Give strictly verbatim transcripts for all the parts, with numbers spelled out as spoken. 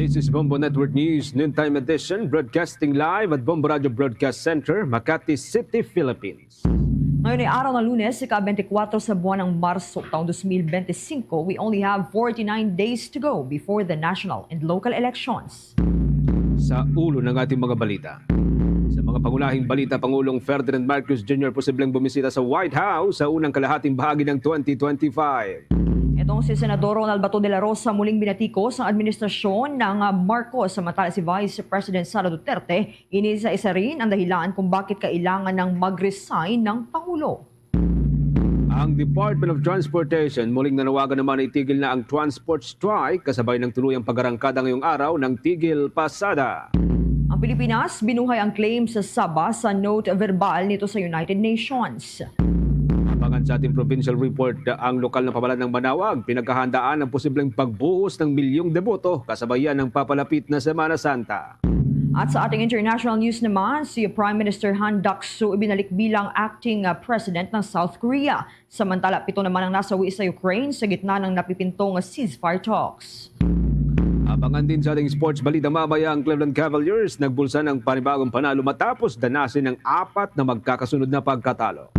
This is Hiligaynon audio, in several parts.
This is Bombo Network News, noontime edition, broadcasting live at Bombo Radio Broadcast Center, Makati City, Philippines. Ngayon ay araw ng Lunes, ika-twenty-four sa buwan ng Marso, taong twenty twenty-five. We only have forty-nine days to go before the national and local elections. Sa ulo ng ating mga balita. Sa mga pangunahing balita, Pangulong Ferdinand Marcos Junior posibleng bumisita sa White House sa unang kalahating bahagi ng twenty twenty-five. Itong si Senador Ronald Bato de la Rosa muling binatikos ang administrasyon ng ah, Marcos, samantala si Vice President Sara Duterte, ini sa isa rin ang dahilan kung bakit kailangan ng mag-resign ng Pangulo. Ang Department of Transportation muling nanawagan naman na itigil na ang transport strike kasabay ng tuluyang pag-arangkada ngayong araw ng Tigil Pasada. Ang Pilipinas binuhay ang claim sa Sabah sa note verbal nito sa United Nations. Abangan sa ating provincial report, ang lokal na pamalan ng Manaoag pinaghahandaan ang posibleng pagbuhos ng milyong deboto kasabay ng papalapit na Semana Santa. At sa ating international news naman, si Prime Minister Han Duck-soo ibinalik bilang acting uh, president ng South Korea. Samantala, pito naman ang nasawi sa Ukraine sa gitna ng napipinto nga ceasefire talks. Abangan din sa ating sports balita mamaya, ang Cleveland Cavaliers nagbulsa ng panibagong panalo matapos danasin ang apat na magkakasunod na pagkatalo.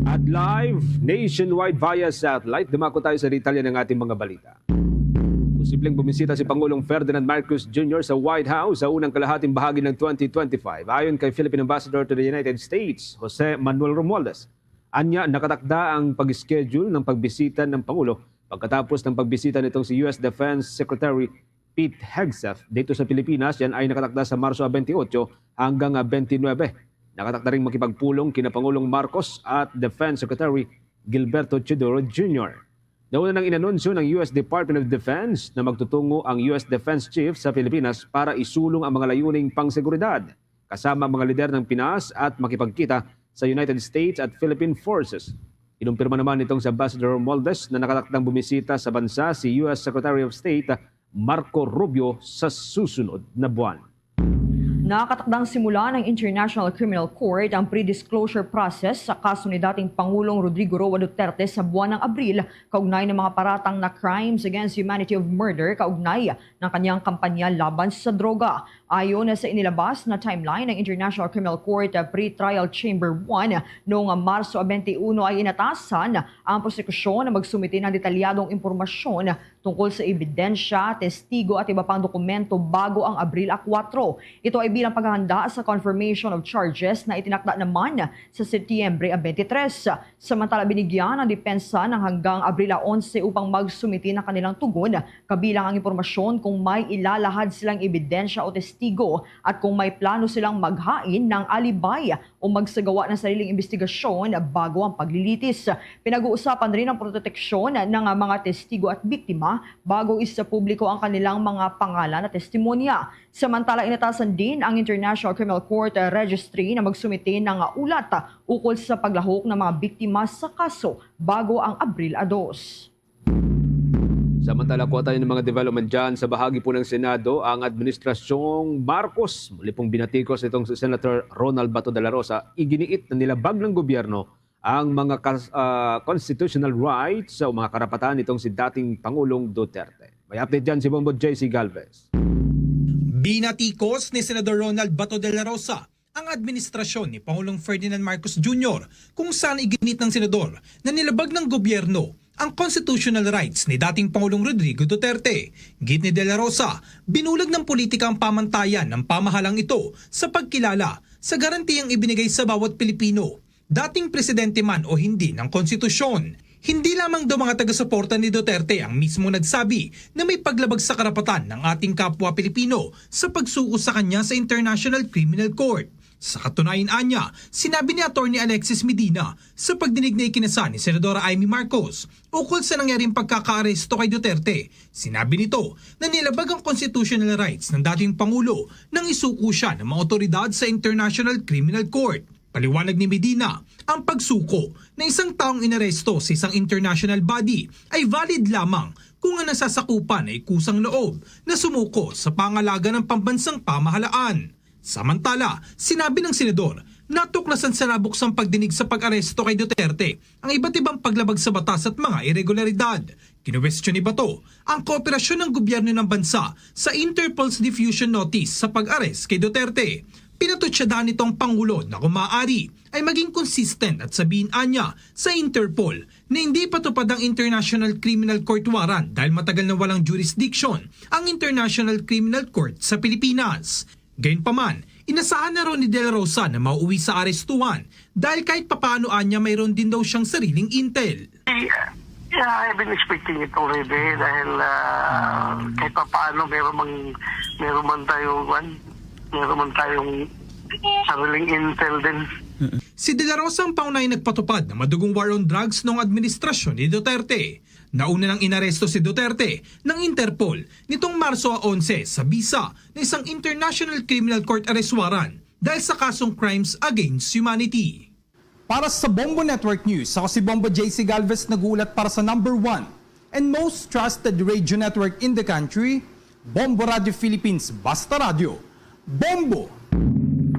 At live nationwide via satellite, dumako tayo sa detalye ng ating mga balita. Posibleng bumisita si Pangulong Ferdinand Marcos Junior sa White House sa unang kalahating bahagi ng twenty twenty-five, ayon kay Philippine Ambassador to the United States, Jose Manuel Romualdez. Anya, nakatakda ang pag-schedule ng pagbisita ng Pangulo pagkatapos ng pagbisita nitong si U S Defense Secretary Pete Hegseth dito sa Pilipinas. Yan ay nakatakda sa Marso twenty-eight hanggang ah, twenty-nine. Nakatakda ring makipagpulong kina Pangulong Marcos at Defense Secretary Gilberto Teodoro Junior. Nauna nang inanunsyo ng U S Department of Defense na magtutungo ang U S Defense Chief sa Pilipinas para isulong ang mga layuning pangseguridad kasama ang mga lider ng Pinas at makipagkita sa United States at Philippine Forces. Kinumpirma naman nitong si Ambassador Romualdez na nakatakdang bumisita sa bansa si U S Secretary of State Marco Rubio sa susunod na buwan. Nakatakdang simulan ng International Criminal Court ang pre-disclosure process sa kaso ni dating Pangulong Rodrigo Roa Duterte sa buwan ng Abril kaugnay ng mga paratang na crimes against humanity of murder kaugnay ng kanyang kampanya laban sa droga. Ayon sa inilabas na timeline ng International Criminal Court Pre-Trial Chamber one, noong Marso twenty-one ay inatasan ang prosekusyon na magsumite ng detalyadong impormasyon tungkol sa ebidensya, testigo at iba pang dokumento bago ang Abril a kuwatro. Ito ay bilang paghahanda sa confirmation of charges na itinakda naman sa Setyembre twenty-three. Samantala, binigyan ang depensa ng hanggang Abril onse upang magsumite ng kanilang tugon, kabilang ang impormasyon kung may ilalahad silang ebidensya o testigo at kung may plano silang maghain ng alibay o magsagawa ng sariling imbestigasyon bago ang paglilitis. Pinag-uusapan rin ang proteksyon ng mga testigo at biktima bago isapubliko ang kanilang mga pangalan at testimonya. Samantala, inatasan din ang International Criminal Court Registry na magsumite ng ulat ukol sa paglahok ng mga biktima sa kaso bago ang Abril a dos. Samantala, kuha tayo ng mga development dyan. Sa bahagi po ng Senado, ang Administrasyong Marcos, muli pong binatikos itong si Senator Ronald Bato de la Rosa, iginiit na nilabag ng gobyerno ang mga kas- ah, constitutional rights o mga karapatan nitong si dating Pangulong Duterte. May update dyan si Bombo J C Galvez. Binatikos ni Senador Ronald Bato de la Rosa ang administrasyon ni Pangulong Ferdinand Marcos Junior, kung saan iginit ng senador na nilabag ng gobyerno ang constitutional rights ni dating Pangulong Rodrigo Duterte. Git ni De La Rosa, binulag ng politika ang pamantayan ng pamahalang ito sa pagkilala sa garantiyang ibinigay sa bawat Pilipino, dating presidente man o hindi, ng konstitusyon. Hindi lamang daw mga taga-suporta ni Duterte ang mismo nagsabi na may paglabag sa karapatan ng ating kapwa Pilipino sa pagsuko sa kanya sa International Criminal Court. Sa katunayan, anya, sinabi ni Attorney Alexis Medina sa pagdinig na ikinasa ni Senadora Imee Marcos ukol sa nangyaring pagkakaaresto kay Duterte. Sinabi nito na nilabag ang constitutional rights ng dating Pangulo nang isuko siya ng mga otoridad sa International Criminal Court. Paliwanag ni Medina, ang pagsuko na isang taong inaresto sa isang international body ay valid lamang kung ang nasasakupan ay kusang loob na sumuko sa pangalaga ng pambansang pamahalaan. Samantala, sinabi ng senador, natuklasan sa nabuksang pagdinig sa pag-aresto kay Duterte ang iba't ibang paglabag sa batas at mga iregularidad. Kinuwestiyon ni Bato ang kooperasyon ng gobyerno ng bansa sa Interpol's diffusion notice sa pag-arrest kay Duterte. Pinatutsyadan nito ang Pangulo na kung maaari ay maging consistent at sabihin anya sa Interpol na hindi patupad ang International Criminal Court warrant dahil matagal na walang jurisdiction ang International Criminal Court sa Pilipinas. Gayunpaman, inasahan na raw ni De La Rosa na mauwi sa arestuhan dahil kahit papaano anya mayroon din daw siyang sariling intel. Yeah, I've been expecting it already dahil ah, kahit pa paano meron mang meron man tayong kwan, meron man tayong sariling intel din. Si De La Rosa ang pangunahing nagpatupad ng madugong war on drugs noong administrasyon ni Duterte. Nauna nang inaresto si Duterte ng Interpol nitong Marso onse sa bisa ng isang International Criminal Court arrest warrant dahil sa kasong crimes against humanity. Para sa Bombo Network News, ako si Bombo J C Galvez, nag-uulat para sa number one and most trusted radio network in the country, Bombo Radio Philippines, Basta Radyo. Bombo!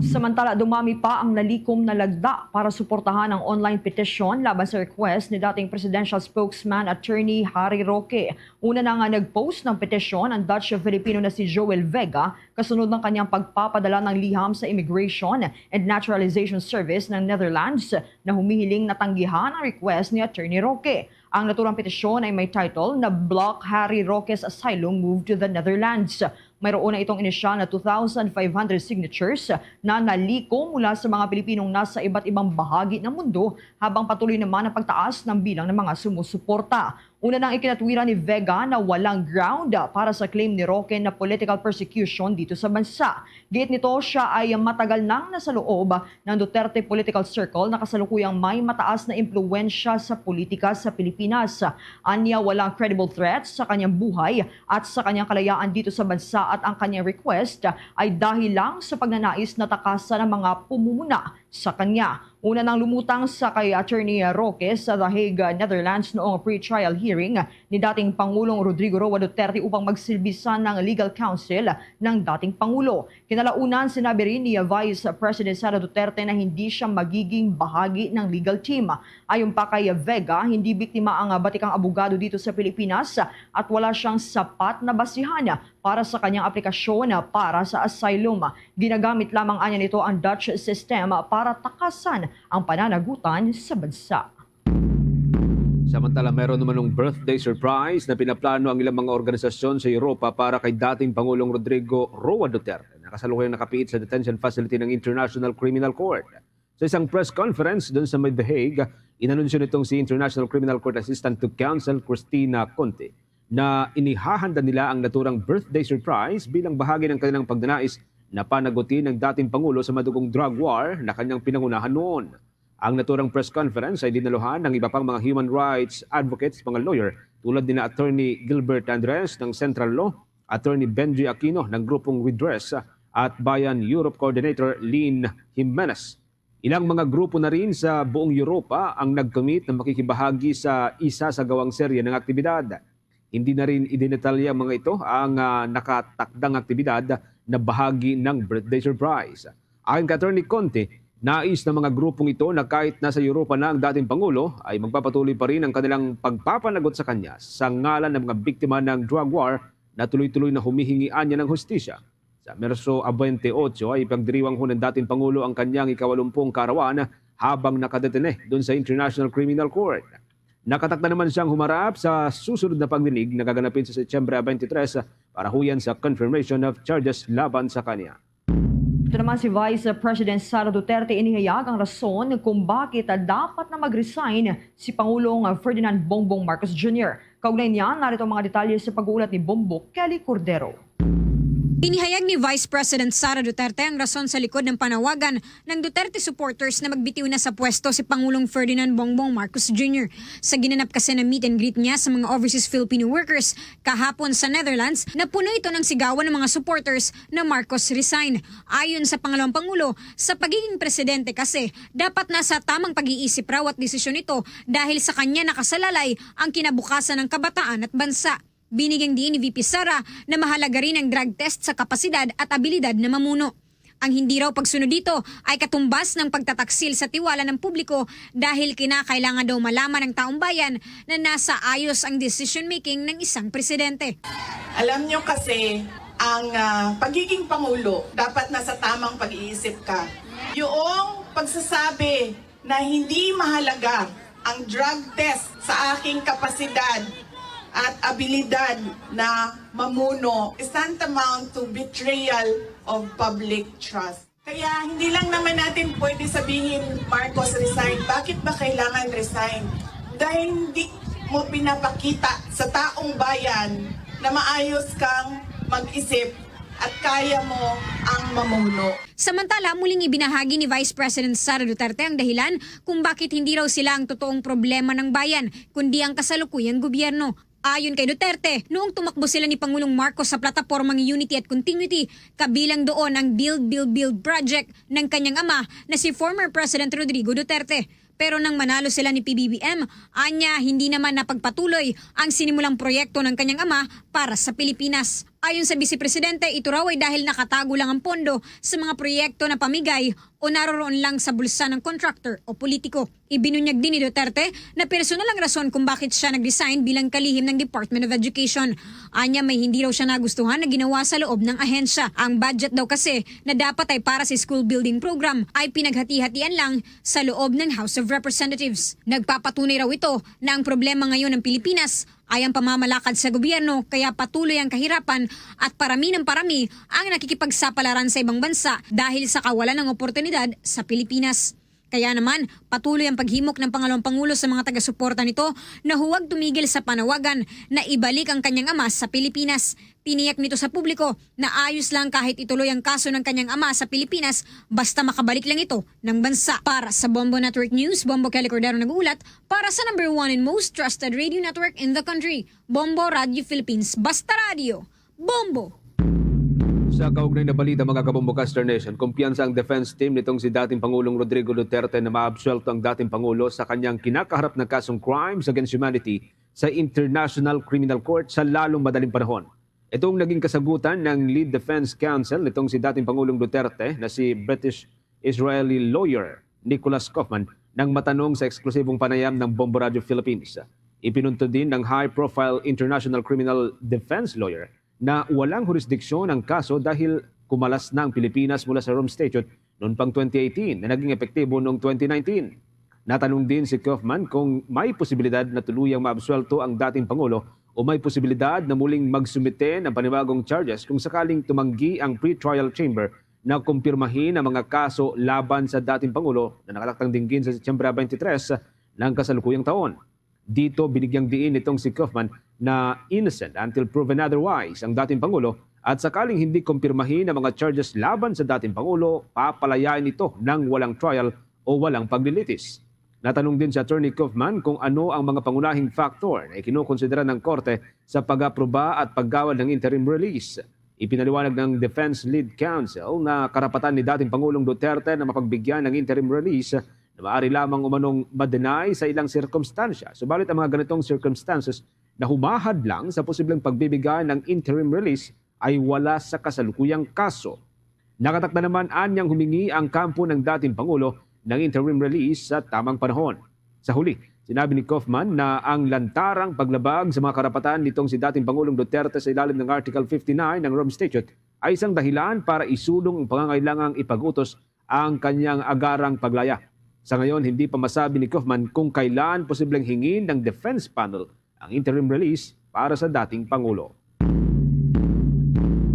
Samantala, dumami pa ang nalikom na lagda para suportahan ang online petition laban sa request ni dating presidential spokesman Attorney Harry Roque. Una na nga nag-post ng petisyon ang Dutch-Filipino na si Joel Vega kasunod ng kanyang pagpapadala ng liham sa Immigration and Naturalization Service ng Netherlands na humihiling na tanggihan ang request ni Attorney Roque. Ang naturang petisyon ay may title na Block Harry Roque's Asylum Move to the Netherlands. Mayroon na itong inisyal na two thousand five hundred signatures na naliko mula sa mga Pilipinong nasa iba't ibang bahagi ng mundo, habang patuloy naman ang pagtaas ng bilang ng mga sumusuporta. Una nang ikinatwiran ni Vega na walang ground para sa claim ni Roque na political persecution dito sa bansa. Giit nito, siya ay matagal nang nasa loob ng Duterte political circle na kasalukuyang may mataas na impluwensya sa politika sa Pilipinas. Anya, walang credible threat sa kanyang buhay at sa kanyang kalayaan dito sa bansa, at ang kanyang request ay dahil lang sa pagnanais na takasan ang mga pumumuna sa kanya. Una nang lumutang sa kay Attorney Roque sa The Hague, Netherlands, noong pre-trial hearing ni dating Pangulong Rodrigo Roa Duterte upang magsilbi sa ng legal counsel ng dating Pangulo. Kinalaunan, sinabi rin ni Vice President Sara Duterte na hindi siya magiging bahagi ng legal team. Ayon pa kay Vega, hindi biktima ang batikang abogado dito sa Pilipinas at wala siyang sapat na basihan para sa kanyang aplikasyon para sa asylum. Ginagamit lamang anya nito ang Dutch system para takasan ang pananagutan sa bansa. Samantala, meron naman ng birthday surprise na pinaplano ang ilang mga organisasyon sa Europa para kay dating Pangulong Rodrigo Roa Duterte na kasalukuyang nakapiit sa detention facility ng International Criminal Court. Sa isang press conference dun sa may The Hague, inanunsyo nitong si International Criminal Court Assistant to Counsel Christina Conte na inihahanda nila ang naturang birthday surprise bilang bahagi ng kanilang pagnanais na panagutin ang dating Pangulo sa madugong drug war na kanyang pinangunahan noon. Ang naturang press conference ay dinaluhan ng iba pang mga human rights advocates, mga lawyer, tulad nina Attorney Gilbert Andres ng Central Law, Attorney Benji Aquino ng grupong Redress, at Bayan Europe Coordinator Lynn Jimenez. Ilang mga grupo na rin sa buong Europa ang nag-commit na makikibahagi sa isa sa gawang serye ng aktibidad. Hindi na rin idinetalya ang mga ito ang ah, nakatakdang aktibidad na bahagi ng birthday surprise. Ayon kay Attorney Conte, nais ng mga grupong ito na kahit nasa Europa na ang dating Pangulo ay magpapatuloy pa rin ang kanilang pagpapanagot sa kanya sa ngalan ng mga biktima ng drug war na tuloy-tuloy na humihingi anya ng hustisya. Sa Merso twenty-eight ay ipagdiriwang ho ng dating Pangulo ang kanyang ikawalumpung kaarawan habang nakadetene dun sa International Criminal Court. Nakatakda naman siyang humarap sa susunod na pagdinig na gaganapin sa Setyembre twenty-three para huyan sa confirmation of charges laban sa kanya. Ito naman si Vice President Sara Duterte, inihayag ang rason kung bakit dapat na mag-resign si Pangulong Ferdinand Bongbong Marcos Junior. Kaugnay niyan, narito ang mga detalye sa pag-uulat ni Bombo Kelly Cordero. Inihayag ni Vice President Sara Duterte ang rason sa likod ng panawagan ng Duterte supporters na magbitiw na sa pwesto si Pangulong Ferdinand Bongbong Marcos Junior. Sa ginanap kasi na meet and greet niya sa mga overseas Filipino workers kahapon sa Netherlands, napuno ito ng sigawan ng mga supporters na Marcos resign. Ayon sa pangalawang pangulo, sa pagiging presidente kasi, dapat nasa tamang pag-iisip raw at desisyon ito dahil sa kanya nakasalalay ang kinabukasan ng kabataan at bansa. Binigyang diin ni V P Sara na mahalaga rin ang drug test sa kapasidad at abilidad na mamuno. Ang hindi raw pagsunod dito ay katumbas ng pagtataksil sa tiwala ng publiko dahil kinakailangan daw malaman ng taong bayan na nasa ayos ang decision-making ng isang presidente. Alam nyo kasi, ang ah, pagiging pangulo, dapat nasa tamang pag-iisip ka. Yung pagsasabi na hindi mahalaga ang drug test sa aking kapasidad at abilidad na mamuno is tantamount to betrayal of public trust. Kaya hindi lang naman natin pwede sabihin, "Marcos, resign." Bakit ba kailangan resign? Dahil hindi mo pinapakita sa taong bayan na maayos kang mag-isip at kaya mo ang mamuno. Samantala, muling ibinahagi ni Vice President Sara Duterte ang dahilan kung bakit hindi raw sila ang totoong problema ng bayan, kundi ang kasalukuyang gobyerno. Ayon kay Duterte, noong tumakbo sila ni Pangulong Marcos sa platapormang Unity at Continuity, kabilang doon ang Build, Build, Build project ng kanyang ama na si former President Rodrigo Duterte. Pero nang manalo sila ni P B B M, anya hindi naman napagpatuloy ang sinimulang proyekto ng kanyang ama para sa Pilipinas. Ayon sa Vice Presidente, ito raw ay dahil nakatago lang ang pondo sa mga proyekto na pamigay o naroroon lang sa bulsa ng contractor o politiko. Ibinunyag din ni Duterte na personal ang rason kung bakit siya nag-resign bilang kalihim ng Department of Education. Anya, may hindi raw siya nagustuhan na ginawa sa loob ng ahensya. Ang budget daw kasi na dapat ay para sa school building program ay pinaghati-hatian lang sa loob ng House of Representatives. Nagpapatunay raw ito na ang problema ngayon ng Pilipinas ay ang pamamalakad sa gobyerno, kaya patuloy ang kahirapan at parami ng parami ang nakikipagsapalaran sa ibang bansa dahil sa kawalan ng oportunidad sa Pilipinas. Kaya naman, patuloy ang paghimok ng pangalawang pangulo sa mga taga-suporta nito na huwag tumigil sa panawagan na ibalik ang kanyang ama sa Pilipinas. Tiniyak nito sa publiko na ayos lang kahit ituloy ang kaso ng kanyang ama sa Pilipinas basta makabalik lang ito ng bansa. Para sa Bombo Network News, Bombo Kelly Cordero nag-uulat para sa number one and most trusted radio network in the country, Bombo Radio Philippines. Basta Radio, Bombo! Sa kaugnay na balita, mga Kabombo Caster Nation, kumpiyansa ang defense team nitong si dating Pangulong Rodrigo Duterte na maabsuelto ang dating Pangulo sa kanyang kinakaharap na kasong crimes against humanity sa International Criminal Court sa lalong madaling panahon. Itong naging kasagutan ng lead defense counsel nitong si dating Pangulong Duterte na si British Israeli lawyer Nicholas Kaufman nang matanong sa eksklusibong panayam ng Bombo Radio Philippines. Ipinuntod din ng high-profile international criminal defense lawyer na walang hurisdiksyon ang kaso dahil kumalas na ang Pilipinas mula sa Rome Statute noon pang twenty eighteen na naging epektibo noong twenty nineteen. Natanong din si Kaufman kung may posibilidad na tuluyang maabsuelto ang dating Pangulo o may posibilidad na muling magsumite ng panibagong charges kung sakaling tumanggi ang pretrial chamber na kumpirmahin ang mga kaso laban sa dating Pangulo na nakatakdang dinggin sa Setyembre twenty-three ng kasalukuyang taon. Dito, binigyang diin nitong si Kaufman na innocent until proven otherwise ang dating Pangulo at sakaling hindi kumpirmahin ang mga charges laban sa dating Pangulo, papalayain ito ng walang trial o walang paglilitis. Natanong din si Attorney Kaufman kung ano ang mga pangunahing factor na ikinukonsidera ng korte sa pag-aproba at paggawad ng interim release. Ipinaliwanag ng defense lead counsel na karapatan ni dating Pangulong Duterte na mapagbigyan ng interim release na maaari lamang umanong ma-deny sa ilang sirkumstansya. Subalit ang mga ganitong circumstances na humahad lang sa posibleng pagbibigay ng interim release ay wala sa kasalukuyang kaso. Nakatakda naman anyang humingi ang kampo ng dating Pangulo ng interim release sa tamang panahon. Sa huli, sinabi ni Kaufman na ang lantarang paglabag sa mga karapatan nitong si dating Pangulong Duterte sa ilalim ng Article fifty-nine ng Rome Statute ay isang dahilan para isulong ang pangangailangang ipag-utos ang kanyang agarang paglaya. Sa ngayon, hindi pa masabi ni Kaufman kung kailan posibleng hingin ng defense panel ang interim release para sa dating Pangulo.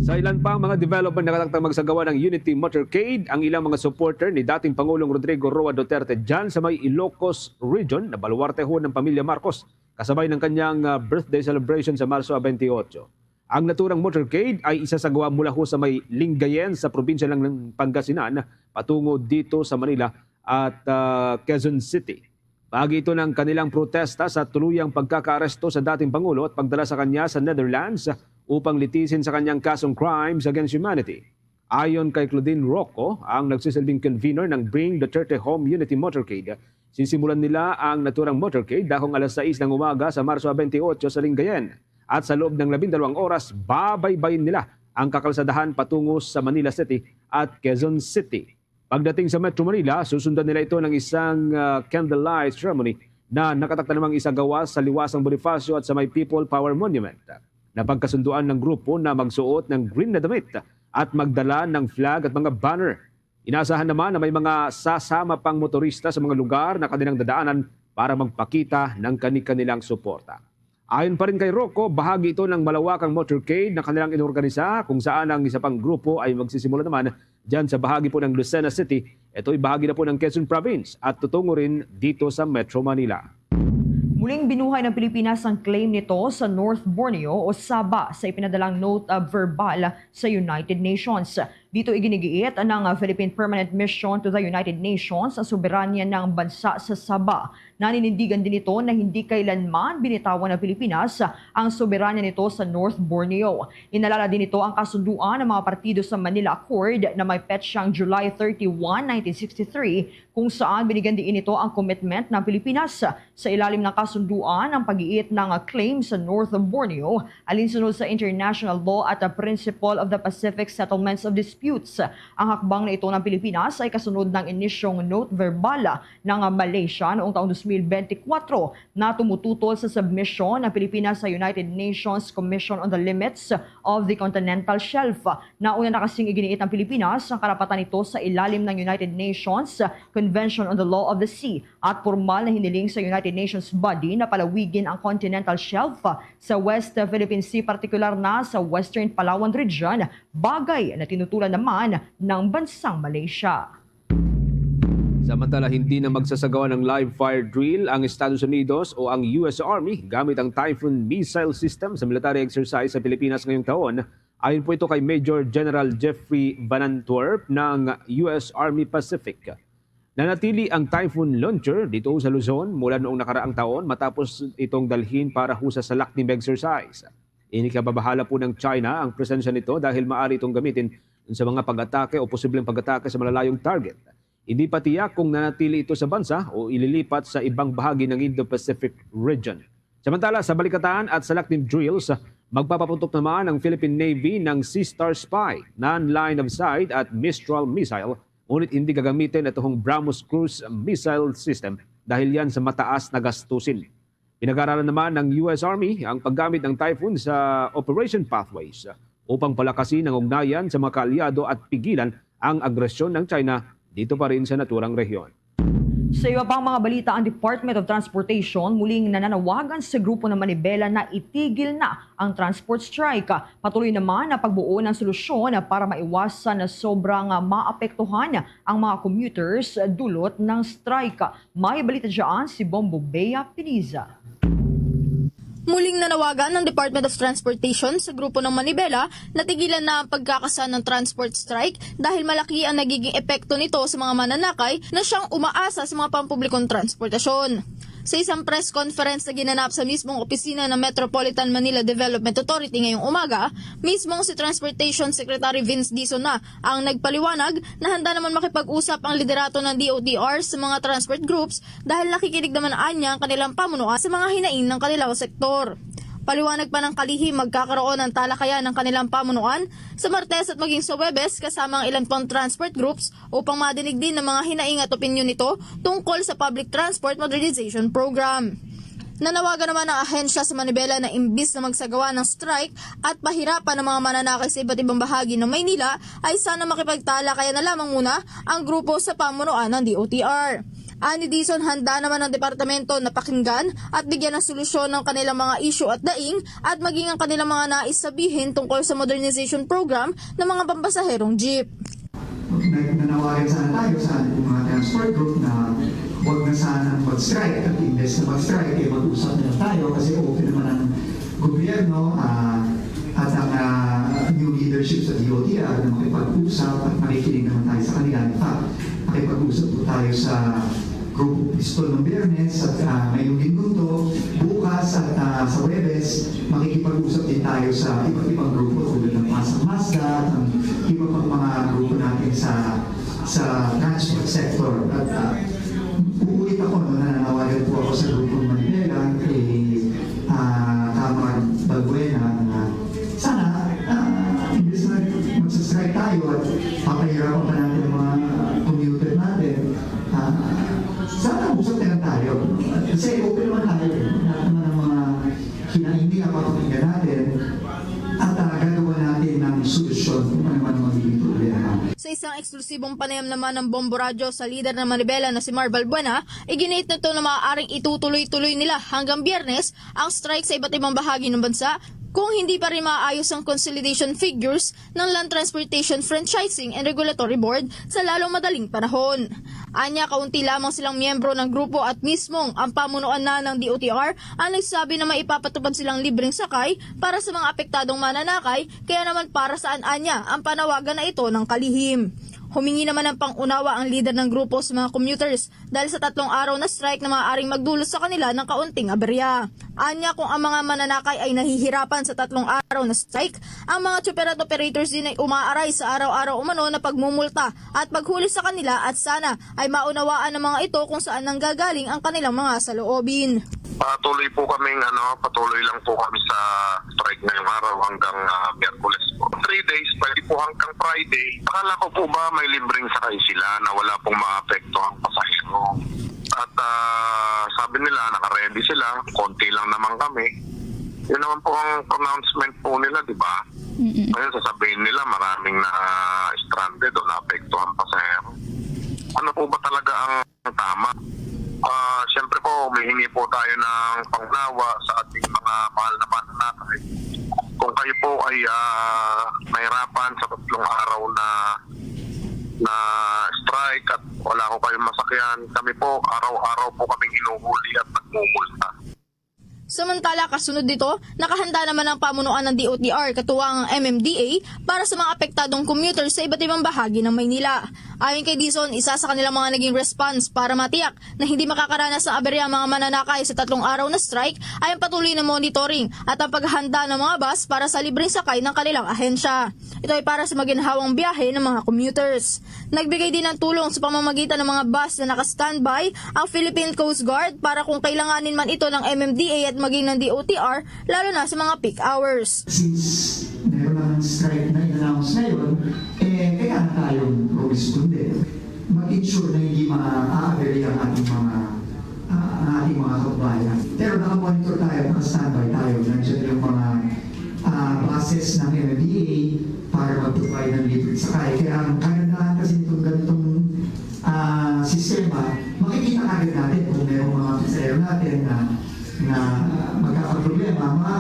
Sa ilan pang mga development, nakatakdang magsagawa ng Unity Motorcade ang ilang mga supporter ni dating Pangulong Rodrigo Roa Duterte dyan sa may Ilocos Region na baluarte ho ng pamilya Marcos, kasabay ng kanyang ah, birthday celebration sa Marso twenty-eight. Ang naturang motorcade ay isasagawa mula ho sa may Lingayen sa probinsya ng Pangasinan patungo dito sa Manila at ah, Quezon City. Bahagi ito ng kanilang protesta sa tuluyang pagkakaaresto sa dating Pangulo at pagdala sa kanya sa Netherlands upang litisin sa kanyang kasong crimes against humanity. Ayon kay Claudine Rocco, ang nagsisilbing convener ng Bring Duterte Home Unity Motorcade, sisimulan nila ang naturang motorcade dahong alas sais ng umaga sa Marso twenty-eight sa Lingayen. At sa loob ng labindalawang oras, babaybayin nila ang kakalsadahan patungo sa Manila City at Quezon City. Pagdating sa Metro Manila, susundan nila ito ng isang, ah, candlelight ceremony na nakatakda namang isagawa sa Liwasang Bonifacio at sa may People Power Monument. Napagkasunduan ng grupo na magsuot ng green na damit at magdala ng flag at mga banner. Inaasahan naman na may mga sasama pang motorista sa mga lugar na kanilang dadaanan para magpakita ng kani-kanilang suporta. Ayon pa rin kay Rocco, bahagi ito ng malawakang motorcade na kanilang inorganisa, kung saan ang isa pang grupo ay magsisimula naman dyan sa bahagi po ng Lucena City. Ito'y bahagi na po ng Quezon Province at tutungo rin dito sa Metro Manila. Muling binuhay ng Pilipinas ang claim nito sa North Borneo o Sabah sa ipinadalang note of verbal sa United Nations. Dito iginigiit ng, ah, Philippine Permanent Mission to the United Nations ang soberanya ng bansa sa Sabah. Naninindigan din ito na hindi kailanman binitawan ng Pilipinas ang soberanya nito sa North Borneo. Inalala din ito ang kasunduan ng mga partido sa Manila Accord na may petsang July thirty-one, nineteen sixty-three, kung saan binigyan diin ito ang commitment ng Pilipinas sa ilalim ng kasunduan ang pag-iit ng claim sa North Borneo alinsunod sa international law at the principle of the Pacific Settlements of Disputes. Ang hakbang na ito ng Pilipinas ay kasunod ng inisyong note verbal ng Malaysia noong taong dos mil benti kwatro na tumututol sa submission ng Pilipinas sa United Nations Commission on the Limits of the Continental Shelf. Nauna na kasing iginiit ng Pilipinas ang karapatan nito sa ilalim ng United Nations Convention on the Law of the Sea at pormal na hiniling sa United Nations body na palawigin ang continental shelf sa West Philippine Sea, partikular na sa Western Palawan Region, bagay na tinutulan naman ng bansang Malaysia. Samantala, hindi na magsasagawa ng live fire drill ang Estados Unidos o ang U S Army gamit ang Typhoon missile system sa military exercise sa Pilipinas ngayong taon. Ayon po ito kay Major General Jeffrey Van Antwerp ng U S Army Pacific. Nanatili ang Typhoon launcher dito sa Luzon mula noong nakaraang taon matapos itong dalhin para ho sa Salaknib exercise. Inikababahala po ng China ang presensya nito dahil maaari itong gamitin sa mga pag-atake o posibleng pag-atake sa malalayong target. Hindi pa tiyak kung nanatili ito sa bansa o ililipat sa ibang bahagi ng Indo-Pacific region. Samantala, sa balikatan at Salaknib drills, magpapaputok naman ang Philippine Navy ng Sea Star Spy, non-line of sight at Mistral missile, ngunit hindi gagamitin ito ang BrahMos cruise missile system dahil yan sa mataas na gastusin. Pinag-aralan naman ng U S Army ang paggamit ng Typhoon sa Operation Pathways upang palakasin ang ugnayan sa mga kaalyado at pigilan ang agresyon ng China dito pa rin sa naturang rehiyon. Sa iba pang mga balita, ang Department of Transportation muling nananawagan sa grupo ng manibela na itigil na ang transport strike. Patuloy naman ang pagbuo ng solusyon para maiwasan na sobrang maapektuhan ang mga commuters dulot ng strike. May balita dyan si Bombo Bea Piniza. Muling nanawagan ng Department of Transportation sa grupo ng manibela na tigilan na ang pagkakasan ng transport strike dahil malaki ang nagiging epekto nito sa mga mananakay na siyang umaasa sa mga pampublikong transportasyon. Sa isang press conference na ginanap sa mismong opisina ng Metropolitan Manila Development Authority ngayong umaga, mismong si Transportation Secretary Vince Dizon na ang nagpaliwanag na handa naman makipag-usap ang liderato ng D O T R sa mga transport groups dahil nakikinig naman anya ang kanilang pamunuan sa mga hinaing ng kanilang sektor. Paliwanag pa ng kalihim, magkakaroon ng talakayan ng kanilang pamunuan sa Martes at maging sa Huwebes kasama ang ilan pang transport groups upang madinig din ang mga hinaing at opinyon nito tungkol sa Public Transport Modernization Program. Nanawagan naman ang ahensya sa manibela na imbis na magsagawa ng strike at pahirapan ang mga mananakay sa iba't ibang bahagi ng Maynila, ay sana makipagtalakayan na lamang muna ang grupo sa pamunuan ng D O T R. Ani Dizon, handa naman ang departamento na pakinggan at bigyan ng solusyon ng kanilang mga issue at daing at maging ang kanilang mga nais sabihin tungkol sa modernization program ng mga pampasaherong jeep. Nag-, nanawagan sana tayo sa ating mga transport group na wag na sana mag-strike, at imbes na mag-strike, eh, mag-usap na lang tayo kasi open naman ang gobyerno, ah, at ang, ah, new leadership sa D O T R na makipag-usap at makikinig naman tayo sa kanila. In fact, makipag-usap po tayo sa Grupo Pistol ng Biyernes at, ah, ngayong linggo to, bukas at, ah, sa Huwebes, makikipag-usap din tayo sa iba't ibang grupo tulad ng Pasang Mazda at ang iba pang mga grupo natin sa, sa transport sector. At, ah, uulit ako, no, nananawagan po ako sa Grupong Manibela kay, ah, Kamar Balbuena na sana, ah, imbes na solusyon kung ano man ang magiging problema. Sa isang eksklusibong panayam naman ng Bombo Radyo sa lider ng Manibela na si Mar Balbuena, iginiit nito na maaaring itutuloy-tuloy nila hanggang Biyernes ang strike sa iba't ibang bahagi ng bansa kung hindi pa rin maayos ang consolidation figures ng Land Transportation Franchising and Regulatory Board sa lalong madaling panahon. Anya, kaunti lamang silang miyembro ng grupo at mismong ang pamunuan na ng D O T R ang nagsabi na may ipapatupad silang libreng sakay para sa mga apektadong mananakay, kaya naman para saan anya ang panawagan na ito ng kalihim. Humingi naman ng pangunawa ang lider ng grupo sa mga commuters dahil sa tatlong araw na strike na maaaring magdulot sa kanila ng kaunting aberya. Anya, kung ang mga mananakay ay nahihirapan sa tatlong araw na strike, ang mga tsuper at operators din ay umaaray sa araw-araw umano na pagmumulta at paghuli sa kanila at sana ay maunawaan ng mga ito kung saan nanggagaling ang kanilang mga saloobin. Patuloy po kaming ano, patuloy lang po kami sa strike ngayong araw hanggang ah, Miyerkules po. Three days, pwede po hanggang Friday. Akala ko po ba may libreng sakay sila na wala pong maapekto ang pasahero. At ah, sabi nila, naka-ready sila, konti lang naman kami. Yun naman po ang pronouncement po nila, di ba? Mm-mm. Ngayon, sasabihin nila, maraming na stranded o naapektuhan pasahero. Ano po ba talaga ang tama? Ah, Siyempre po, humihingi po tayo ng pangunawa sa ating mga mahal na mananakay. Kung kayo po ay ah, mahirapan sa tatlong araw na na strike at wala ko kayong masakyan, kami po, araw-araw po kaming hinuhuli at nagmumulta. Samantala, kasunod nito, nakahanda naman ang pamunuan ng D O T R katuwang ang M M D A para sa mga apektadong commuter sa iba't ibang bahagi ng Maynila. Ayon kay Dizon, isa sa kanilang mga naging response para matiyak na hindi makakaranas ng aberya ang mga mananakay sa tatlong araw na strike ay ang patuloy na monitoring at ang paghahanda ng mga bus para sa libreng sakay ng kanilang ahensya. Ito ay para sa maginhawang biyahe ng mga commuters. Nagbigay din ng tulong sa pamamagitan ng mga bus na naka-standby ang Philippine Coast Guard para kung kailanganin man ito ng M M D A at maging ng D O T R, lalo na sa mga peak hours. Since meron naman strike na in-announce ngayon, eh, kailangan tayong rumisponde. Mag-ensure na hindi ma-aberya ang ating mga ah, ang ating mga kababayan. Pero naka-monitor tayo, naka-standby tayo. Nandiyan yung mga ah, buses ng M M D A para mag-provide ng libreng sakay. Kaya ang kagandahan kasi nitong ganitong ah, sistema, makikita agad natin kung merong mga pasahero natin na na magkakaproblema, mga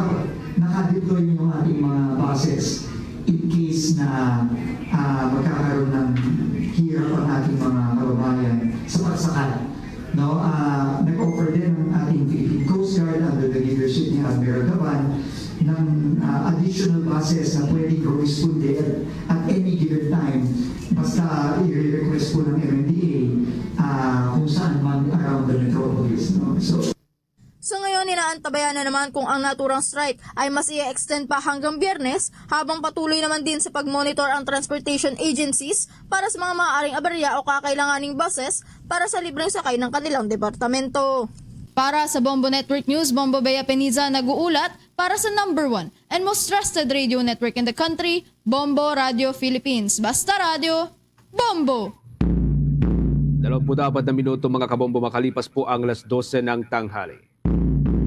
naka-deploy yung ating mga buses in case na ah, magkakaroon ng hirap ang ating mga kababayan sa pagsakay. No, ah, nag-offer din ang ating Philippine Coast Guard under the leadership ni Admiral Gaban ng ah, additional buses na pwedeng rumisponde at, at any given time basta i-request po ng M M D A ah, kung saan man around the metropolis. No? So, Sa ngayon, inaantabayanan naman kung ang naturang strike ay mas i-extend pa hanggang Biyernes, habang patuloy naman din sa pag-monitor ang transportation agencies para sa mga maaaring aberya o kakailanganing buses para sa libreng sakay ng kanilang departamento. Para sa Bombo Network News, Bombo Bea Peniza nag-uulat para sa number one and most trusted radio network in the country, Bombo Radio Philippines. Basta radyo, Bombo! Dalawampu't apat na minuto, mga kabombo, makalipas po ang alas dose ng tanghali.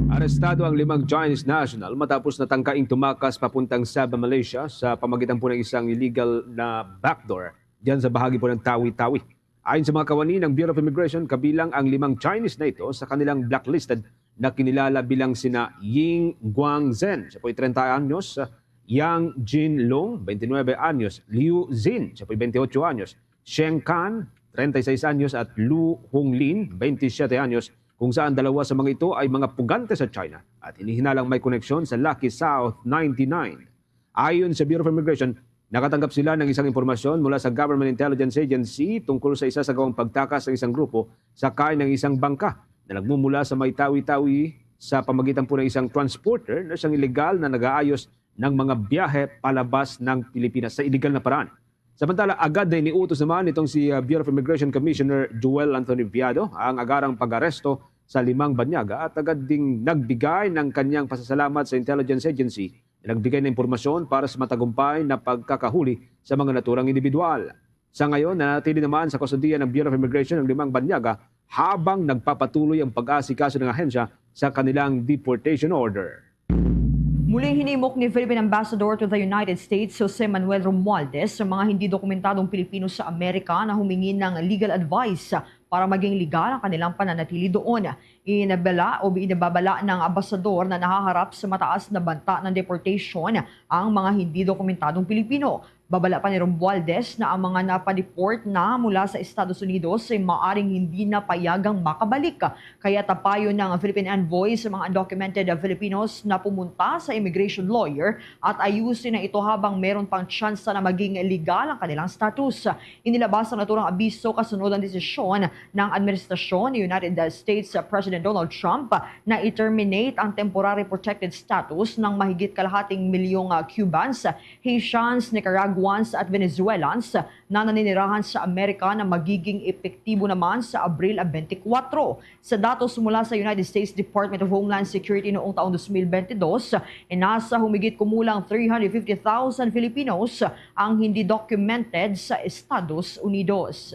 Arestado ang limang Chinese national matapos natangkaing tumakas papuntang Sabah, Malaysia sa pamagitan po ng isang illegal na backdoor diyan sa bahagi po ng Tawi-Tawi. Ayon sa mga kawani ng Bureau of Immigration, kabilang ang limang Chinese na ito sa kanilang blacklisted na kinilala bilang sina Ying Guangzhen, siya po'y treinta anyos, Yang Jinlong, twenty-nine anyos, Liu Zin, siya po'y twenty-eight anyos, Sheng Kan, treinta y seis anyos, at Lu Honglin, twenty-seven anyos, kung saan dalawa sa mga ito ay mga pugante sa China at hinihinalang may koneksyon sa Lucky South ninety-nine. Ayon sa Bureau of Immigration, nakatanggap sila ng isang impormasyon mula sa Government Intelligence Agency tungkol sa isa sa gawang pagtakas ng isang grupo sakay ng isang bangka na nagmumula sa may Tawi-Tawi sa pamagitan po ng isang transporter na siyang illegal na nag-aayos ng mga biyahe palabas ng Pilipinas sa illegal na paraan. Samantala, agad na iniutos naman nitong si uh, Bureau of Immigration Commissioner Joel Anthony Viado ang agarang pag-aresto sa limang banyaga at agad ding nagbigay ng kanyang pasasalamat sa intelligence agency na nagbigay ng impormasyon para sa matagumpay na pagkakahuli sa mga naturang individual. Sa ngayon, nanatili naman sa kustodiya ng Bureau of Immigration ang limang banyaga habang nagpapatuloy ang pag-aasikaso ng ahensya sa kanilang deportation order. Muling hinimok ni Philippine Ambassador to the United States, Jose Manuel Romualdez, sa mga hindi dokumentadong Pilipino sa Amerika na humingi ng legal advice para maging legal ang kanilang pananatili doon. Inabala o inababala ng ambasador na nahaharap sa mataas na banta ng deportation ang mga hindi dokumentadong Pilipino. Babala pa ni Romualdez na ang mga napadeport na mula sa Estados Unidos ay maaring hindi na payagang makabalik. Kaya tapayon ng Philippine envoy sa mga undocumented Filipinos na pumunta sa immigration lawyer at ayusin na ito habang meron pang tsansa na maging legal ang kanilang status. Inilabas ang naturang abiso kasunod ang desisyon ng administrasyon ni United States President Donald Trump na i-terminate ang temporary protected status ng mahigit kalahating milyong, ah, Cubans, Haitians, Nicaraguans at Venezuelans na naninirahan sa Amerika na magiging epektibo naman sa Abril twenty-four. Sa datos mula sa United States Department of Homeland Security noong taong twenty twenty-two, inasa humigit kumulang three hundred fifty thousand Filipinos ang hindi documented sa Estados Unidos.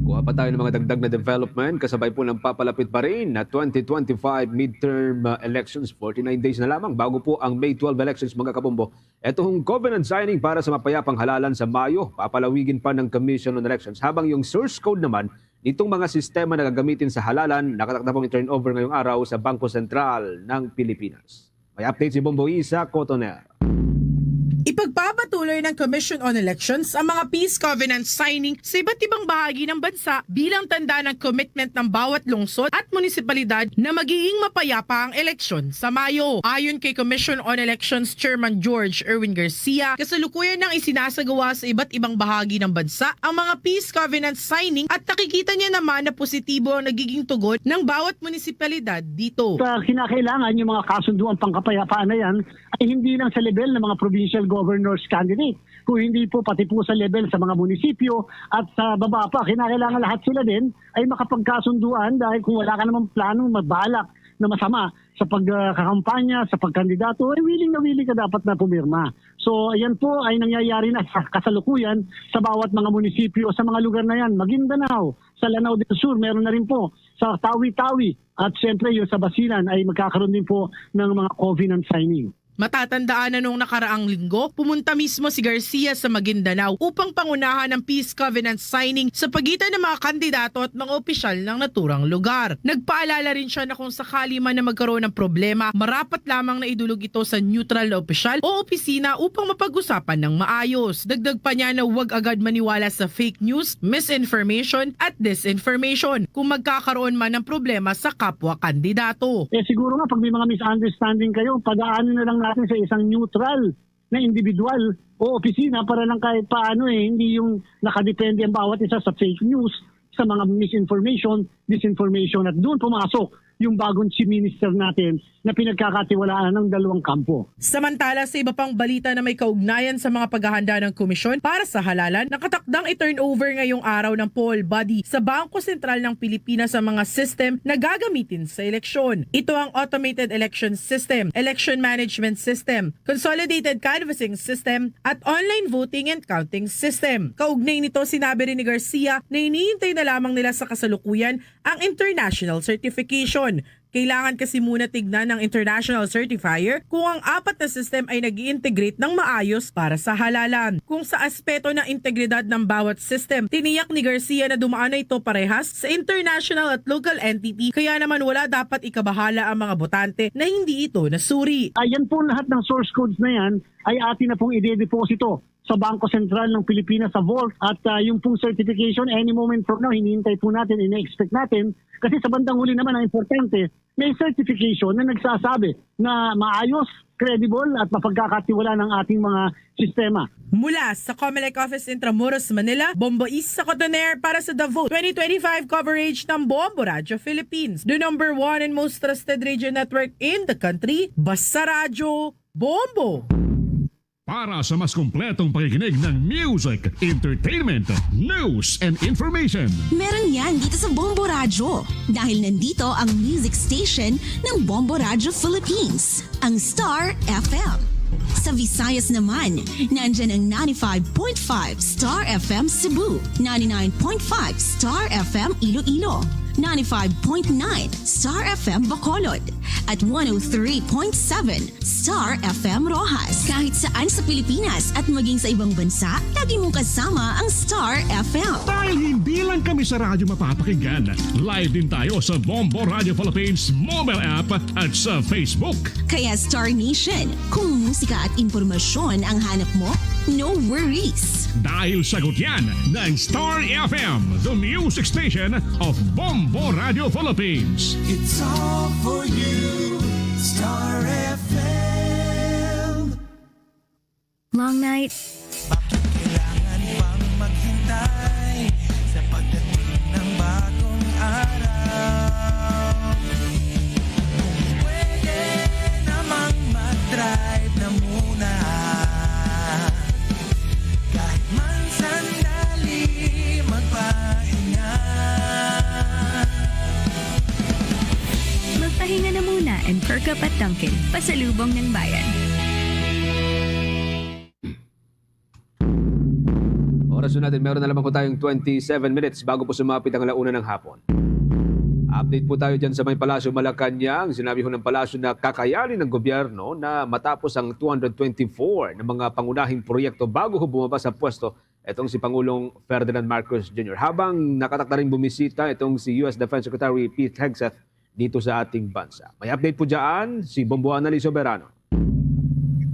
Kuha pa tayo ng mga dagdag na development kasabay po ng papalapit pa rin na twenty twenty-five midterm uh, elections. Forty-nine days na lamang bago po ang May twelve elections, mga kabombo. Ito hong covenant signing para sa mapayapang halalan sa Mayo, papalawigin pa ng Commission on Elections. Habang yung source code naman nitong mga sistema na gagamitin sa halalan, nakatakda pong i-turn over ngayong araw sa Bangko Sentral ng Pilipinas. May update si Bombo Isa Cotoner. Ipagpapatuloy ng Commission on Elections ang mga peace covenant signing sa iba't ibang bahagi ng bansa bilang tanda ng commitment ng bawat lungsod at munisipalidad na magiging mapayapa ang eleksyon sa Mayo. Ayon kay Commission on Elections Chairman George Erwin Garcia, kasalukuyan nang isinasagawa sa iba't ibang bahagi ng bansa ang mga peace covenant signing at nakikita niya naman na positibo ang nagiging tugon ng bawat munisipalidad dito. Sa kinakailangan, yung mga kasunduan pangkapayapaan na yan ay hindi lang sa level ng mga provincial governor's candidate, kung hindi po pati po sa level sa mga munisipyo at sa baba pa. Kinakailangan lahat sila din ay makapagkasunduan, dahil kung wala ka namang plano, mabalak na masama sa pagkakampanya, sa pagkandidato, ay willing na willing ka dapat na pumirma. So, ayan po ay nangyayari na sa kasalukuyan sa bawat mga munisipyo, sa mga lugar na yan. Maguindanao, sa Lanao del Sur, meron na rin po. Sa Tawi-Tawi, at siyempre yung sa Basilan ay magkakaroon din po ng mga covenant signing. Matatandaan na noong nakaraang linggo, pumunta mismo si Garcia sa Maguindanao upang pangunahan ang peace covenant signing sa pagitan ng mga kandidato at mga opisyal ng naturang lugar. Nagpaalala rin siya na kung sakali man na magkaroon ng problema, marapat lamang na idulog ito sa neutral na opisyal o opisina upang mapag-usapan ng maayos. Dagdag pa niya na huwag agad maniwala sa fake news, misinformation at disinformation kung magkakaroon man ng problema sa kapwa kandidato. Eh, siguro nga, pag may mga misunderstanding kayo, padaanin na lang natin sa isang neutral na individual o opisina para lang kahit paano, eh, hindi yung nakadepende ang bawat isa sa fake news, sa mga misinformation, disinformation, at doon pumasok yung bagong chief minister natin na pinagkakatiwalaan ng dalawang kampo. Samantala, sa iba pang balita na may kaugnayan sa mga paghahanda ng komisyon para sa halalan, nakatakdang i-turn over ngayong araw ng poll body sa Bangko Sentral ng Pilipinas ang mga system na gagamitin sa eleksyon. Ito ang Automated Election System, Election Management System, Consolidated Canvassing System, at Online Voting and Counting System. Kaugnay nito, sinabi rin ni Garcia na hinihintay na lamang nila sa kasalukuyan ang international certification. Kailangan kasi muna tignan ng international certifier kung ang apat na system ay nag-i-integrate ng maayos para sa halalan. Kung sa aspeto ng integridad ng bawat system, tiniyak ni Garcia na dumaan na ito parehas sa international at local entity, kaya naman wala dapat ikabahala ang mga botante na hindi ito nasuri. Ayan po, lahat ng source codes na yan ay atin na pong idedeposito sa Bangko Sentral ng Pilipinas, sa vault. At ah, yung pong certification, any moment from now, hinihintay po natin, ina-expect natin. Kasi sa bandang huli naman, ang importante, may certification na nagsasabi na maayos, credible, at mapagkakatiwala ng ating mga sistema. Mula sa Comelec Office Intramuros, Manila, Bombo Isa Cotoner para sa The Vote twenty twenty-five coverage ng Bombo Radyo Philippines, the number one and most trusted radio network in the country. Basta Radyo, Bombo! Para sa mas kompletong pakikinig ng music, entertainment, news, and information. Meron yan dito sa Bombo Radyo. Dahil nandito ang music station ng Bombo Radyo Philippines, ang Star F M. Sa Visayas naman, nandyan ang ninety-five point five Star F M Cebu, ninety-nine point five Star F M Iloilo, ninety-five point nine Star F M Bacolod at one oh three point seven Star F M Roxas. Kahit saan sa Pilipinas at maging sa ibang bansa, lagi mong kasama ang Star F M. Dahil hindi lang kami sa radyo mapapakinggan, live din tayo sa Bombo Radio Philippines mobile app at sa Facebook. Kaya Star Nation, kung musika at impormasyon ang hanap mo, no worries. Dahil sagot yan ng Star F M, the music station of Bombo Radio Philippines. It's all for you, Star F M. Long night. Bakit kailangan pang maghintay sa pagdating ng bagong araw? Kung pwede namang mag-drive na muna, kahit man sandali magpahinga. Magpahinga na muna and perk up at Dunkin', pasalubong ng bayan. Oras po natin, meron na lamang po tayong twenty-seven minutes bago po sumapit ang alauna ng hapon. Update po tayo dyan sa may Palasyo Malacañang. Sinabi ho ng Palasyo na kakayanin ng gobyerno na matapos ang two hundred twenty-four na mga pangunahing proyekto bago ho bumaba sa pwesto itong si Pangulong Ferdinand Marcos Junior. Habang nakatakda rin bumisita itong si U S Defense Secretary Pete Hegseth dito sa ating bansa. May update po dyan si Bombo Annalyn Soberano.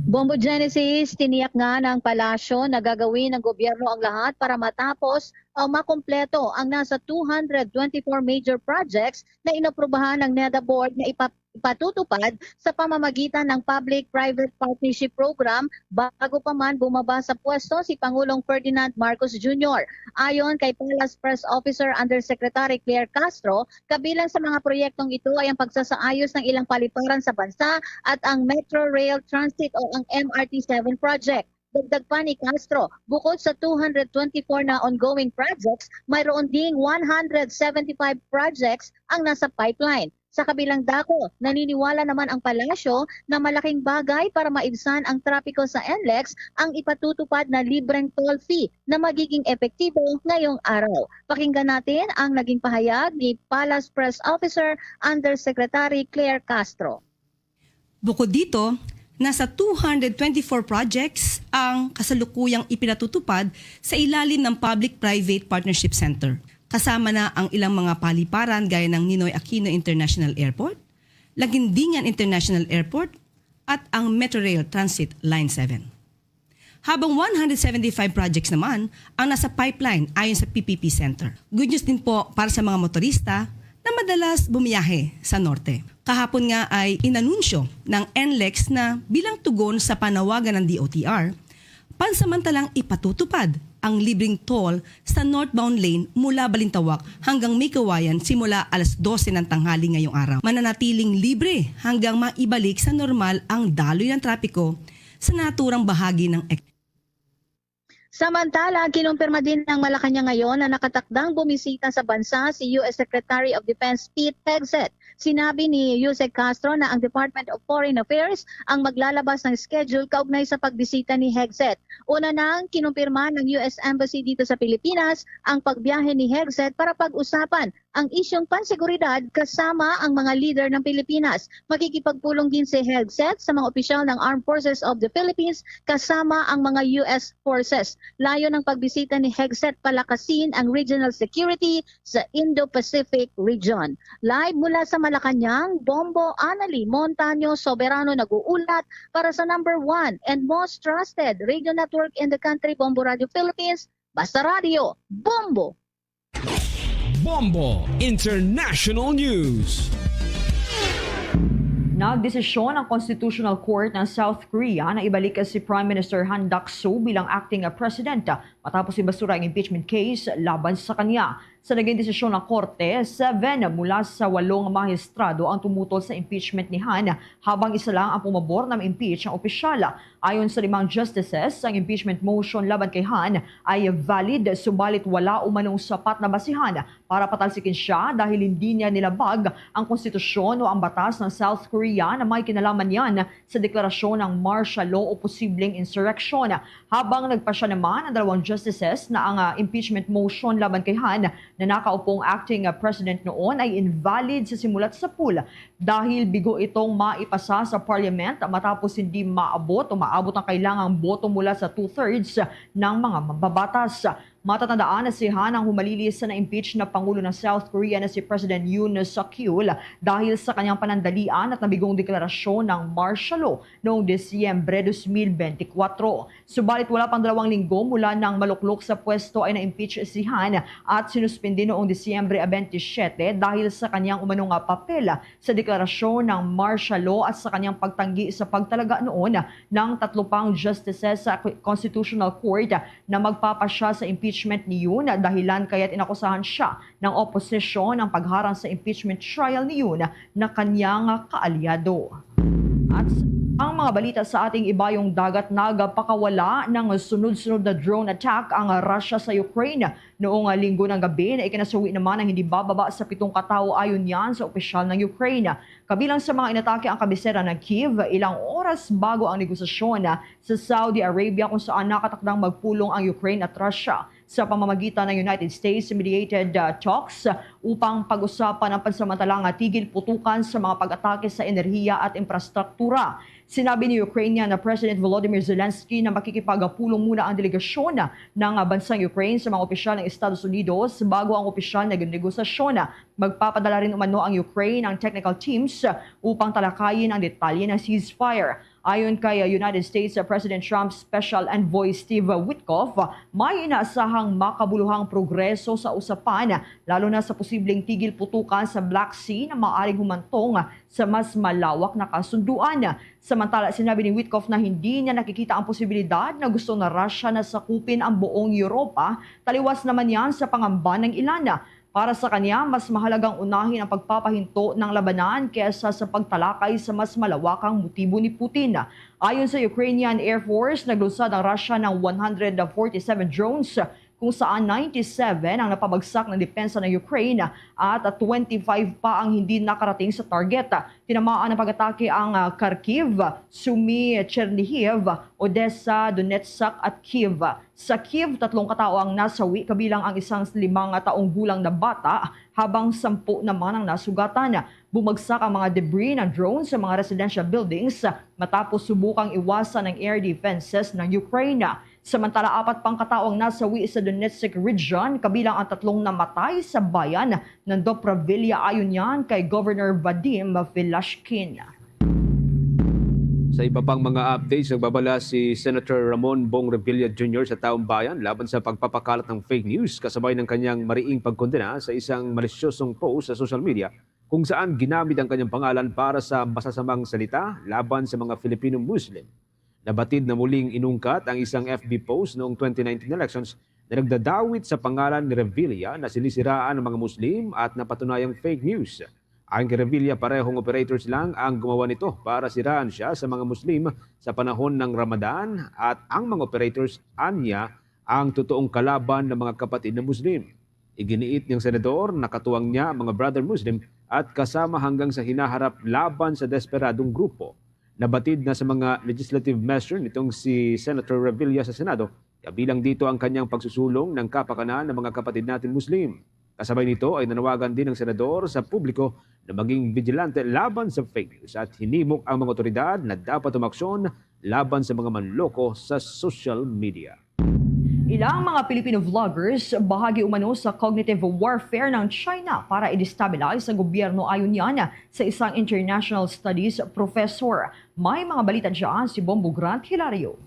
Bombo Genesis, tiniyak nga ng palasyo na gagawin ng gobyerno ang lahat para matapos o makumpleto ang nasa two hundred twenty-four major projects na inaprubahan ng NEDA Board na ipa-, ipatutupad sa pamamagitan ng Public-Private Partnership Program bago pa man bumaba sa pwesto si Pangulong Ferdinand Marcos Junior. Ayon kay Palace Press Officer Undersecretary Claire Castro, kabilang sa mga proyektong ito ay ang pagsasaayos ng ilang paliparan sa bansa at ang Metro Rail Transit o ang M R T seven project. Dagdag pa ni Castro, bukod sa two hundred twenty-four na ongoing projects, mayroon ding one hundred seventy-five projects ang nasa pipeline. Sa kabilang dako, naniniwala naman ang palasyo na malaking bagay para maibsan ang trapiko sa NLEX ang ipatutupad na libreng toll fee na magiging epektibo ngayong araw. Pakinggan natin ang naging pahayag ni Palace Press Officer Undersecretary Claire Castro. Bukod dito, nasa two hundred twenty-four projects ang kasalukuyang ipinatutupad sa ilalim ng Public-Private Partnership Center. Kasama na ang ilang mga paliparan gaya ng Ninoy Aquino International Airport, Laguindingan International Airport, at ang Metrorail Transit Line seven. Habang one hundred seventy-five projects naman ang nasa pipeline ayon sa P P P Center. Good news din po para sa mga motorista na madalas bumiyahe sa norte. Kahapon nga ay inanunsyo ng NLEX na bilang tugon sa panawagan ng D O T R, pansamantalang ipatutupad ang libreng toll sa northbound lane mula Balintawak hanggang May Kawayan simula alas dose ng tanghali ngayong araw. Mananatiling libre hanggang maibalik sa normal ang daloy ng trapiko sa naturang bahagi ng ek- Samantala, kinumpirma din ng Malacañang ngayon na nakatakdang bumisita sa bansa si U S Secretary of Defense Pete Hegseth. Sinabi ni Usec Castro na ang Department of Foreign Affairs ang maglalabas ng schedule kaugnay sa pagbisita ni Hegseth. Una nang kinumpirma ng U S Embassy dito sa Pilipinas ang pagbiyahe ni Hegseth para pag-usapan ang isyung panseguridad kasama ang mga lider ng Pilipinas. Makikipagpulong din si Hegseth sa mga opisyal ng Armed Forces of the Philippines kasama ang mga U S forces. Layo ng pagbisita ni Hegseth palakasin ang regional security sa Indo-Pacific region. Live mula sa Malacañang, Bombo Anali Montaño Soberano nag-uulat para sa number one and most trusted radio network in the country, Bombo Radio Philippines. Basta Radio, Bombo! Bombo International News. Nagdesisyon ang Constitutional Court ng South Korea na ibalik si Prime Minister Han Duck-soo bilang acting president matapos ibasura ang impeachment case laban sa kanya. Sa naging desisyon ng korte, seven mula sa walong mahistrado ang tumutol sa impeachment ni Han, habang isa lang ang pumabor na ma-impeach ang opisyal. Ayon sa limang justices, ang impeachment motion laban kay Han ay valid, subalit wala umanong sapat na basihan para patalsikin siya dahil hindi niya nilabag ang konstitusyon o ang batas ng South Korea na may kinalaman niyan sa deklarasyon ng martial law o posibleng insurrection. Habang nagpasya naman ang dalawang justices na ang, ah, impeachment motion laban kay Han na nakaupong acting, ah, president noon ay invalid sa simulat sa pool dahil bigo itong maipasa sa parliament matapos hindi maabot o maabot ang kailangang boto mula sa two-thirds ng mga mambabatas. Matatandaan na si Han ang humalilis sa na-impeach na pangulo ng South Korea na si President Yoon Suk Yeol dahil sa kanyang panandalian at nabigong deklarasyon ng martial law noong Disyembre dos mil bente kwatro. Subalit wala pang dalawang linggo mula nang maluklok sa pwesto ay na-impeach si Han at sinuspindi noong Disyembre bente siyete dahil sa kanyang umanong nga papel sa deklarasyon ng martial law at sa kanyang pagtanggi sa pagtalaga noon ng tatlo pang justices sa Constitutional Court na magpapasya sa impeachment ni Yoon, dahilan kaya't inakusahan siya ng oposisyon ang pagharang sa impeachment trial ni Yoon na kanyang kaalyado. At ang mga balita sa ating ibayong dagat, nagapakawala ng sunod-sunod na drone attack ang Russia sa Ukraine. Noong linggo ng gabi na ikinasawi naman ang hindi bababa sa pitong katao, ayon yan sa opisyal ng Ukraine. Kabilang sa mga inatake ang kabisera ng Kyiv, ilang oras bago ang negosasyon sa Saudi Arabia kung saan nakatakdang magpulong ang Ukraine at Russia sa pamamagitan ng United States-mediated, uh, talks upang pag-usapan ang pansamantalang tigil putukan sa mga pag-atake sa enerhiya at infrastruktura. Sinabi ni Ukrainian na President Volodymyr Zelensky na makikipagpulong muna ang delegasyon ng bansang Ukraine sa mga opisyal ng Estados Unidos bago ang opisyal na negosasyon. Magpapadala rin umano ang Ukraine ng technical teams upang talakayin ang detalye ng ceasefire. Ayon kay United States President Trump's Special Envoy Steve Witkoff, may inaasahang makabuluhang progreso sa usapan, lalo na sa posibleng tigil putukan sa Black Sea na maaring humantong sa mas malawak na kasunduan. Samantala, sinabi ni Witkoff na hindi niya nakikita ang posibilidad na gusto na Russia na sakupin ang buong Europa, taliwas naman yan sa pangamba ng ilan. Para sa kanya, mas mahalagang unahin ang pagpapahinto ng labanan kaysa sa pagtalakay sa mas malawakang motibo ni Putin. Ayon sa Ukrainian Air Force, naglunsad ang Russia ng one hundred forty-seven drones, kung saan ninety-seven ang napabagsak ng depensa ng Ukraine at twenty-five pa ang hindi nakarating sa target. Tinamaan ng pag-atake ang, ah, Kharkiv, Sumy, Chernihiv, Odessa, Donetsk at Kyiv. Sa Kyiv, tatlong katao ang nasawi, kabilang ang isang limang taong gulang na bata, habang sampu naman ang nasugatan. Bumagsak ang mga debris ng drone sa mga residential buildings matapos subukang iwasan ng air defenses ng Ukraine. Samantala, apat pang katao ang nasawi sa Donetsk region, kabilang ang tatlong namatay sa bayan ng Dobrovolya, ayon yan kay Governor Vadim Velashkin. Sa iba pang mga updates, nagbabala si Senator Ramon Bong Revilla Junior sa taong bayan laban sa pagpapakalat ng fake news, kasabay ng kanyang mariing pagkondena sa isang malisyosong post sa social media kung saan ginamit ang kanyang pangalan para sa masasamang salita laban sa mga Filipino Muslim. Nabatid na muling inungkat ang isang F B post noong twenty nineteen elections na nagdadawit sa pangalan ni Revilla na sinisiraan ang mga Muslim at napatunayang fake news. Ayon kay Revilla, parehong operators lang ang gumawa nito para siraan siya sa mga Muslim sa panahon ng Ramadan, at ang mga operators anya ang totoong kalaban ng mga kapatid na Muslim. Iginiit niyang senador, nakatuwang niya ang mga brother Muslim at kasama hanggang sa hinaharap laban sa desperadong grupo. Nabatid na sa mga legislative measure nitong si Senator Revilla sa Senado, kabilang dito ang kanyang pagsusulong ng kapakanan ng mga kapatid natin Muslim. Kasabay nito ay nanawagan din ang senador sa publiko na maging vigilante laban sa fake news at hinimok ang mga otoridad na dapat umaksyon laban sa mga manloko sa social media. Ilang mga Filipino vloggers bahagi umano sa cognitive warfare ng China para i-destabilize ang gobyerno, ayon yan sa isang international studies professor. May mga balita dyan si Bombo Grant Hilario.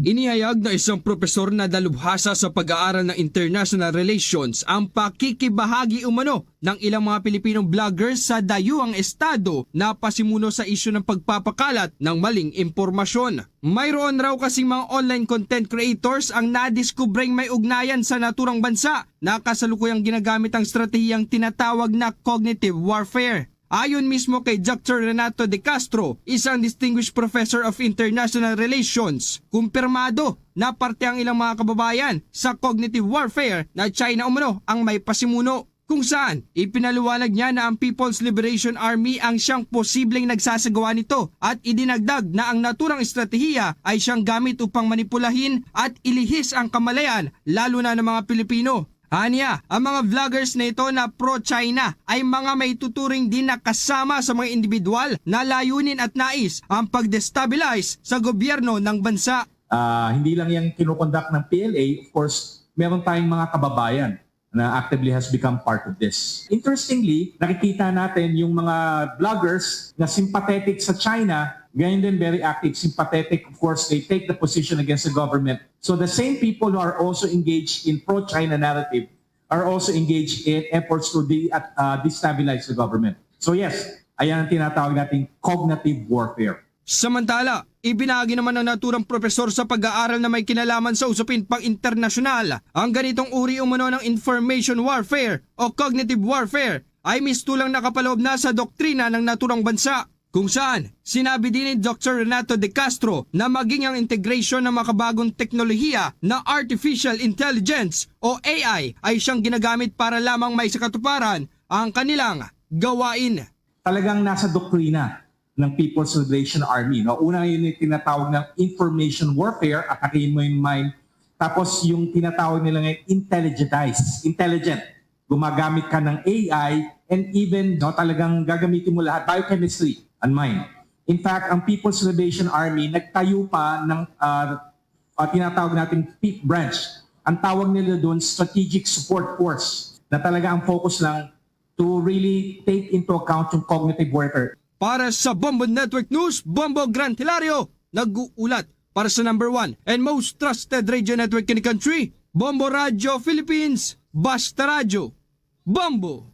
Inihayag na isang propesor na dalubhasa sa pag-aaral ng international relations ang pakikibahagi umano ng ilang mga Pilipinong vloggers sa dayuhang estado na pasimuno sa isyu ng pagpapakalat ng maling impormasyon. Mayroon raw kasing mga online content creators ang nadiskubreng may ugnayan sa naturang bansa na kasalukuyang ginagamit ang estratehiyang tinatawag na cognitive warfare. Ayon mismo kay Doctor Renato De Castro, isang distinguished professor of international relations, kumpirmado na parte ang ilang mga kababayan sa cognitive warfare na China umano ang may pasimuno. kung saan ipinaliwanag niya na ang People's Liberation Army ang siyang posibleng nagsasagawa nito at idinagdag na ang naturang estratehiya ay siyang gamit upang manipulahin at ilihis ang kamalayan, lalo na ng mga Pilipino. Anya, ang mga vloggers na ito na pro-China ay mga maituturing din na kasama sa mga individual na layunin at nais ang pag-destabilize sa gobyerno ng bansa. Ah, hindi lang yung kinukondak ng P L A, of course, meron tayong mga kababayan na actively has become part of this. Interestingly, nakikita natin yung mga vloggers na sympathetic sa China, ganyan din very active, sympathetic. Of course, they take the position against the government. So the same people who are also engaged in pro-China narrative are also engaged in efforts to de- uh, destabilize the government. So yes, ayan ang tinatawag nating cognitive warfare. Samantala, ibinagi naman ng naturang profesor sa pag-aaral na may kinalaman sa usapin pang-internasyonal ang ganitong uri umano ng information warfare o cognitive warfare ay mistulang nakapaloob na sa doktrina ng naturang bansa, kung saan sinabi din ni Doctor Renato De Castro na maging ang integration ng makabagong teknolohiya na artificial intelligence o A I ay siyang ginagamit para lamang maisakatuparan ang kanilang gawain. Talagang nasa doktrina ng People's Liberation Army, no? Una, yun yung tinatawag ng information warfare, atakihin mo yung mind. Tapos yung tinatawag nila ngayon, intelligentize, intelligent. Gumagamit ka ng A I, and even, no, talagang gagamitin mo lahat, biochemistry and mind. In fact, ang People's Liberation Army nagtayo pa ng, ah, ah, tinatawag nating fifth branch. Ang tawag nila doon, Strategic Support Force, na talaga ang focus lang to really take into account yung cognitive warfare. Para sa Bombo Network News, Bombo Grant Hilario, nag-uulat para sa number one and most trusted radio network in the country, Bombo Radio Philippines, Basta Radyo, Bombo!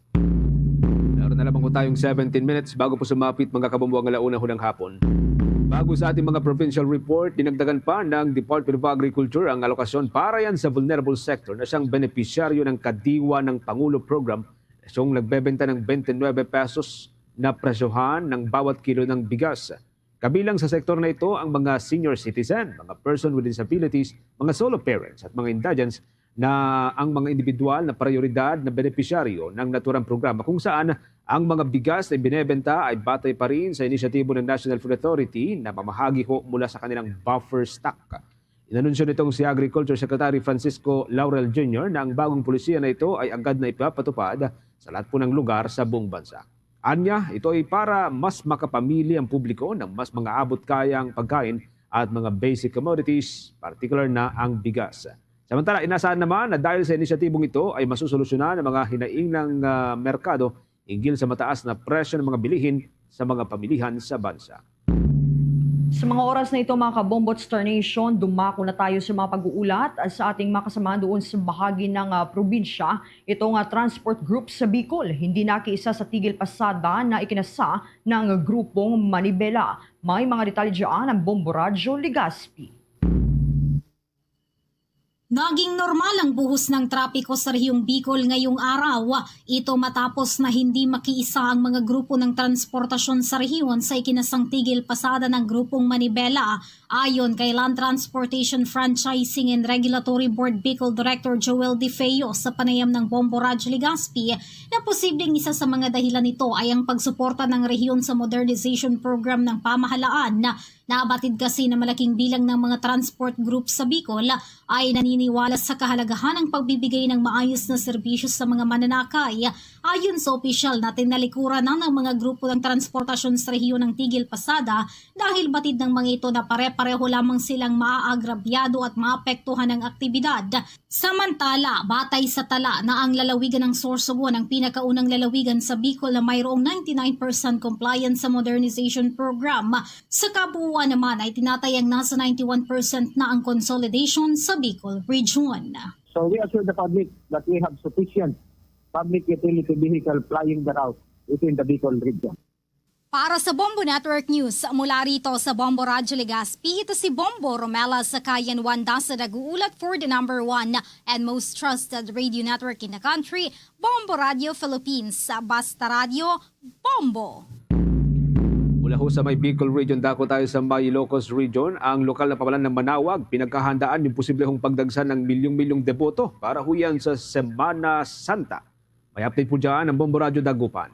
Meron na lamang po tayong seventeen minutes bago po sumapit, mga kabombo, ang alauna hunang hapon. Bago sa ating mga provincial report, dinagdagan pa ng Department of Agriculture ang alokasyon para yan sa vulnerable sector na siyang benepisyaryo ng Kadiwa ng Pangulo Program, siyang nagbebenta ng twenty-nine pesos na presyohan ng bawat kilo ng bigas. Kabilang sa sektor na ito ang mga senior citizen, mga person with disabilities, mga solo parents, at mga indigents na ang mga individual na prioridad na benepisyaryo ng naturang programa, kung saan ang mga bigas na binebenta ay batay pa rin sa inisyatibo ng National Food Authority na mamahagi ho mula sa kanilang buffer stock. Inanunsyo nitong si Agriculture Secretary Francisco Laurel Junior na ang bagong polisiya na ito ay agad na ipapatupad sa lahat po ng lugar sa buong bansa. Anya, ito ay para mas makapamili ang publiko ng mas mga abot-kayang pagkain at mga basic commodities, partikular na ang bigas. Samantala, inasahan naman na dahil sa inisyatibong ito ay masusolusyonan ang mga hinaing ng, ah, merkado hinggil sa mataas na presyo ng mga bilihin sa mga pamilihan sa bansa. Sa mga oras na ito, mga kabombo at Star Nation, dumako na tayo sa mga pag-uulat sa ating mga kasamahan doon sa bahagi ng, ah, probinsya. Ito nga transport group sa Bicol, hindi nakiisa sa tigil pasada na ikinasa ng grupong Manibela. May mga detalye dyan ang Bombo Radyo Legazpi. Naging normal ang buhos ng trapiko sa rehiyong Bicol ngayong araw. Ito matapos na hindi makiisa ang mga grupo ng transportasyon sa rehiyon sa ikinasang tigil pasada ng grupong Manibela. Ayon kay Land Transportation Franchising and Regulatory Board Bicol Director Joel De Feo sa panayam ng Bombo Radyo Legazpi na posibleng isa sa mga dahilan nito ay ang pagsuporta ng rehiyon sa modernization program ng pamahalaan. Nabatid kasi na malaking bilang ng mga transport group sa Bicol ay naniniwala sa kahalagahan ng pagbibigay ng maayos na serbisyo sa mga mananakay. Ayon sa opisyal na tinalikuran na ng mga grupo ng transportasyon sa rehiyon ng tigil pasada dahil batid ng mga ito na pare-pareho lamang silang maaagrabyado at maapektuhan ng aktibidad. Samantala, batay sa tala na ang lalawigan ng Sorsogon ang pinakaunang lalawigan sa Bicol na mayroong ninety-nine percent compliance sa modernization program. Sa kabuuan naman ay tinatayang nasa ninety-one percent na ang consolidation sa Bicol Region. So we assure the public that we have sufficient public utility vehicle plying the route within the Bicol Region. Para sa Bombo Network News, mula rito sa Bombo Radyo Legazpi, ito si Bombo Romela Sakayan Wanda sa nag-uulat for the number one and most trusted radio network in the country, Bombo Radio Philippines. Basta Radyo, Bombo! Mula ho sa may Bicol Region, dako tayo sa may Ilocos Region. Ang lokal na pamalan ng Manawag, pinaghahandaan yung posiblehong pagdagsa ng milyong-milyong deboto para ho yan sa Semana Santa. May update po dyan ang Bombo Radyo Dagupan.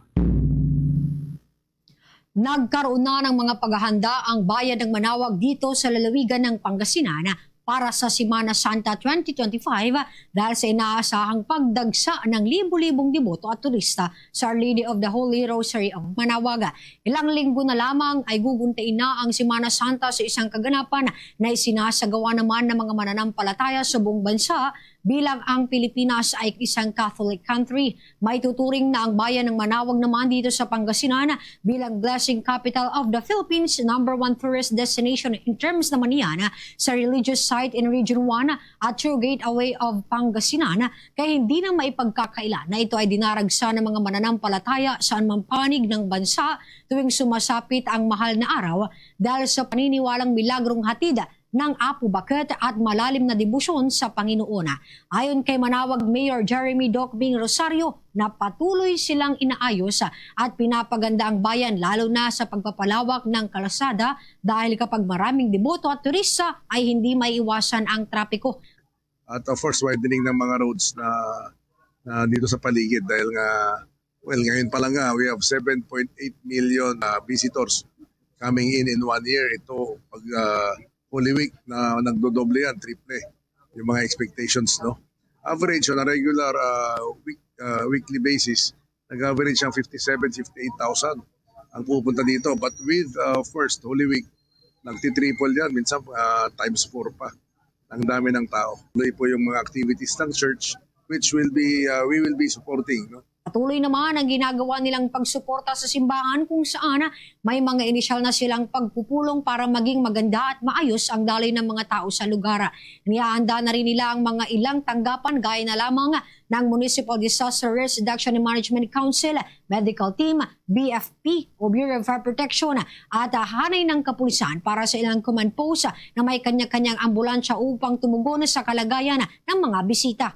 Nagkaroon na ng mga paghahanda ang bayan ng Manaoag dito sa lalawigan ng Pangasinan para sa Semana Santa twenty twenty-five dahil sa inaasahang pagdagsa ng libo-libong deboto at turista sa Our Lady of the Holy Rosary of Manaoag. Ilang linggo na lamang ay guguntain na ang Semana Santa sa isang kaganapan na isinasagawa naman ng mga mananampalataya sa buong bansa bilang ang Pilipinas ay isang Catholic country. Maituturing na ang bayan ng Manaoag naman dito sa Pangasinan bilang blessing capital of the Philippines, number one tourist destination in terms naman niyan sa religious site in Region one at true gateway of Pangasinan, kaya hindi na maipagkakaila na ito ay dinaragsa ng mga mananampalataya saan mang panig ng bansa tuwing sumasapit ang mahal na araw dahil sa paniniwalang milagrong hatid ng Apo Baket at malalim na debosyon sa Panginoon. Ayon kay Manaoag Mayor Jeremy Docbing Rosario, na patuloy silang inaayos at pinapaganda ang bayan, lalo na sa pagpapalawak ng kalsada, dahil kapag maraming deboto at turista ay hindi maiiwasan ang trapiko. At of course, widening ng mga roads na, na dito sa paligid dahil nga, well, ngayon pa lang nga, we have seven point eight million, ah, visitors coming in in one year. Ito, pag, ah, Holy Week, na nagdodoble yan, triple yung mga expectations, no? Average on a regular, ah, week, ah, weekly basis, nag-average ang fifty-seven, fifty-eight thousand ang pupunta dito. But with, ah, of course, Holy Week, nagti-triple yan, minsan, ah, times four pa. Ang dami ng tao. Tuloy po yung mga activities ng church, which will be, ah, we will be supporting, no? Patuloy naman ang ginagawa nilang pagsuporta sa simbahan, kung saan may mga inisyal na silang pagpupulong para maging maganda at maayos ang daloy ng mga tao sa lugar. Inihahanda na rin nila ang mga ilang tanggapan, gaya na lamang ng Municipal Disaster Risk Reduction and Management Council, medical team, B F P o Bureau of Fire Protection, at hanay ng kapulisan para sa ilang command post na may kanya-kanyang ambulansya upang tumugon sa kalagayan ng mga bisita.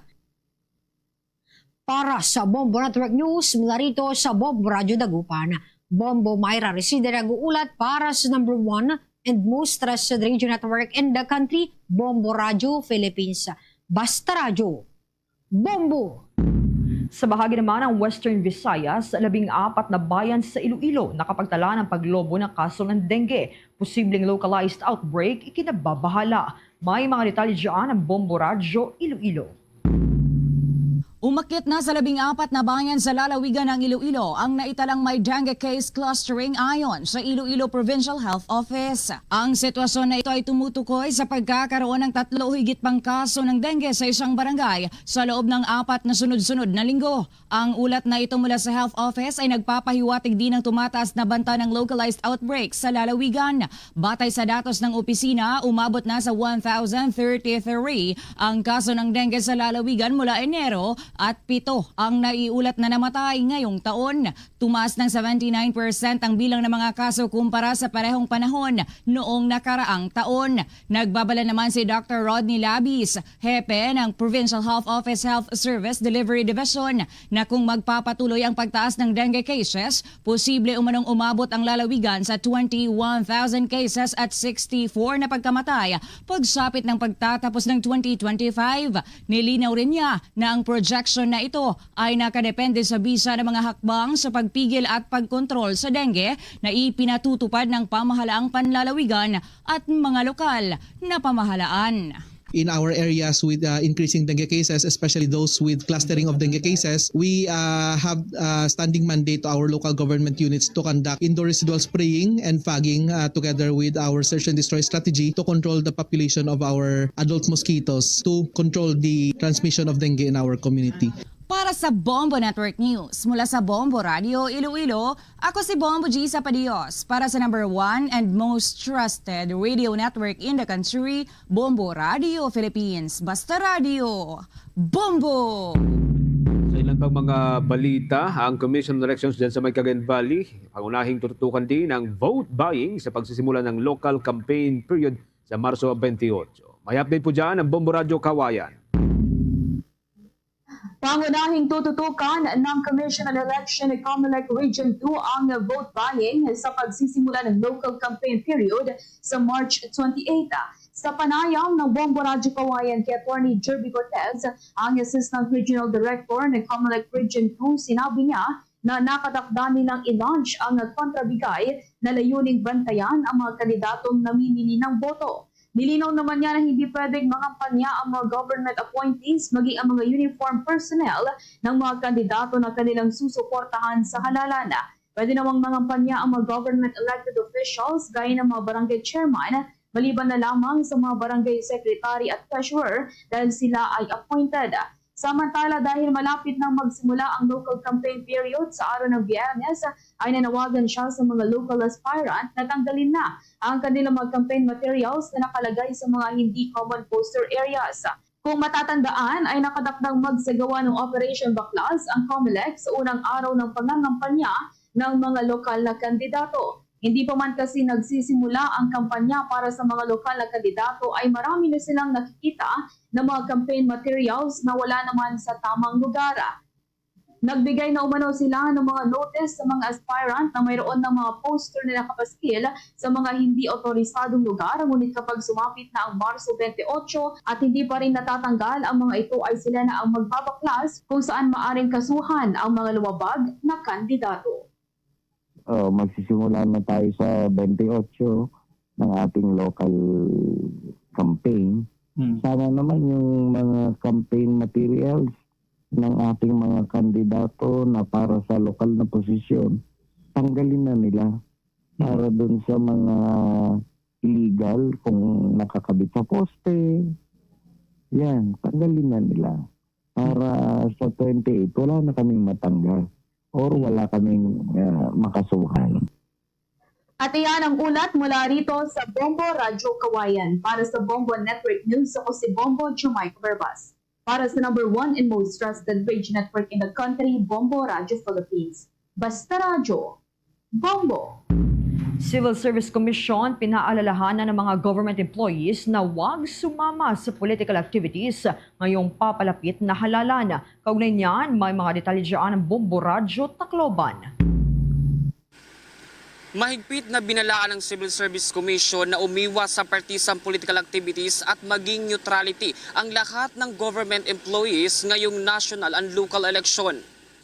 Para sa Bombo Network News, mula rito sa Bombo Radyo Dagupan, Bombo Myra Reside nag-uulat para sa number one and most trusted radio network in the country, Bombo Radyo Philippines. Basta Radyo, Bombo! Sa bahagi naman ng Western Visayas, labing apat na bayan sa Iloilo nakapagtala ng paglobo ng kaso ng dengue. Posibleng localized outbreak, ikinababahala. May mga detalye dyan ang Bombo Radyo Iloilo. Umakyat na sa labing apat na bayan sa lalawigan ng Iloilo ang naitalang may dengue case clustering, ayon sa Iloilo Provincial Health Office. Ang sitwasyon na ito ay tumutukoy sa pagkakaroon ng tatlo o higit pang kaso ng dengue sa isang barangay sa loob ng apat na sunod-sunod na linggo. Ang ulat na ito mula sa Health Office ay nagpapahiwatig din ng tumataas na banta ng localized outbreak sa lalawigan. Batay sa datos ng opisina, umabot na sa one thousand thirty-three ang kaso ng dengue sa lalawigan mula Enero at pito ang naiulat na namatay ngayong taon. Tumaas ng seventy-nine percent ang bilang ng mga kaso kumpara sa parehong panahon noong nakaraang taon. Nagbabala naman si Doctor Rodney Labis, hepe ng Provincial Health Office Health Service Delivery Division, na kung magpapatuloy ang pagtaas ng dengue cases, posible umanong umabot ang lalawigan sa twenty-one thousand cases at sixty-four na pagkamatay pagsapit ng pagtatapos ng twenty twenty-five. Nilinaw rin niya na ang projection na ito ay nakadepende sa bisa ng mga hakbang sa pagpigil at pagkontrol sa dengue na ipinatutupad ng pamahalaang panlalawigan at mga lokal na pamahalaan. In our areas with, uh, increasing dengue cases, especially those with clustering of dengue cases, we, uh, have, uh, standing mandate to our local government units to conduct indoor residual spraying and fogging, uh, together with our search and destroy strategy to control the population of our adult mosquitoes to control the transmission of dengue in our community. Para sa Bombo Network News, mula sa Bombo Radio Iloilo, ako si Bombo G Sapadios para sa number one and most trusted radio network in the country, Bombo Radio Philippines. Basta Radio, Bombo! Sa ilan pang mga balita, ang Commission on Elections dyan sa may Cagayan Valley, pangunahing tututukan din ang vote buying sa pagsisimula ng local campaign period sa Marso twenty-eight. May update po dyan ang Bombo Radio Kawayan. Pangunahing tututukan ng Commission on Election Comelec Region two ang vote buying sa pagsisimula ng local campaign period sa March twenty-eight. Sa panayam ng Bombo Radyo Kawayan kay Attorney Jerby Cortez, ang Assistant Regional Director ng Comelec Region two, sinabi niya na nakatakda nilang i-launch ang kontrabigay na layuning bantayan ang mga kandidatong namimili ng boto. Nilinaw naman niya na hindi pwedeng mangampanya ang mga government appointees, maging ang mga uniform personnel ng mga kandidato na kanilang susuportahan sa halalan. Pwede namang mangampanya ang mga government elected officials gaya ng mga barangay chairman, maliban na lamang sa mga barangay secretary at treasurer dahil sila ay appointed. Samantala, dahil malapit nang magsimula ang local campaign period sa araw ng Biyernes, ay nanawagan siya sa mga local aspirant na tanggalin na ang kanilang mga campaign materials na nakalagay sa mga hindi common poster areas. Kung matatandaan, ay nakatakdang magsagawa ng Operation Baklas ang Comelec sa unang araw ng pangangampanya ng mga lokal na kandidato. Hindi pa man kasi nagsisimula ang kampanya para sa mga lokal na kandidato, ay marami na silang nakikita na mga campaign materials na wala naman sa tamang lugar. Nagbigay na umano sila ng mga notice sa mga aspirant na mayroon ng mga poster na nakapaskil sa mga hindi otorisadong lugar, ngunit kapag sumapit na ang Marso twenty-eight at hindi pa rin natatanggal ang mga ito, ay sila na ang magbabaklas kung saan maaring kasuhan ang mga lumabag na kandidato. Oh, magsisimula na tayo sa twenty-eight ng ating local campaign. Hmm. Sana naman yung mga campaign materials ng ating mga kandidato na para sa lokal na posisyon, tanggalin na nila. Para dun sa mga illegal, kung nakakabit sa poste, yan, tanggalin na nila. Para sa twenty-eight, wala na kaming matanggal or wala kaming ah, makasuhan. At iyan ang ulat mula rito sa Bombo Radyo Kawayan. Para sa Bombo Network News, ako si Bombo Jumay Cuervas. Para sa number one and most trusted radio network in the country, Bombo Radyo Philippines. Basta Radyo, Bombo! Civil Service Commission pinaalalahanan ang mga government employees na wag sumama sa political activities ngayong papalapit na halalan. Kaugnay niyan, may mga detalye dyan ang Bombo Radyo Tacloban. Mahigpit na binalaan ng Civil Service Commission na umiwas sa partisan political activities at maging neutrality ang lahat ng government employees ngayong national and local election.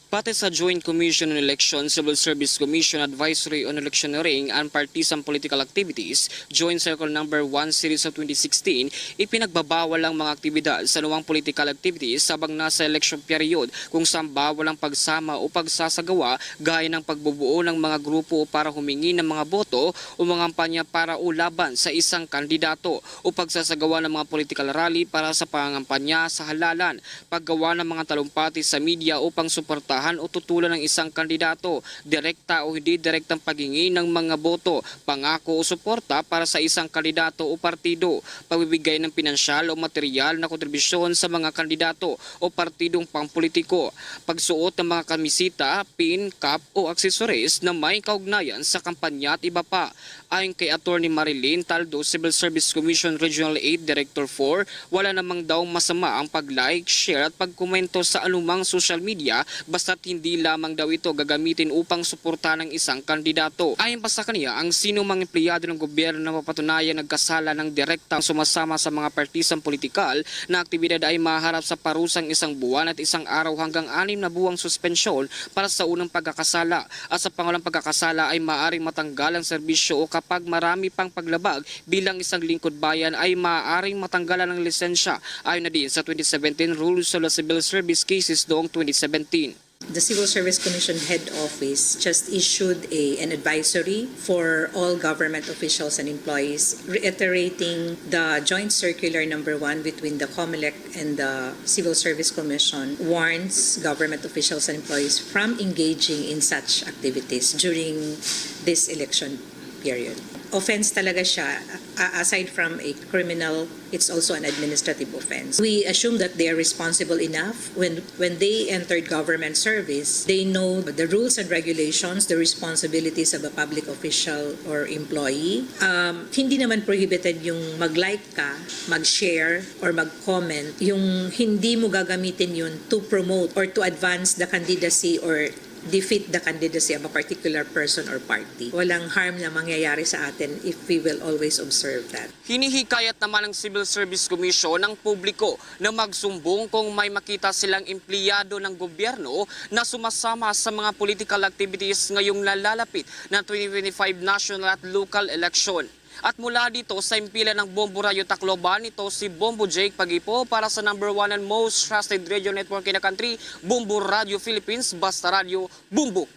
Pati sa Joint Commission on Election, Civil Service Commission Advisory on Electioneering and Partisan Political Activities, Joint Circle Number one Series of twenty sixteen, ipinagbabawal ang mga aktibidad sa anumang political activities habang nasa election period, kung saan bawal ang pagsama o pagsasagawa gaya ng pagbubuo ng mga grupo para humingi ng mga boto o mangampanya para o laban sa isang kandidato o pagsasagawa ng mga political rally para sa pangangampanya sa halalan, paggawa ng mga talumpati sa media upang suportahan o tutulan ang isang kandidato, direkta o hindi direktang paghingi ng mga boto, pangako o suporta para sa isang kandidato o partido, pagbibigay ng pinansyal o material na kontribusyon sa mga kandidato o partidong pampolitiko, pagsuot ng mga kamisita, pin, cap o accessories na may kaugnayan sa kampanya at iba pa. Ayon kay Attorney Marilyn Taldo, Civil Service Commission Regional eight Director four, wala namang daw masama ang pag-like, share at pagkomento sa anumang social media basta't hindi lamang daw ito gagamitin upang suportahan ang isang kandidato. Ayon pa sa kaniya, ang sino mang empleyado ng gobyerno na mapatunayan nagkasala ng direkta sumasama sa mga partisang politikal na aktibidad ay maharap sa parusang isang buwan at isang araw hanggang anim na buwang suspensyon para sa unang pagkakasala, at sa pangulang pagkakasala ay maaaring matanggal ang serbisyo o kapag marami pang paglabag bilang isang lingkod bayan ay maaaring matanggalan ng lisensya ayon na diin sa twenty seventeen Rules of the Civil Service Cases noong twenty seventeen. The Civil Service Commission Head Office just issued a, an advisory for all government officials and employees, reiterating the Joint Circular Number One between the Comelec and the Civil Service Commission warns government officials and employees from engaging in such activities during this election period. Offense talaga siya, a- aside from a criminal, it's also an administrative offense. We assume that they are responsible enough when when they entered government service, they know the rules and regulations, the responsibilities of a public official or employee. Um, hindi naman prohibited yung mag-like ka, mag-share, or mag-comment. Yung hindi mo gagamitin yun to promote or to advance the candidacy or defeat the candidacy of a particular person or party. Walang harm na mangyayari sa atin if we will always observe that. Hinihikayat naman ng Civil Service Commission ang publiko na magsumbong kung may makita silang empleyado ng gobyerno na sumasama sa mga political activities ngayong nalalapit na twenty twenty-five national at local election. At mula dito sa himpilan ng Bombo Radyo Tacloban, ito si Bombo Jake Pagipo para sa number one and most trusted radio network in the country, Bombo Radyo Philippines, Basta Radyo Bombo.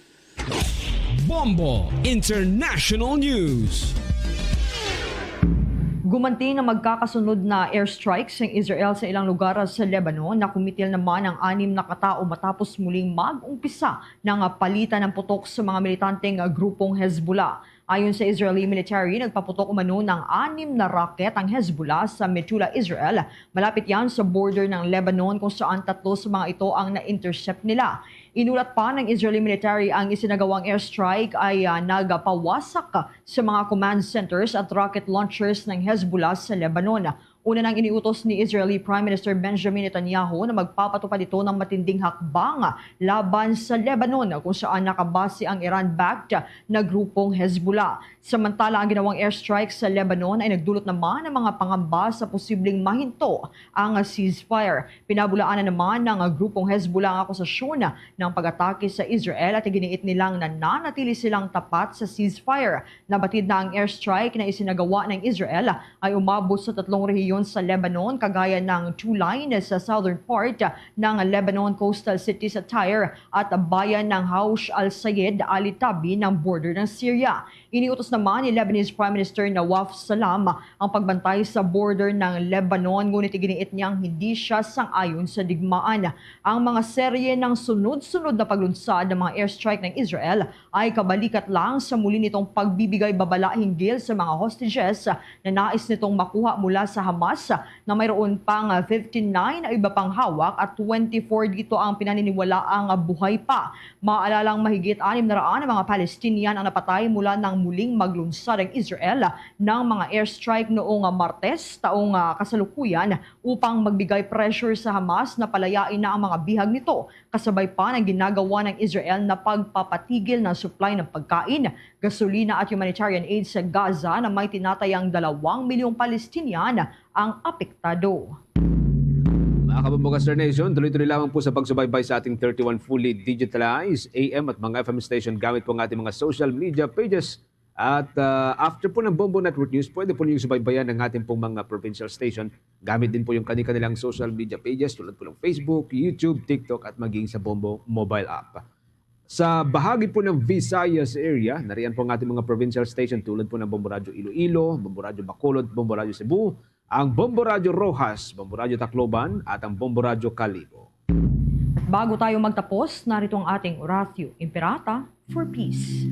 Bombo International News. Gumanti na magkakasunod na airstrikes ang Israel sa ilang lugar sa Lebanon. Nakumitil naman ang anim na katao matapos muling mag-umpisa ng palitan ng putok sa mga militanteng grupong Hezbollah. Ayon sa Israeli military, nagpaputok umano ng anim na rocket ang Hezbollah sa Metula, Israel. Malapit yan sa border ng Lebanon, kung saan tatlo sa mga ito ang na-intercept nila. Inulat pa ng Israeli military, ang isinagawang airstrike ay ah, nagpawasak sa mga command centers at rocket launchers ng Hezbollah sa Lebanon. Una nang iniutos ni Israeli Prime Minister Benjamin Netanyahu na magpapatupad ito ng matinding hakbang laban sa Lebanon, kung saan nakabase ang Iran-backed na grupong Hezbollah. Samantala, ang ginawang airstrike sa Lebanon ay nagdulot naman ng mga pangamba sa posibleng mahinto ang ceasefire. Pinabulaanan naman ng grupong Hezbollah ang akusasyon ng pag-atake sa Israel at iginiit nilang nananatili silang tapat sa ceasefire. Nabatid na ang airstrike na isinagawa ng Israel ay umabot sa tatlong rehiyon sa Lebanon, kagaya ng Tulayn sa southern part ng Lebanon, coastal city sa Tyre at bayan ng Haush al-Sayed, alitabi ng border ng Syria. Iniutos naman ni Lebanese Prime Minister Nawaf Salam ang pagbantay sa border ng Lebanon, ngunit iginiit niyang hindi siya sang-ayon sa digmaan. Ang mga serye ng sunod-sunod na paglunsad ng mga airstrike ng Israel ay kabalikat lang sa muli nitong pagbibigay babala hinggil sa mga hostages na nais nitong makuha mula sa Hamas, na mayroon pang fifty-nine na iba pang hawak at twenty-four dito ang pinaniniwalaang buhay pa. Maalalang mahigit anim na raan ang mga Palestinian ang napatay mula nang muling maglunsad ang Israel ng mga airstrike noong Martes taong, ah, kasalukuyan upang magbigay pressure sa Hamas na palayain na ang mga bihag nito, kasabay pa ng ginagawa ng Israel na pagpapatigil ng supply ng pagkain, gasolina at humanitarian aid sa Gaza, na may tinatayang dalawang milyong Palestinian ang apektado. Mga kabombo ka Star Nation, tuloy-tuloy lamang po sa pagsubaybay sa ating thirty-one fully digitalized A M at mga F M station gamit po ang ating mga social media pages. At ah, after po ng Bombo Network News, pwede po ninyong subaybayan ang ating pong mga provincial station gamit din po yung kani-kanilang social media pages tulad po ng Facebook, YouTube, TikTok at maging sa Bombo mobile app. Sa bahagi po ng Visayas area, nariyan po ang ating mga provincial station tulad po ng Bombo Radyo Iloilo, Bombo Radyo Bacolod, Bombo Radyo Cebu, ang Bombo Radyo Roxas, Bombo Radyo Tacloban, at ang Bombo Radyo Kalibo. At bago tayo magtapos, narito ang ating Oratio Imperata for Peace.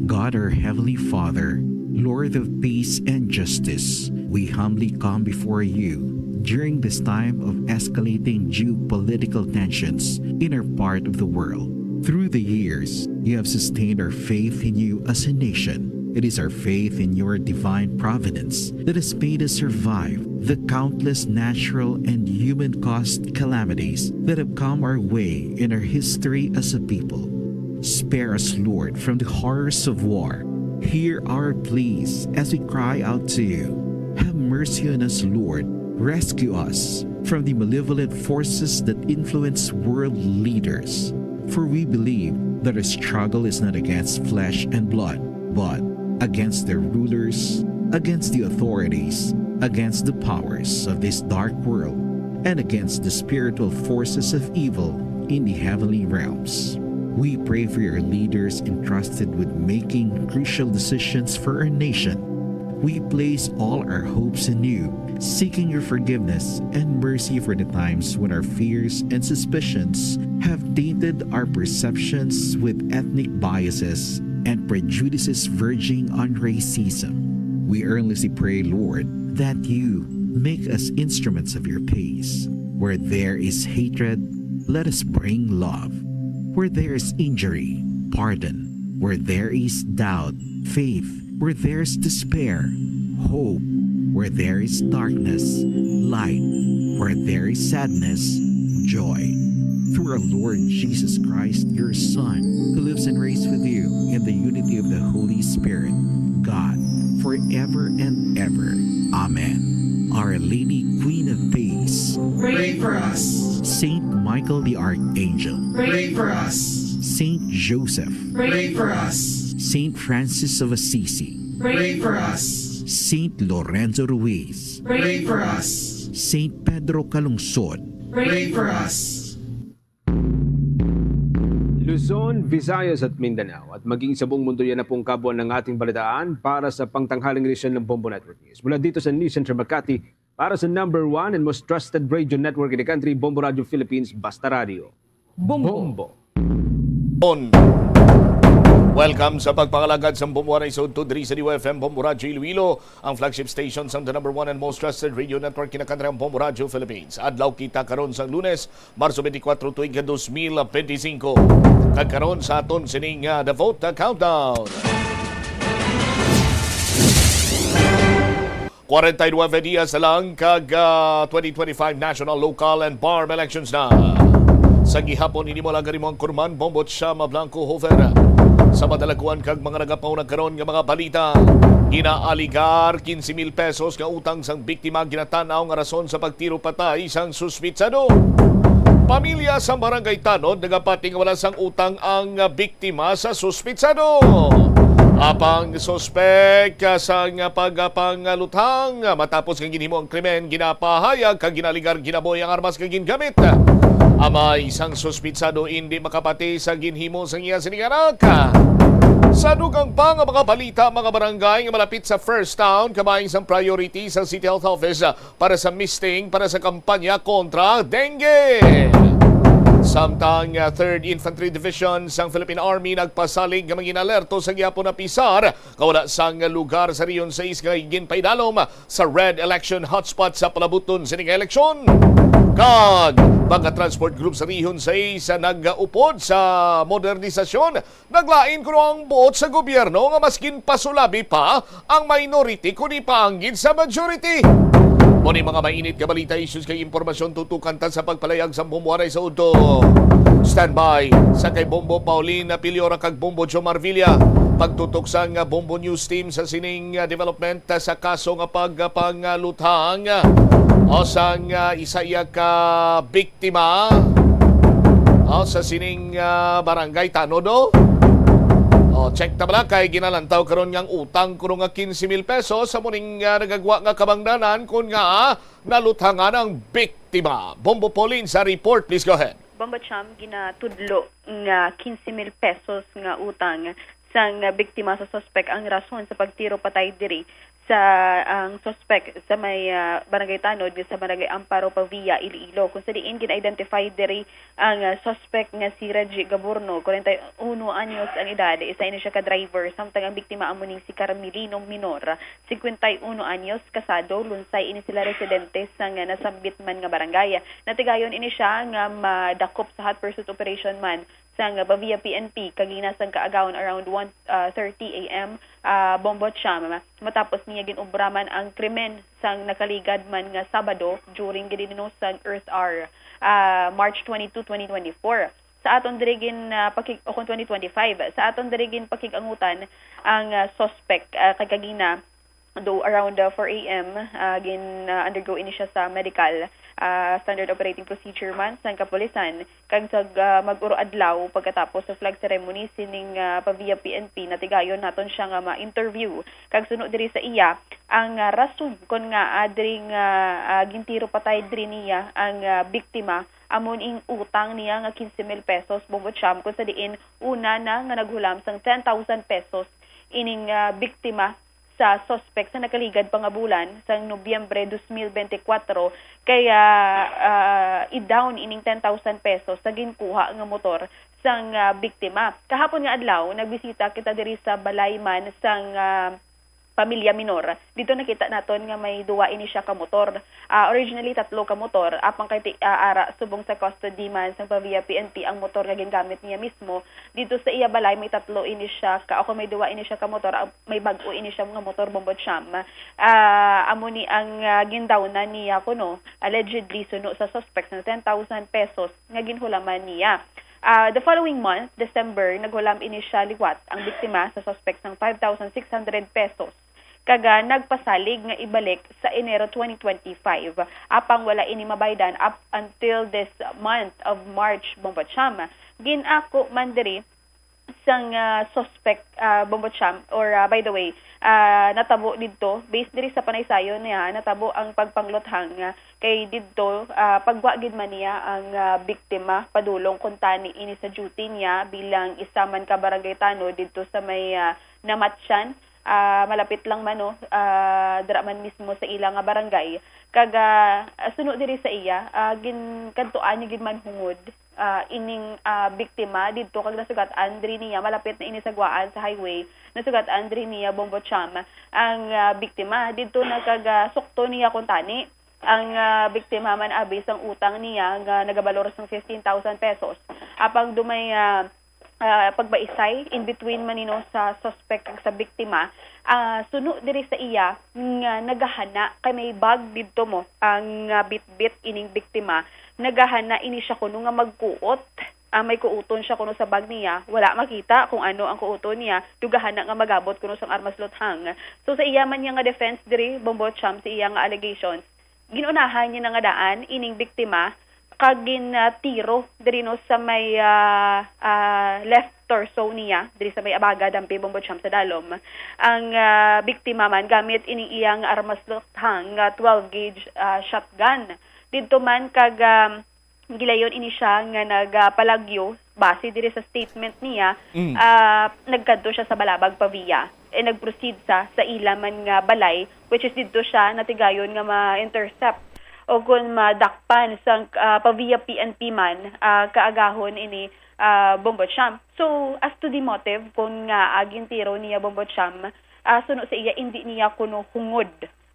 God, our Heavenly Father, Lord of peace and justice, we humbly come before you during this time of escalating geopolitical tensions in our part of the world. Through the years, you have sustained our faith in you as a nation. It is our faith in your divine providence that has made us survive the countless natural and human caused calamities that have come our way in our history as a people. Spare us, Lord, from the horrors of war. Hear our pleas as we cry out to you. Have mercy on us, Lord. Rescue us from the malevolent forces that influence world leaders. For we believe that our struggle is not against flesh and blood, but against their rulers, against the authorities, against the powers of this dark world, and against the spiritual forces of evil in the heavenly realms. We pray for your leaders entrusted with making crucial decisions for our nation. We place all our hopes in you, seeking your forgiveness and mercy for the times when our fears and suspicions have tainted our perceptions with ethnic biases and prejudices verging on racism. We earnestly pray, Lord, that you make us instruments of your peace. Where there is hatred, let us bring love. Where there is injury, pardon. Where there is doubt, faith. Where there is despair, hope. Where there is darkness, light. Where there is sadness, joy. Through our Lord Jesus Christ, your Son, who lives and reigns with you in the unity of the Holy Spirit, God, forever and ever. Amen. Our Lady, Queen of Peace, pray for us. Saint Michael the Archangel, pray for us. Saint Joseph, pray for us. Saint Francis of Assisi, pray for us. Saint Lorenzo Ruiz, pray for us. Saint Pedro Calungsod, pray for us. Luzon, Visayas at Mindanao, at maging sa buong mundo, yan na pong kabuuan ng ating balitaan para sa pangtanghaling edisyon ng Bombo Network News. Mula dito sa News Center Makati, para sa number one and most trusted radio network in the country, Bombo Radio Philippines, Basta Radio. Bombo. Bombo. On. Welcome sa pagpangalagad sa Bombo One Isod to diri sa D Y F M Bombo Radyo Iloilo, ang flagship station sang the number one and most trusted radio network in the country, ang Bombo Radyo Philippines. Adlaw kita karon sang Lunes, Marso twenty-four, tuig ka dos mil benti singko. Kag karon sa aton sining, ah, The Vote Countdown. Kwarenta y nueve dias na lang kag, ah, twenty twenty-five national, local, and BARMM elections na. Sa gihapon, ini mo lang gani mo ang kurman, Bombo Chama Blanco Hofer. Sa madalaguan kag mga nagapauna karon nga mga balita, ginaaligar quince mil pesos nga utang sang biktima ginatan-aw nga rason sa pagtiro patay sang suspitsado. Pamilya sa Barangay Tanod nagapati nga wala sang utang ang biktima sa suspitsado. Apang suspek sang pagpangaluthang matapos nga ginhimo ang krimen, ginapahayag kag ginaligar ginaboy ang armas nga gingamit. Amay sang suspitsado indi makapati sa ginhimo sang iya sining anak. Sa dugang pa nga mga balita, mga barangay nga malapit sa First Town, kabahin sang priority sa City Health Office para sa misting para sa kampanya kontra dengue. Samtang, ah, Third Infantry Division sang Philippine Army nagpasalig nga mangin-alerto sa gihapon na pisar nga wala sang lugar sa Region sais nga ginpaidalom sa red election hotspot sa palabuton sini nga eleksyon. Kag mga transport group sa Region sais nag-upod sa modernisasyon. Naglain kuno ang buot sa gobyerno nga mas ginpasulabi pa ang minority kundi paanggid sa majority. Mo ni mga mainit nga balita, issues kag impormasyon tutukan ta sa pagpalayag sa Bombo One Isod to. Standby sa kay Bombo Paulina Piliora kag Bombo Jomar Villa. Pagtutok sang Bombo News Team sa sining, ah, development, ah, sa kaso nga pagpangaluthang, ah, o sang, ah, isa iya ka biktima, ah, sa sining, ah, barangay Tanod, no? O, check ta bala kay ginalantaw karon nga ang utang kuno nga quince mil pesos sa muning, ah, nagagwa nga kabangdanan kon nga naluthangan ang biktima. Bombo Pauline sa report, please go ahead. Bombo Cham, ginatudlo nga quince mil pesos nga utang sang biktima sa suspek ang rason sa pagtiro patay diri sa, ang suspek sa may, ah, Barangay Tanod sa Barangay Amparo Pavia, Iloilo, kung sa diin gina-identify diri ang, ah, suspek nga si Reggie Gaburno, kwarenta y uno anyos ang edad, isa ini siya ka driver, samtang ang biktima amo ning si Carmelino Minor, cincuenta y uno anyos, kasado, lunsay ini sila residente sang nasambit man nga barangay. Natigayon ini siya nga madakop sa hot pursuit operation man sang Pavia P N P kagina sang kaagahon around one, ah, thirty A M, ah, Bombo Cham, matapos niya gin-obra man ang krimen sang nakaligad man nga Sabado during gidinino sang Earth Hour, ah, March twenty-two, twenty twenty-four. Sa aton diri gin, ah, pakig-, o kung twenty twenty-five, sa aton diri gin pakig-angutan ang, ah, suspect, ah, kag kagina, do around, ah, four A M, ah, gin, ah, undergo ini siya sa medical, ah, standard operating procedure man sang kapulisan, kag sa, ah, mag-uro adlaw pagkatapos sa flag ceremony sining, ah, Pavia P N P, natigayon naton siya nga ma-interview. Kag suno diri sa iya, ang, ah, rason kon ngaa diri nga, ah, gintiro patay diri niya ang, ah, biktima, amo ning utang niya nga quince mil pesos, Bombo Cham, kung sa diin una na nga naghulam sang ten thousand pesos ining, ah, biktima sa suspek sa nakaligad pa nga bulan sang Nobyembre dos mil benti kwatro, kaya, ah, i-down ining ten thousand pesos sa ginkuha nga motor sang, ah, biktima. Kahapon nga adlaw, nagbisita kita diri sa balay man sang, ah, pamilya minor. Dito nakita naton nga may duwa ini siya ka motor. Ah, originally, tatlo ka motor. Apang kay ti-, ah, ara, subong sa custody man sang Pavia P N P ang motor nga gingamit niya mismo, dito sa iya balay may tatlo ini siya ka, o kung may duwa ini siya ka motor, ah, may bag-o ini siya nga motor, Bombo Cham. Ah, amo ni ang, ah, gindawnan niya kuno, allegedly suno sa suspect sa ten thousand pesos nga ginhulaman niya. Ah, the following month, December, naghulam ini siya liwat ang biktima sa suspect sang five thousand six hundred pesos, kag, ah, nagpasalig nga ibalik sa Enero twenty twenty-five. Apang wala ini mabaydan up until this month of March, Bombo Cham. Ginako man diri sang, ah, suspect, ah, Bombo Cham, or, ah, by the way, ah, natabo didto, based diri sa panaysayon niya, natabo ang pagpangluthang, ah, kay didto, ah, pagwa gid man niya ang, ah, biktima padulong kuntani ini sa duty niya bilang isa man ka barangay tanod didto sa may, ah, Namatyan, ah, malapit lang man, no, ah, dira man mismo sa ila nga barangay. Kag, ah, suno diri sa iya, ah, gin-, kadtuan niya gid man hungod, ah, ining, ah, biktima didto, kag nasugat-an diri niya, malapit na ini sa Guaan sa highway, nasugat-an diri niya, Bombo Cham, ang, ah, biktima didto na, kag, ah, sukto niya kuntani ang, ah, biktima man abi sang utang niya nga nagabalor sang fifteen thousand pesos. Apang dumay, ah, ah, pagbaisay in between man nino sa suspect kag sa biktima, ah, suno diri sa iya nga nagahana kay may bag didto mo ang, ah, bitbit ining biktima, nagahana ini siya kuno nga magkuot. Ah, may kuuton siya kuno sa bag niya, wala makita kung ano ang kuuton niya, dugahana nga magabot kuno sang armas luthang. So, sa iya man niya nga defense diri, Bombo Cham, sa iya nga allegations, ginunahan niya na nga daan ining biktima kag gin, ah, tiro diri, no, sa may, ah, ah, left torso niya, diri sa may abaga, Dampi, Bombo Cham, sa Dalom, ang, ah, biktima man gamit ining iyang armas luthang nga twelve gauge, ah, shotgun. Didto man kag, um, gilayon ini siya nga nagapalagyo base diri sa statement niya, Mm. ah, nagkadto siya sa Balabag, Pavia, and nag-proceed sa, sa ila man nga balay, which is didto siya natigayon nga ma-intercept o kon madakpan sang, ah, Pavia P N P man, ah, kaagahon ini, ah, Bombo Cham. So, as to the motive, kon ngaa gintiro niya, Bombo Cham, ah, suno sa iya, indi niya kuno hungod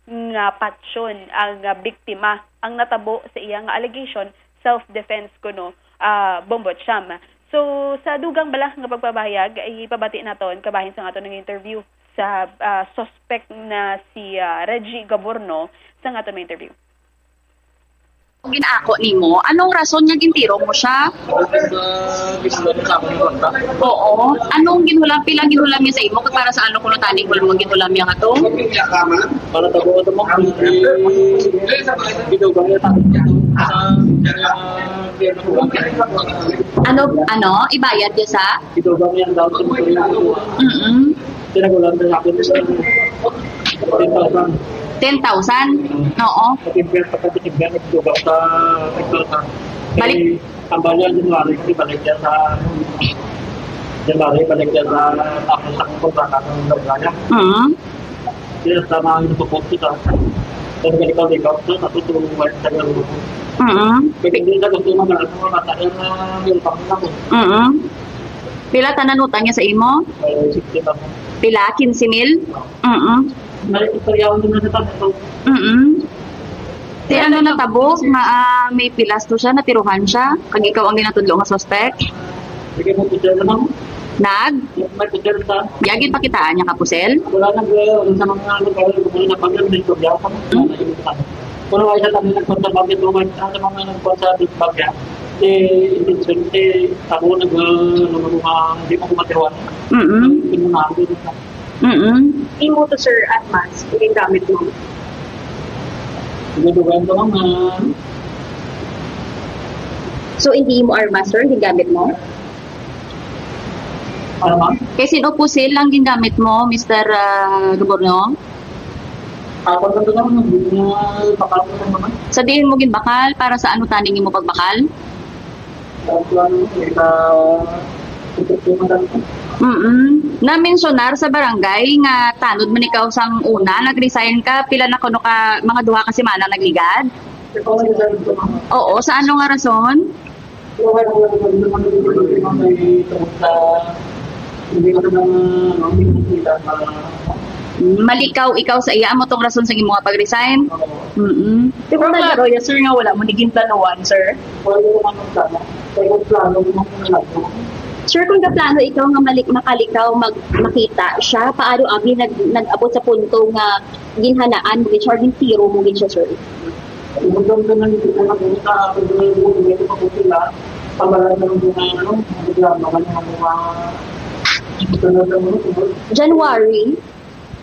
nga patyon ang, ah, biktima. Ang natabo sa iya nga allegation, self-defense kuno, ah, Bombo Cham. So, sa dugang bala nga pagpabahayag, ipabati naton kabahin sa aton nga interview sa, ah, suspect na si, ah, Reggie Gaborno sa aton nga interview. Kung ginaako nimo, anong rason nga gintiro mo siya? Sa gusto sa akong kwarta. Oo. Anong ginhulam, pila ang ginhulam niya sa imo? Kag para sa ano kuno tani mo ginhulam niya nga to? Para sa buo to mo. Ginawa niya sa, sa, Ano, ano? Ibayad niya sa? Ginawa niya ang daw sa mga. Mm-mm. Sila ko lang na ako sa ten thousand. Ten thousand? Oo. Pati biya, pati biya, nagdugang sa nagdugang. Balik. Ang bala, January, kasi balik yan sa January, balik yan sa tapos sa kontrata ng Laguna. Mm. Kaya sa mga nagpupukto sa pero ganito, ikaw, sa natutulungan sa gano'n. Mm. Pwede din sa gusto mo, malaki mo, matagal na yung pangako. Mm. Pila tanan utang niya sa imo? Pila? Quince mil? Mm. Mm. Ti ano natabo nga, ah, may pilas to siya, natiruhan siya, kag ikaw ang ginatudlo nga suspect? Nag? Yagi pakitaan niya ka, Pusel? Pero ay sa kami nagpunta bakit mo man sa mga nagpunta sa big bag yan. Eh, intention, eh, ako nag, ano, mga, hindi mo kumatiwan. Mm-mm. Hindi mo na, hindi mo na. Mm-mm. Imo to, sir, armas, yung gamit mo? Siguro, ganito, ma'am, ah. So, hindi mo armas, sir, yung gamit mo? Ano, ma'am? Kay sino po sila ang gingamit mo, Mister, ah, Goborno? Sa diin mo ginbakal? Para sa ano taning imo pagbakal? Mm. Na-mensionar sa barangay nga tanod man ikaw sang una, nag-resign ka, pila na kuno ka, mga duha ka semana nagligad? Oo, sa ano nga rason? Hindi ko na, ano, hindi ko na Malikaw ikaw sa iya, amo tong rason sa imo nga pag-resign? Mm. Pero wala, lawyer, sir, nga wala mo ni ginplanuhan, sir? Wala ko naman plano. Kaya kung plano ko naman plano. Sir, kung gaplano ikaw nga malik-, makalikaw, mag-, makita siya, paano abi nag-, nag-abot sa punto nga ginhanaan mo gid siya or gintiro mo gid siya, sir? Ang ganda na nito na ako sa pagdulog ko, hindi ko pa sila. Pabala na lang mga, ano, mga drama, mga, mga, mga, January?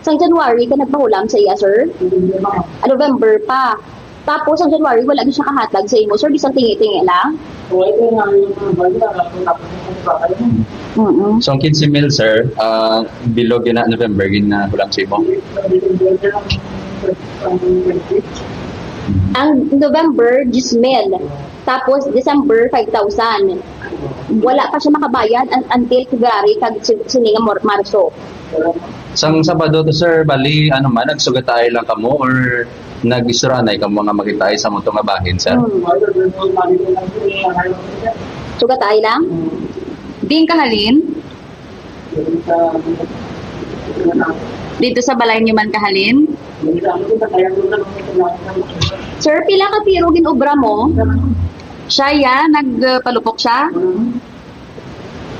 Sang January ka nagpahulam sa iya, sir? Hindi, ma'am. Ah, November pa. Tapos, ang January, wala gyud siya kahatag sa imo, sir? Bisan tingi-tingi lang? Oo, ito nga yung mga bala, ako tapos yung bata yun. Mm-mm. So, ang quince mil, sir, ah, bilog yun na November, ginahulam sa imo? Hindi, hindi, hindi, hindi, hindi, hindi, hindi. Ang November, diyes mil. Tapos, December, five thousand. Wala pa siya makabayad un-, until February, kag si-, sini nga Mar-, Marso. Sang Sabado to, sir, bali, ano man, nagsugatay lang kamo or nag-isturanay kamo nga makitaay sa mo to nga bahin, sir? Hmm. Sugatay lang? Diin kahalin? Dito sa balay niyo man kahalin? Sir, pila ka tiro ginobra mo? Siya, ya, nagpalupok siya?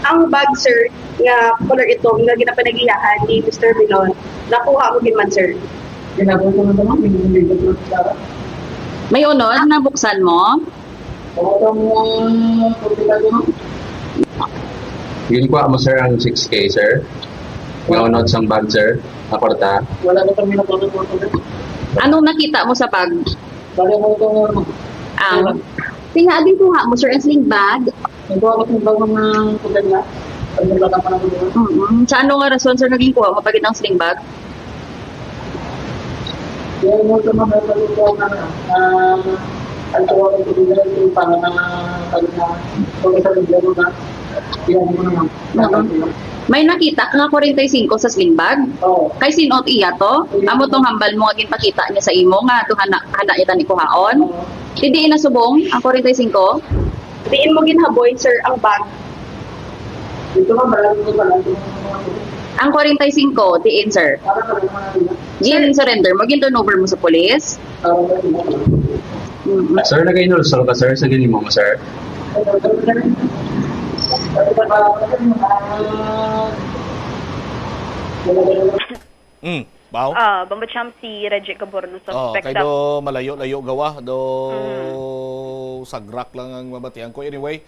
Ang bag, sir, nga color itom nga ginapanagiyahan ni Mister Milon, nakuha ko gid man, sir. Ginagawa ko naman, hindi ko sa May unod na buksan mo? Oo, ang, ah, pagkita ko, no? Ginkuha mo, sir, ang six K, sir? Nga unod sang bag, sir? Nga kwarta? Wala ko kami napagkita ko, sir. Anong nakita mo sa bag? Bali mo ito, ma'am. Ang? Tingali kuha mo, sir, ang sling bag? Nagkuha ko sling bag, mga pagkita. Pagkita pa lang ko, ma'am. Mm-mm. Sa ano nga rason, sir, naging kuha mo pa gid ang sling bag? Kaya mo sa mga pagkita na, ah, ang tawag ko sa mga, yung pang-, ah, pag-, ah, pag-, sa mga, yan mo naman. Mm. May nakita ka nga forty-five sa sling bag? Oo. Kay sin-o iya to? Iya. Amo tong hambal mo nga ginpakita niya sa imo nga to hana, hana niya tani kuhaon? Oo. Di, diin na subong ang forty-five? Diin mo ginhaboy, sir, ang bag? Dito ka, marami ko pala. Ang forty-five, diin, sir? Para sa mga Gin-surrender mo, gin-turnover mo sa pulis? Oo. Mm. Sir, nag-inulsol ka, sir, sa ginhimo mo, sir? Mm, wow. Ah, Bombo Champ, si Reggie Gaborno, oh, suspect kay sa do malayo-layo gawa, do Mhm. sagrak lang ang mabatian ko. Anyway,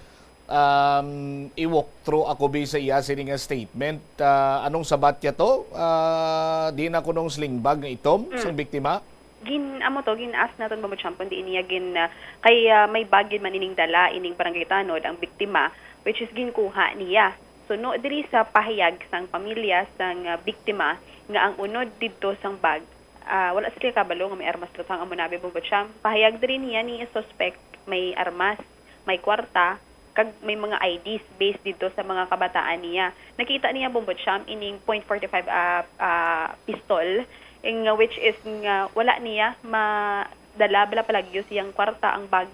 um, i-walk through ako bi sa iya sini nga statement. Ah, anong sabat niya to? Ah, di na kunong sling bag nga itom Mm. sang biktima? Gin-, amo to, gin-ask naton, Bombo Champ, kung diin niya gin-, ah, kay, ah, may bag gid man ining dala, ining barangay tanod, ang biktima, which is ginkuha niya. So, no, diri sa pahayag sang pamilya sang, ah, biktima nga ang unod didto sang bag, ah, wala sila kabalo nga may armas latang amo na abi, Bombo Champ. Pahayag diri niya ni suspect may armas, may kwarta, kag may mga I Ds based didto sa mga kabataan niya. Nakita niya, Bombo Champ, ining point forty-five, ah, ah, pistol, nga which is nga wala niya madala bala palagyo siyang kwarta, ang bag,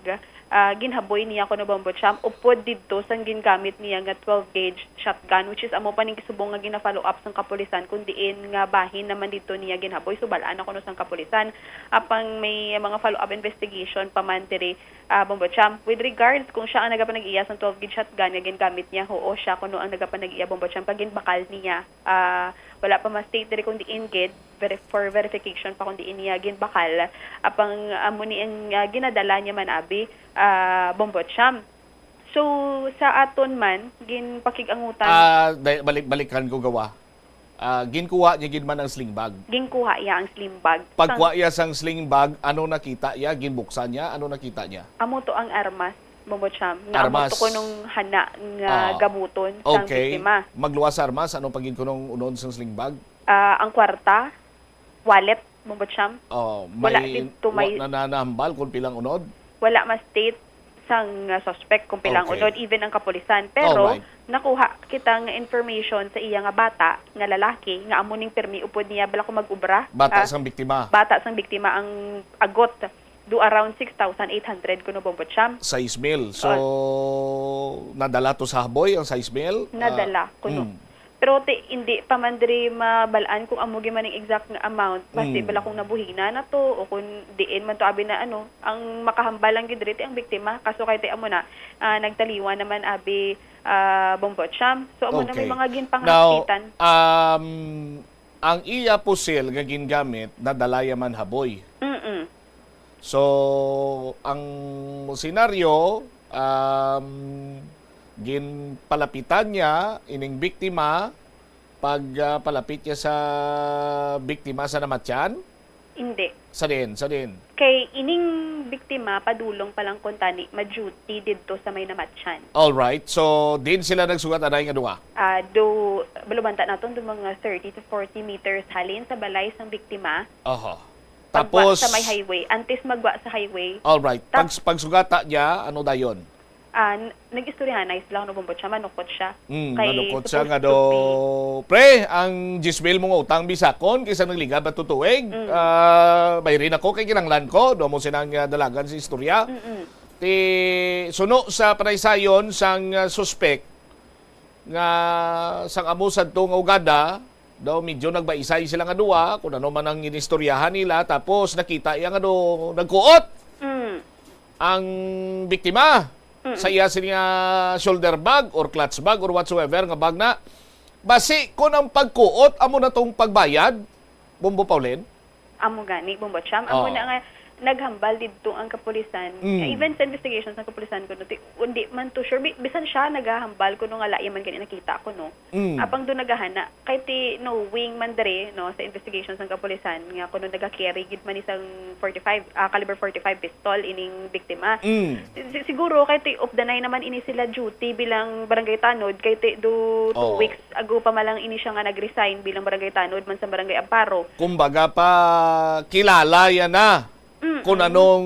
ah, ginhaboy niya kuno, Bombo Champ, upod didto sang gingamit niya nga twelve gauge shotgun, which is amo pa ning subong nga gina-follow up sang kapulisan kung diin nga bahin naman didto niya ginhaboy. So, bal-an na kuno sang kapulisan. Apang may mga follow up investigation pa man diri, ah, Bombo Champ. With regards kung siya ang nagapanag-iya sang twelve gauge shotgun nga gingamit niya, huo, siya kuno ang nagapanag-iya, Bombo Champ, kag ginbakal niya. Ah, wala pa ma-state diri kung diin gid, veri-, for verification pa kung diin niya ginbakal. Apang amo ni ang, ah, ginadala niya man abi, ah, Bombo Champ. So, sa aton man, ginpakig-angutan. Ah, day-, balik-, balikan ko gawa. Ah, ginkuha niya gid man ang sling bag. Ginkuha iya ang sling bag. Pagkuha iya sang sling bag, ano nakita iya? Ginbuksan niya? Ano nakita niya? Amo to ang armas, Bombo Champ, nga amo Armas. to kunong hana nga Ah. gabuton sang Okay. biktima. Magluwas sa armas, ano pa gid kunong unod sang sling bag? Ah, ang kwarta, wallet, Bombo Champ. Oh, Wala may, dito, may wa-, nananahambal kung pilang unod? Wala ma-state sang, ah, suspect kung pilang Okay. unod, even ang kapulisan. Pero, Alright. nakuha kita nga information sa iya nga bata, nga lalaki, nga amo ning pirmi upod niya, bala ko mag-ubra. Bata Ah, sang biktima. bata sang biktima ang agot, do around six thousand eight hundred kuno, Bombo Champ. Sais mil. So, Oh. nadala to sa haboy ang sais mil? Nadala Ah, kuno. mm. Pero ti, hindi pa man diri mabal-an kung amo gyud man ang exact nga amount. Basi Mm. bala kung nabuhinan na to o kung diin man to abi na ano, ang makahambal lang gyud diri ti ang biktima. Kaso kay ti amo na, ah, nagtaliwan naman abi, ah, Bombo Cham. So amo na may Okay. mga Now, ginpanghaspitan. um, ang iya pusil nga gingamit nadala ya man haboy. Mm-mm. So, ang senaryo, um, ginpalapitan niya ining biktima pag, ah, palapit niya sa biktima sa namatyan? Hindi. Sa din, sa din. Kay ining biktima, padulong pa lang kuntani, ma-duty didto sa may namatyan. All right. So, din sila nagsugat anay nga duha? Ah, do, balubanta naton do mga thirty to forty meters halin sa balay sang biktima. Aha. Pagwa Tapos sa may highway. Antes magwa sa highway. All right. Tap- Pag, pagsugata niya, ano dayon? Ah, n-, nag-istoryahanay sila, no, Bombo Cham, manukot siya. Mm, Kay manukot siya supposed nga to do, be "Pre, ang diyes mil mo nga utang bisakon kaysa nagligad ba tutuig? Mm. Ah, bayrin ako kay kinahanglan ko." Do mo sinang, ah, dalagan sa istorya. Mm-mm. Ti, suno sa panaysayon sang, ah, suspek nga sang amo sadto nga ugada, daw medyo nagbaisay sila nga duwa kung ano man ang inistoryahan nila, tapos nakita iya nga do nagkuot Mm. ang biktima Mm. sa iya sini nga shoulder bag or clutch bag or whatsoever nga bag na. Basi kung ang pagkuot amo na tong pagbayad, Bombo Paulin? Amo gani, Bombo Cham. Amo Oo. na nga naghambal didto ang kapulisan. Mm. Even sa investigation sa kapulisan kuno, ti, hindi man to sure. Bi-, bisan siya nagahambal kuno nga lain man gani nakita kuno. Mm. Apang do nagahana, kay ti knowing man diri, no, sa investigation sang kapulisan, nga kuno nagacarry gid man ni sang forty-five, ah, caliber forty-five pistol ining biktima. Mm. Si-, si-, siguro kay ti updanay naman ini sila duty bilang barangay tanod, kay ti do two Oo. weeks ago pa man lang ini siya nga nag-resign bilang barangay tanod man sa barangay Amparo. Kumbaga pa, kilala yan na Mm-mm. kung anong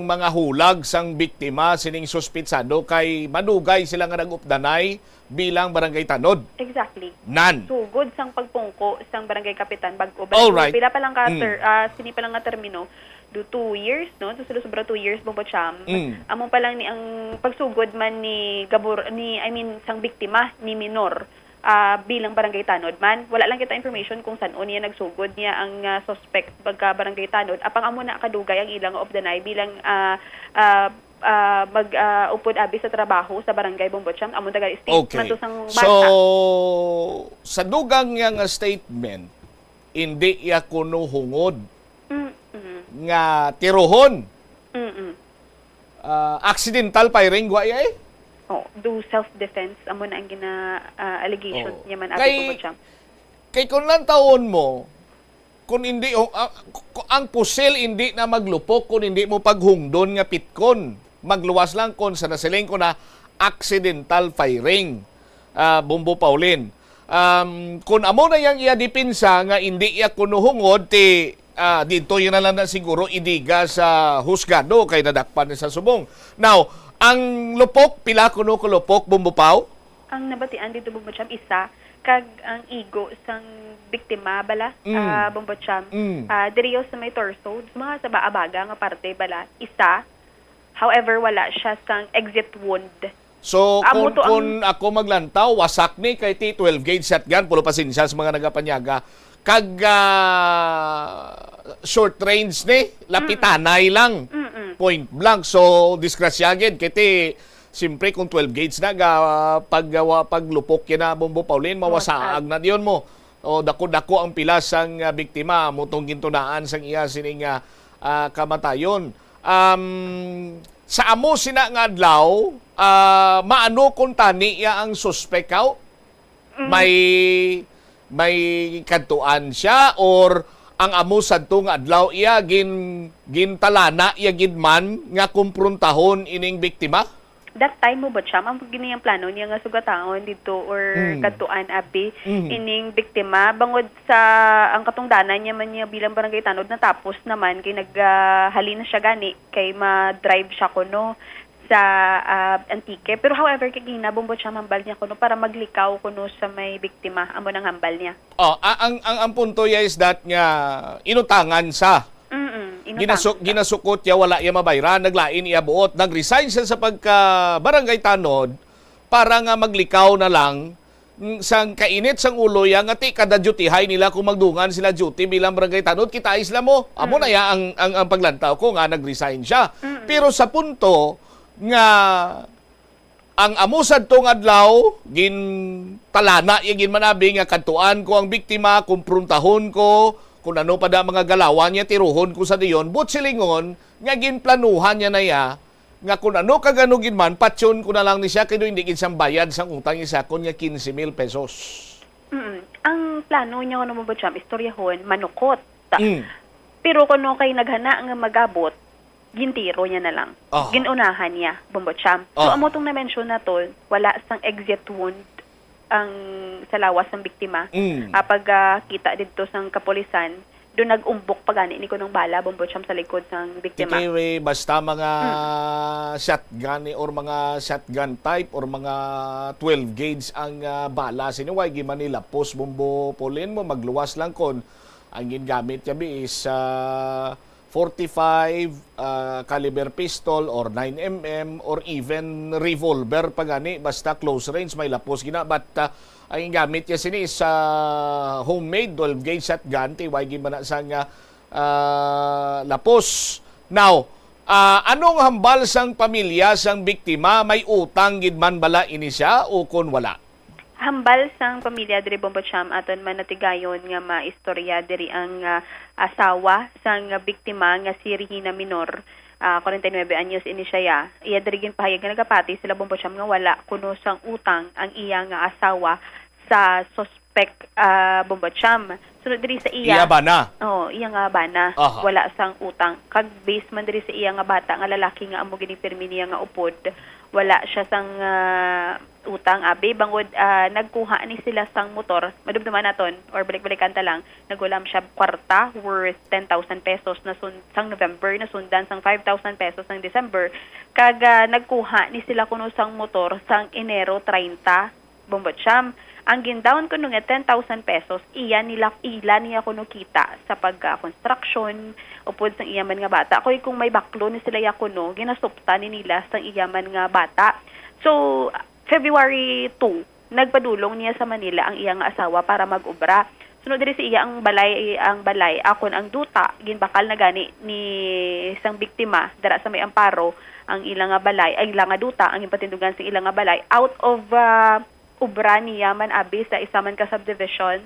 mga hulag sang biktima sining suspitsado kay madugay sila nga nag-updanay bilang barangay tanod. Exactly. Nan. Sugod sang pagpungko sang barangay kapitan bag-o. All right. Pila pa lang ka Mm. ter-, ah, sini pa lang nga termino, do two years, no? So, sobra two years, Bombo Cham. Mm. Amo pa lang ni ang pagsugod man ni Gabor-, ni, I mean, sang biktima, ni minor, ah, bilang barangay tanod man. Wala lang kita information kung san-o niya nagsugod niya ang, ah, suspect pagka barangay tanod. Apang amo na kadugay ang ilang updanay bilang, ah, ah, ah, mag, ah, upod abi sa trabaho sa barangay, Bombo Cham. Amo taga state Okay. man to sang So, bata. sa dugang niya nga statement, hindi iya kuno hungod Mm-mm. nga tirohon. Mm-mm. Ah, accidental firing, wa iya eh? Oh, do self-defense. Amo na ang gina, ah, allegation Oh. niya man, Kay, Ate Kuya Cham. Kay kung lantawon mo, kung hindi, oh, ah, ku-, ang pusil hindi na maglupok kung hindi mo paghungdon nga pitkon. Magluwas lang kung sa nasiling ko na accidental firing, ah, Bombo Paulin. Um, kung amo na yang iya depensa nga hindi iya kuno hungod, ti, ah, dito yun na lang na siguro idiga sa husgado kay nadakpan na sa subong. Now, ang lupok, pila kuno ka lupok, Bombo Pau? Ang nabatian dito, Bombo Cham, isa, kag ang igo sang biktima bala, Mm. ah, Bombo Cham, Mm. ah, diriyo sa may torso, sa mga sa baabaga nga parte bala, isa. However, wala siya sang exit wound. So, Amo kung, to ang kung ako maglantaw, wasak ni kay ti twelve gauge shotgun, pulo pasensya sa mga nagapanyaga. Kag, ah, short range ni, lapitanay lang. Mm-mm. Point blank. So, disgrasya gid. Kay ti, siyempre, kung twelve gauge na, ga, pag, ah, paglupok yan na, Bombo Paulin, mawasaag Mawasaag. na diyon mo. O, dako-dako ang pilas sang, ah, biktima, mutong gintunaan sang iya sining, ah, ah, kamatayon. Um, sa amo sina nga adlaw, ah, maano kung tani iya ang suspek, haw? Mm. May, may kadtuan siya or ang amo sadto nga adlaw iya gin-, gintalana iya gid man nga komprontahon ining biktima? That time mo ba siya, ma'am, gini ang plano niya nga sugataon dito or Mm. kadtuan, abi, Mm. ining biktima? Bangod sa ang katungdanan niya man niya bilang barangay tanod, natapos naman kay nag, ah, halin na siya gani kay ma-drive siya kuno sa, ah, Antique. Pero however, kay ginabong ba siya hambal niya kuno para maglikaw kuno sa may biktima, amo nang hambal niya. Oh, a-, ang, ang, ang punto niya is that nga inutangan sa Mm-mm, inutangan Ginasu-, sa ginasukot niya, wala niya mabayran, naglain iya buot, nag-resign siya sa pagka barangay tanod para nga maglikaw na lang mm, sang kainit sang ulo ya nga ti kada dutyhay nila kung magdungan sila duty bilang barangay tanod, kitai sila mo. Amo na Mm. ya ang, ang, ang paglantaw ko nga nag-resign siya. Mm. Pero sa punto nga ang amo sadtong adlaw, gintalana ya gid man abi nga kadtuan ko ang biktima, kumpruntahon ko, kung ano pa da mga galawan niya, tiruhon ko sa diyon, but silingon nga ginplanuhan niya na ya, nga kung ano kag ano gid man, patyon ko na lang ni siya, kay do hindi gid siyang bayad sang utang, isakon nga quince mil pesos. Mm. Ang plano niya kuno, Bombo Cham, istoryahon, manukot. Mm. Pero kuno kay naghana nga magabot, gintiro niya na lang. Aha. Ginunahan niya, Bombo Cham. So, Aha. amo tong na-mention naton, wala sang exit wound ang sa lawas sang biktima. Mm. Ah, pag, ah, kita didto sang kapulisan, do nag-umbok pa gani ni kunong bala, Bombo Cham, sa likod sang biktima. Sige, we, basta mga Mm. shotgun ni, or mga shotgun type, or mga twelve gauge ang, ah, bala sini, way gid man ni lapos, Bombo Polin, mo magluwas lang kon ang gingamit niya bi is, ah, forty-five, ah, caliber pistol or nine M M or even revolver pa gani, basta close range, may lapos gina. But, ah, ang gingamit niya sini is, ah, homemade twelve gauge shotgun, ti way gid man na sang, ah, ah, lapos. Now, ah, anong hambal sang pamilya sang biktima? May utang gid man bala ini siya o kon wala? Hambal sang pamilya diri, Bombo Cham, aton man natigayon nga maistorya diri ang, ah, asawa sang biktima nga si Regina Minor. Ah, kwarenta y nuebe anyos ini siya, ya. Iya diri ginpahayag nga nagapati sila, Bombo Cham, nga wala kuno sang utang ang iya nga asawa sa suspek, ah, Bombo Cham. Sunod diri sa iya Iya bana? Oo, iya nga bana. Aha. Wala sang utang. Kag based man diri sa iya nga bata nga lalaki nga amo gini pirmi niya nga upod, wala siya sang, ah, utang, abi, bangod, ah, nagkuha ni sila sang motor, madumduman naton, or balik-balikan ta lang, naghulam siya kwarta worth ten thousand pesos na sun-, sang November, nasundan sang five thousand pesos sang December, kag, ah, nagkuha ni sila kuno sang motor sang Enero treinta, Bombo Cham. Ang gindown kuno nga ten thousand pesos, iya nila, ila niya kuno kita sa pag, ah, construction, upod sang iya man nga bata. Kay kung may baklon ni sila ya kuno, ginasuptan ni nila sang iya man nga bata. So, February two, nagpadulong niya sa Manila ang iya nga asawa para mag-obra. Sunod diri sa iya ang balay, ang balay, akon ang duta, ginbakal na gani ni sang biktima dara sa may Amparo ang ila nga balay, ay, ila nga duta, ang ginpatindugan sa ila nga balay, out of, ah, obra niya man abi sa isa man ka subdivision,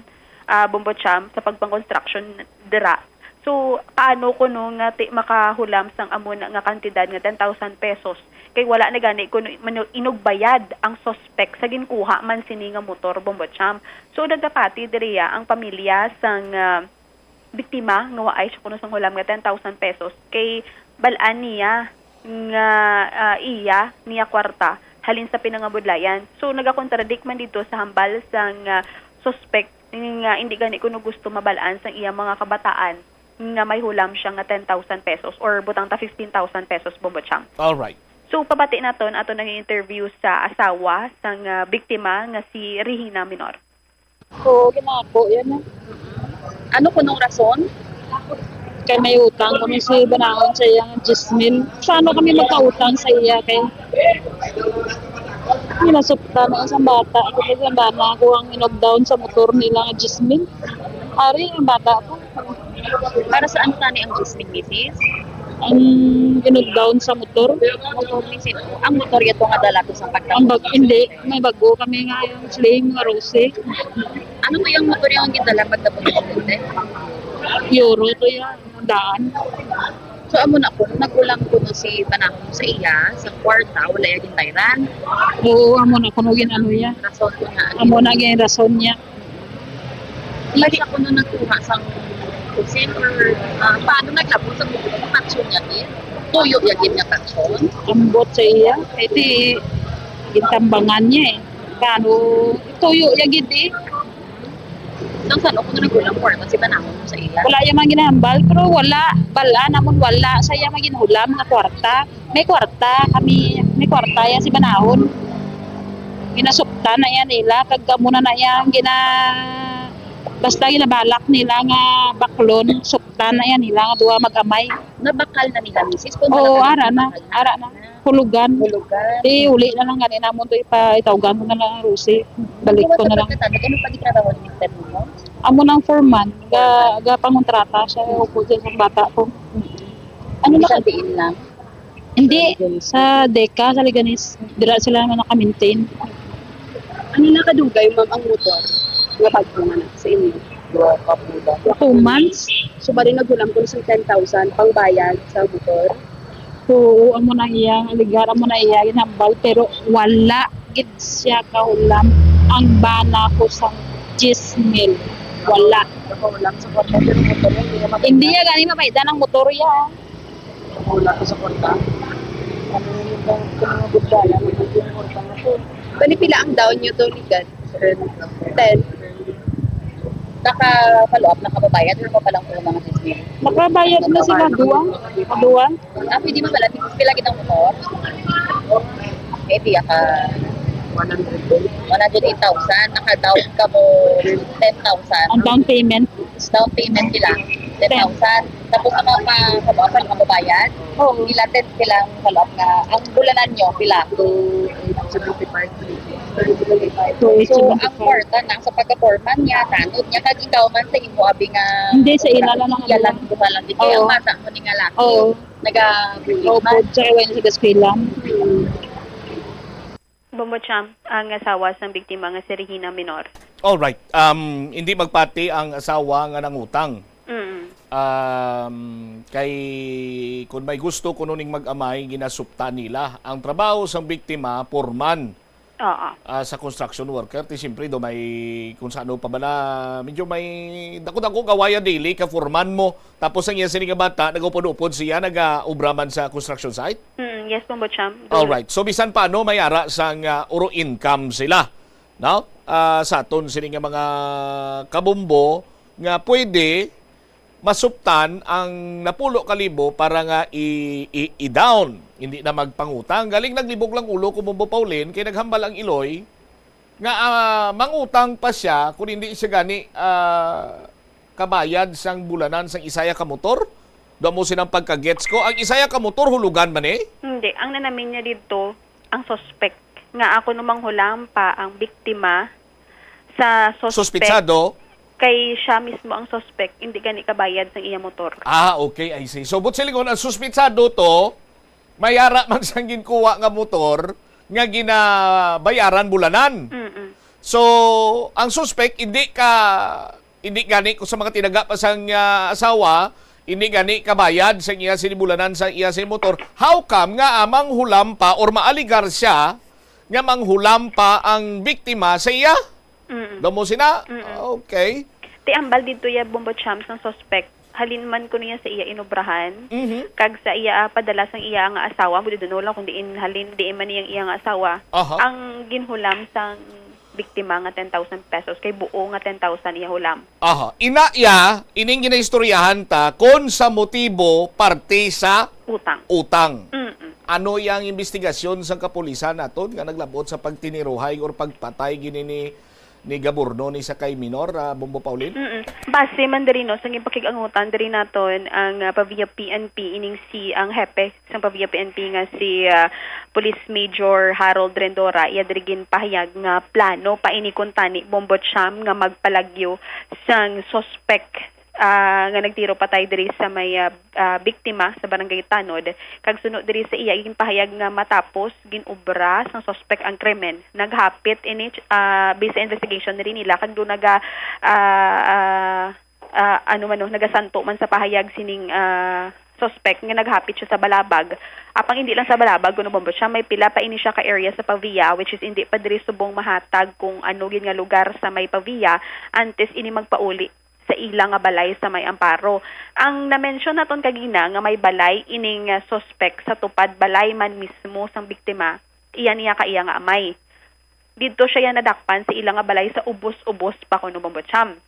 ah, Bombo Cham, sa pagpang-construction dira. So, paano kuno nga ti makahulam sang amo na nga kantidad nga ten thousand pesos? Kay wala na gani kuno manu-, inugbayad ang suspek sa ginkuha man sini nga motor, Bombo Cham. So, nagapati diriya ang pamilya sang, ah, biktima nga waay siya kuno sang hulam nga ten thousand pesos kay bal-an niya nga, ah, iya niya kwarta halin sa pinangabudlayan. So, nagakontradict man didto sa hambal sang, ah, suspek nga indi gani kuno gusto mabal-an sang iya mga kabataan nga may hulam siya nga ten thousand pesos or butang ta fifteen thousand pesos, Bombo Cham. All right. So, pabati naton, aton nag-interview sa asawa sang, ah, biktima nga si Regina Minor. Oo, ginako, yan eh. Ano kunong rason? Kay may utang kami si Banahon sa iyang diyes mil. Sa ano kami magkautang sa iya kay ginasuptan na sa bata. Ako sa bana ko ang inogdaon sa motor nila nga diyes mil. Ari ang bata ko. Para saan tani ang diyes mil, misis? Ang ginugdaon sa motor. Motor ni sino? Ang motor ito nga dala to sa pagtapos. Ang bag-, hindi. May bago kami nga yung sling nga Rose. Ano to yung motor yung gindala pagtapos ng Leyte? Euro to yan. Ang daan. So, amo na po, nagulang ko no si Banahon sa iya, sa kwarta, wala iya ginbayran. Oo, amo na kuno gin-ano iya. Rason ko na. Amo na gin rason niya. Hindi sa kuno nagkuha sang concealer, ah, paano naglabot sa kuno? Action niya din. Tuyo niya din nga action. Ambot sa iya. Kay ti, gintambangan niya eh. Paano, tuyo niya gid eh. Sang sano kuno nagulang kwarta si Banahon sa iya? Wala iya man ginahambal, pero wala. Bala namon wala. Sa iya man ginhulam nga kwarta. May kwarta kami, may kwarta ya si Banahon. Ginasuptan na iya nila, kag amo na na iya ang gina-, basta ginabalak nila nga baklon, suptan na iya nila nga duha mag-amay. Nabakal na nila, misis? Kung Oo, wala ka ara na, nabakal ara na. Hulugan. Hulugan. Di, uli na lang gani namon to, ipa-, itawgan ko na lang ang Rusi. Balik ko na lang. Ano pa di trabaho ni mister mo? Amo nang foreman, ga, ga pangontrata siya, upod siya sa bata ko. Ano na, Isang diin lang. Hindi, sa Deka, sa Leganes, dira sila man naka-maintain. Ano na kadugay, ma'am, ang motor nga bag-o man sa inyo? Duha ka bulan. Two months? So, bali naghulam ko sa ten thousand pangbayad sa motor. Oo, amo na iya, aligar, amo na iya, ginhambal, pero wala gid siya kahulam. Ang bana ko sa diyes mil, wala. Nakahulam sa kwarta, pero motor niya, hindi naman Hindi niya gani mabaydan ang motor iya. Wala ko sa kwarta. Ano yung kung mga budala, ano yung kwarta na to? Bali, pila ang down niyo to, Ligan? Ten. Naka-follow up, nakababayad, or pa lang po mga diyes mil? Nakabayad na sila, duwang. Duwang. Ah, pwede mo pala, pila kitang motor? Maybe, aka one hundred eight thousand, naka-down ka mo ten thousand. Ang down payment. Down payment nila, ten thousand. Tapos ang mga, ano, ang mga bayad, Oo. Pila ten, pila ang follow-up nga, ang bulanan nyo, pila? So, So, ang kwarta na sa pagka-foreman niya, tanod niya, kag ikaw man sa imo, abi nga, Hindi, sa ila lang ang iya lang, ano. Duha lang, di kaya Oo. Masa mo ni nga laki, Oo. nagabulig Oo, man. Sa iwan sa eskwela. Bombo Champ, ang asawa sang biktima nga si Regina Minor. Alright. Um, hindi magpati ang asawa nga nangutang. Mm. Um, kay kung may gusto kuno ning mag-amay, ginasuptan nila. Ang trabaho sang biktima, foreman Oo. ah, sa construction worker. Ti siyempre do may kung sa ano pa bala, medyo may dako-dako kawaya daily ka foreman mo. Tapos ang iya sini nga bata nagaupod-upod siya, nagaobra man sa construction site. Mm, yes, Bombo Champ. Alright. So bisan pa ano may ara sang ah, uro income sila, no? Ah, sa aton sini nga mga kabombo nga pwede masuptan ang napulo ka libo para nga i, i, i-down, hindi na magpangutang. Galing naglibog lang ulo ko, Bombo Paulin, kay naghambal ang iloy nga ah, mangutang pa siya kung hindi siya gani ah, kabayad sang bulanan sang isaya ka motor. Do mo sinang pagkagets ko. Ang isaya ka motor, hulugan man eh. Hindi. Ang nanamin niya dito, ang suspect. Nga ako nung manghulam pa ang biktima sa suspect Suspitsado? Kay siya mismo ang suspect, hindi gani kabayad sang iya motor. Ah, okay, I see. So, but silingon, ang suspitsado to, may ara man sang ginkuha nga motor nga ginabayaran bulanan. Mm-mm. So, ang suspect hindi ka hindi gani ko sa mga tinaga pa sang ah, asawa, hindi gani kabayad sa iya sinibulanan sa iya sa motor. How come nga amang hulam pa or maaligar siya nga manghulam pa ang biktima sa iya? Mm-mm. Damo sina? Mm-mm. Okay. Ti ambal dito ya Bombo Champs ang suspect. Halin man kuno niya sa iya inobrahan. Mhm. Kag sa iya ah, padala sang iya nga asawa, mo dito lang kung diin halin, diin man niyang iya nga asawa. Aha. Ang ginhulam sang biktima nga ten thousand pesos kay buo nga ten thousand iya hulam. Aha. Ina iya, ining ginaistoryahan ta kon sa motibo parte sa Utang. utang. Mm-mm. Ano yang investigasyon sang kapulisan naton nga naglabot sa pagtiniruhay or pagpatay gini ni ni Gaborno ni sa kay minor, ah, Bombo Paulin? Mm-mm. Base man diri no sa ginpakig-angutan diri naton ang ah, Pavia P N P ining si ang hepe sang Pavia P N P nga si ah, Police Major Harold Rendora, iya diri ginpahayag nga plano pa ini kuntani Bombo Cham nga magpalagyo sang suspect ah, nga nagtiro patay diri sa may ah, ah, biktima sa Barangay Tanod. Kag suno diri sa iya ginpahayag nga matapos gin-obra sang suspect ang krimen, naghapit ini ah, based sa investigation diri nila kag do naga ah, ah, ah, ano man no, nagasanto man sa pahayag sining ah, suspect nga naghapit siya sa Balabag. Apang hindi lang sa Balabag kuno Bombo Cham, may pila pa ini siya ka area sa Pavia, which is hindi pa diri subong mahatag kung ano gid nga lugar sa may Pavia antes ini magpauli sa ila nga balay sa may Amparo. Ang na-mention naton kagina nga may balay ining ah, suspect sa tupad balay man mismo sang biktima, iya niya ka iya nga amay. Didto siya ya nadakpan sa ila nga balay sa ubos-ubos pa kuno Bombo Cham.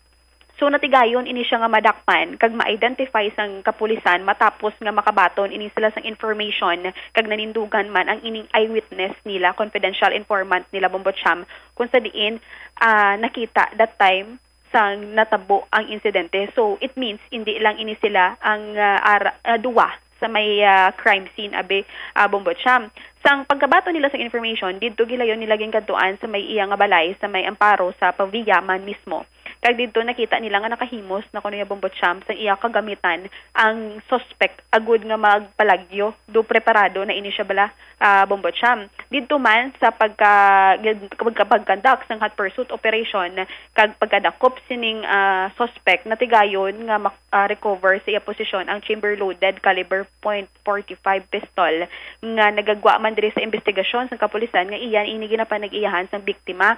So natigayon ini siya nga madakpan kag ma-identify sang kapulisan matapos nga makabaton ini sila sang information kag nanindugan man ang ining eyewitness nila, confidential informant nila Bombo Cham, kung sa diin ah, nakita that time sang natabo ang insidente. So, it means hindi lang ini sila ang, ah, ara-, ah, duwa sa may, ah, crime scene, abi, ah, Bombo Cham. Sang pagkabaton nila sa information, didto gilayon nila ginkadtuan sa may iya nga balay sa may Amparo sa Pavia man mismo. Kag didto nakita nila nga nakahimos na kuno ya Bombo Cham sang iya kagamitan ang suspect agud nga magpalagyo do preparado na ini siya bala, ah, Bombo Cham. Didto man sa pagka-, pagka-, pag-conduct sang hot pursuit operation kag pagkadakop sining, ah, suspect, natigayon nga mak-, ah, recover sa iya posisyon ang chamber-loaded caliber point forty-five pistol nga nagagwa man diri sa investigasyon sang kapulisan nga iya ini ginapanag-iyahan sang biktima.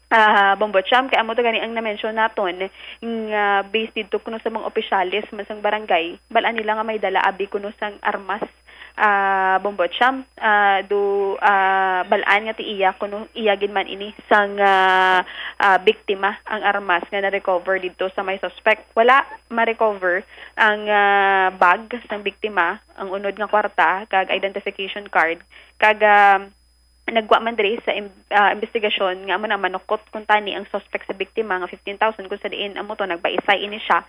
Ah, Bombo Cham, kay amo to gani ang na-mention naton nga based didto kuno sa mga opisyales man sang barangay, bal-an nila nga may dala abi kuno sang armas, ah, Bombo Cham, ah, do, ah, bal-an nga ti iya kuno iya gid man ini sang, ah, ah, biktima ang armas nga na-recover didto sa may suspect. Wala ma-recover ang, ah, bag sang biktima, ang unod nga kwarta kag identification card, kag, ah, nagwa man diri sa im-, ah, investigasyon nga amo na manukot kuntani ang suspect sa biktima nga fifteen thousand, kung sa diin amo to nagbaisay ini siya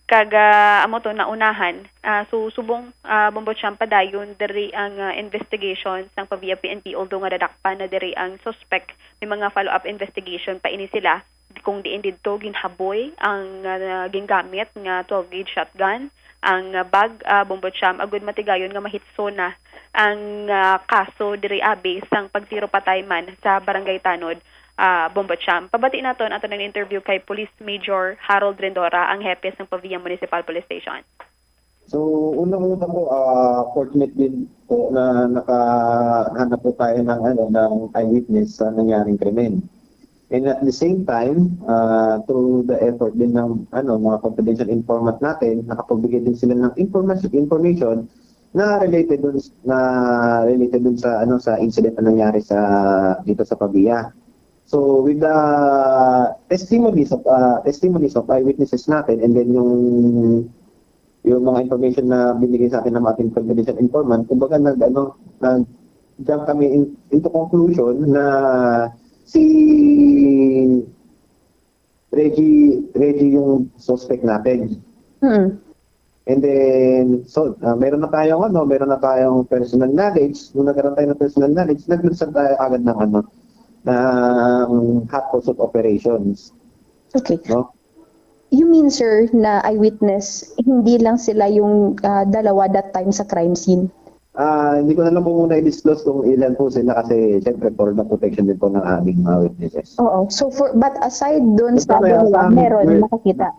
kag, ah, amo to naunahan. Ah, so subong, ah, Bombo Cham, padayon diri ang, ah, investigation sang Pavia P N P, although nga dadakpan na diri ang suspect, may mga follow-up investigation pa ini sila kung diin didto ginhaboy ang, ah, gingamit nga twelve gauge shotgun, ang, ah, bag, ah, Bombo Cham, agud matigayon nga mahitso na ang, ah, kaso diri abi sang pagtiro patay man sa Barangay Tanod, ah, Bombo Cham. Pabati naton aton ang interview kay Police Major Harold Rendora, ang hepe sang Pavia Municipal Police Station. So, unang-una po, ah, fortunate din po na nakahanap po tayo ng, ano, ng eyewitness sa nangyaring krimen. And at the same time, ah, through the effort din ng, ano, mga confidential informant natin, nakapagbigay din sila ng information, information na related dun, na related dun sa, ano, sa incident na nangyari sa, dito sa Pavia. So, with the testimonies of, ah, testimonies of eyewitnesses natin, and then yung, yung mga information na binigay sa atin ng ating confidential informant, kumbaga, nag-, ano, nag-, jump kami in-, into conclusion na si Reggie, Reggie yung suspect natin. Mm. And then, so, ah, meron na tayong, ano, meron na tayong personal knowledge. Nung nagkaroon tayo ng personal knowledge, nag-start tayo agad ng, ano, ng hot pursuit operations. Okay. No? You mean, sir, na eyewitness, hindi lang sila yung, ah, dalawa that time sa crime scene? Ah, hindi ko na lang po muna i-disclose kung ilan po sila kasi, syempre, for the protection din po ng aming mga witnesses. Oo. So, for, but aside dun sa dalawa, meron nakakita?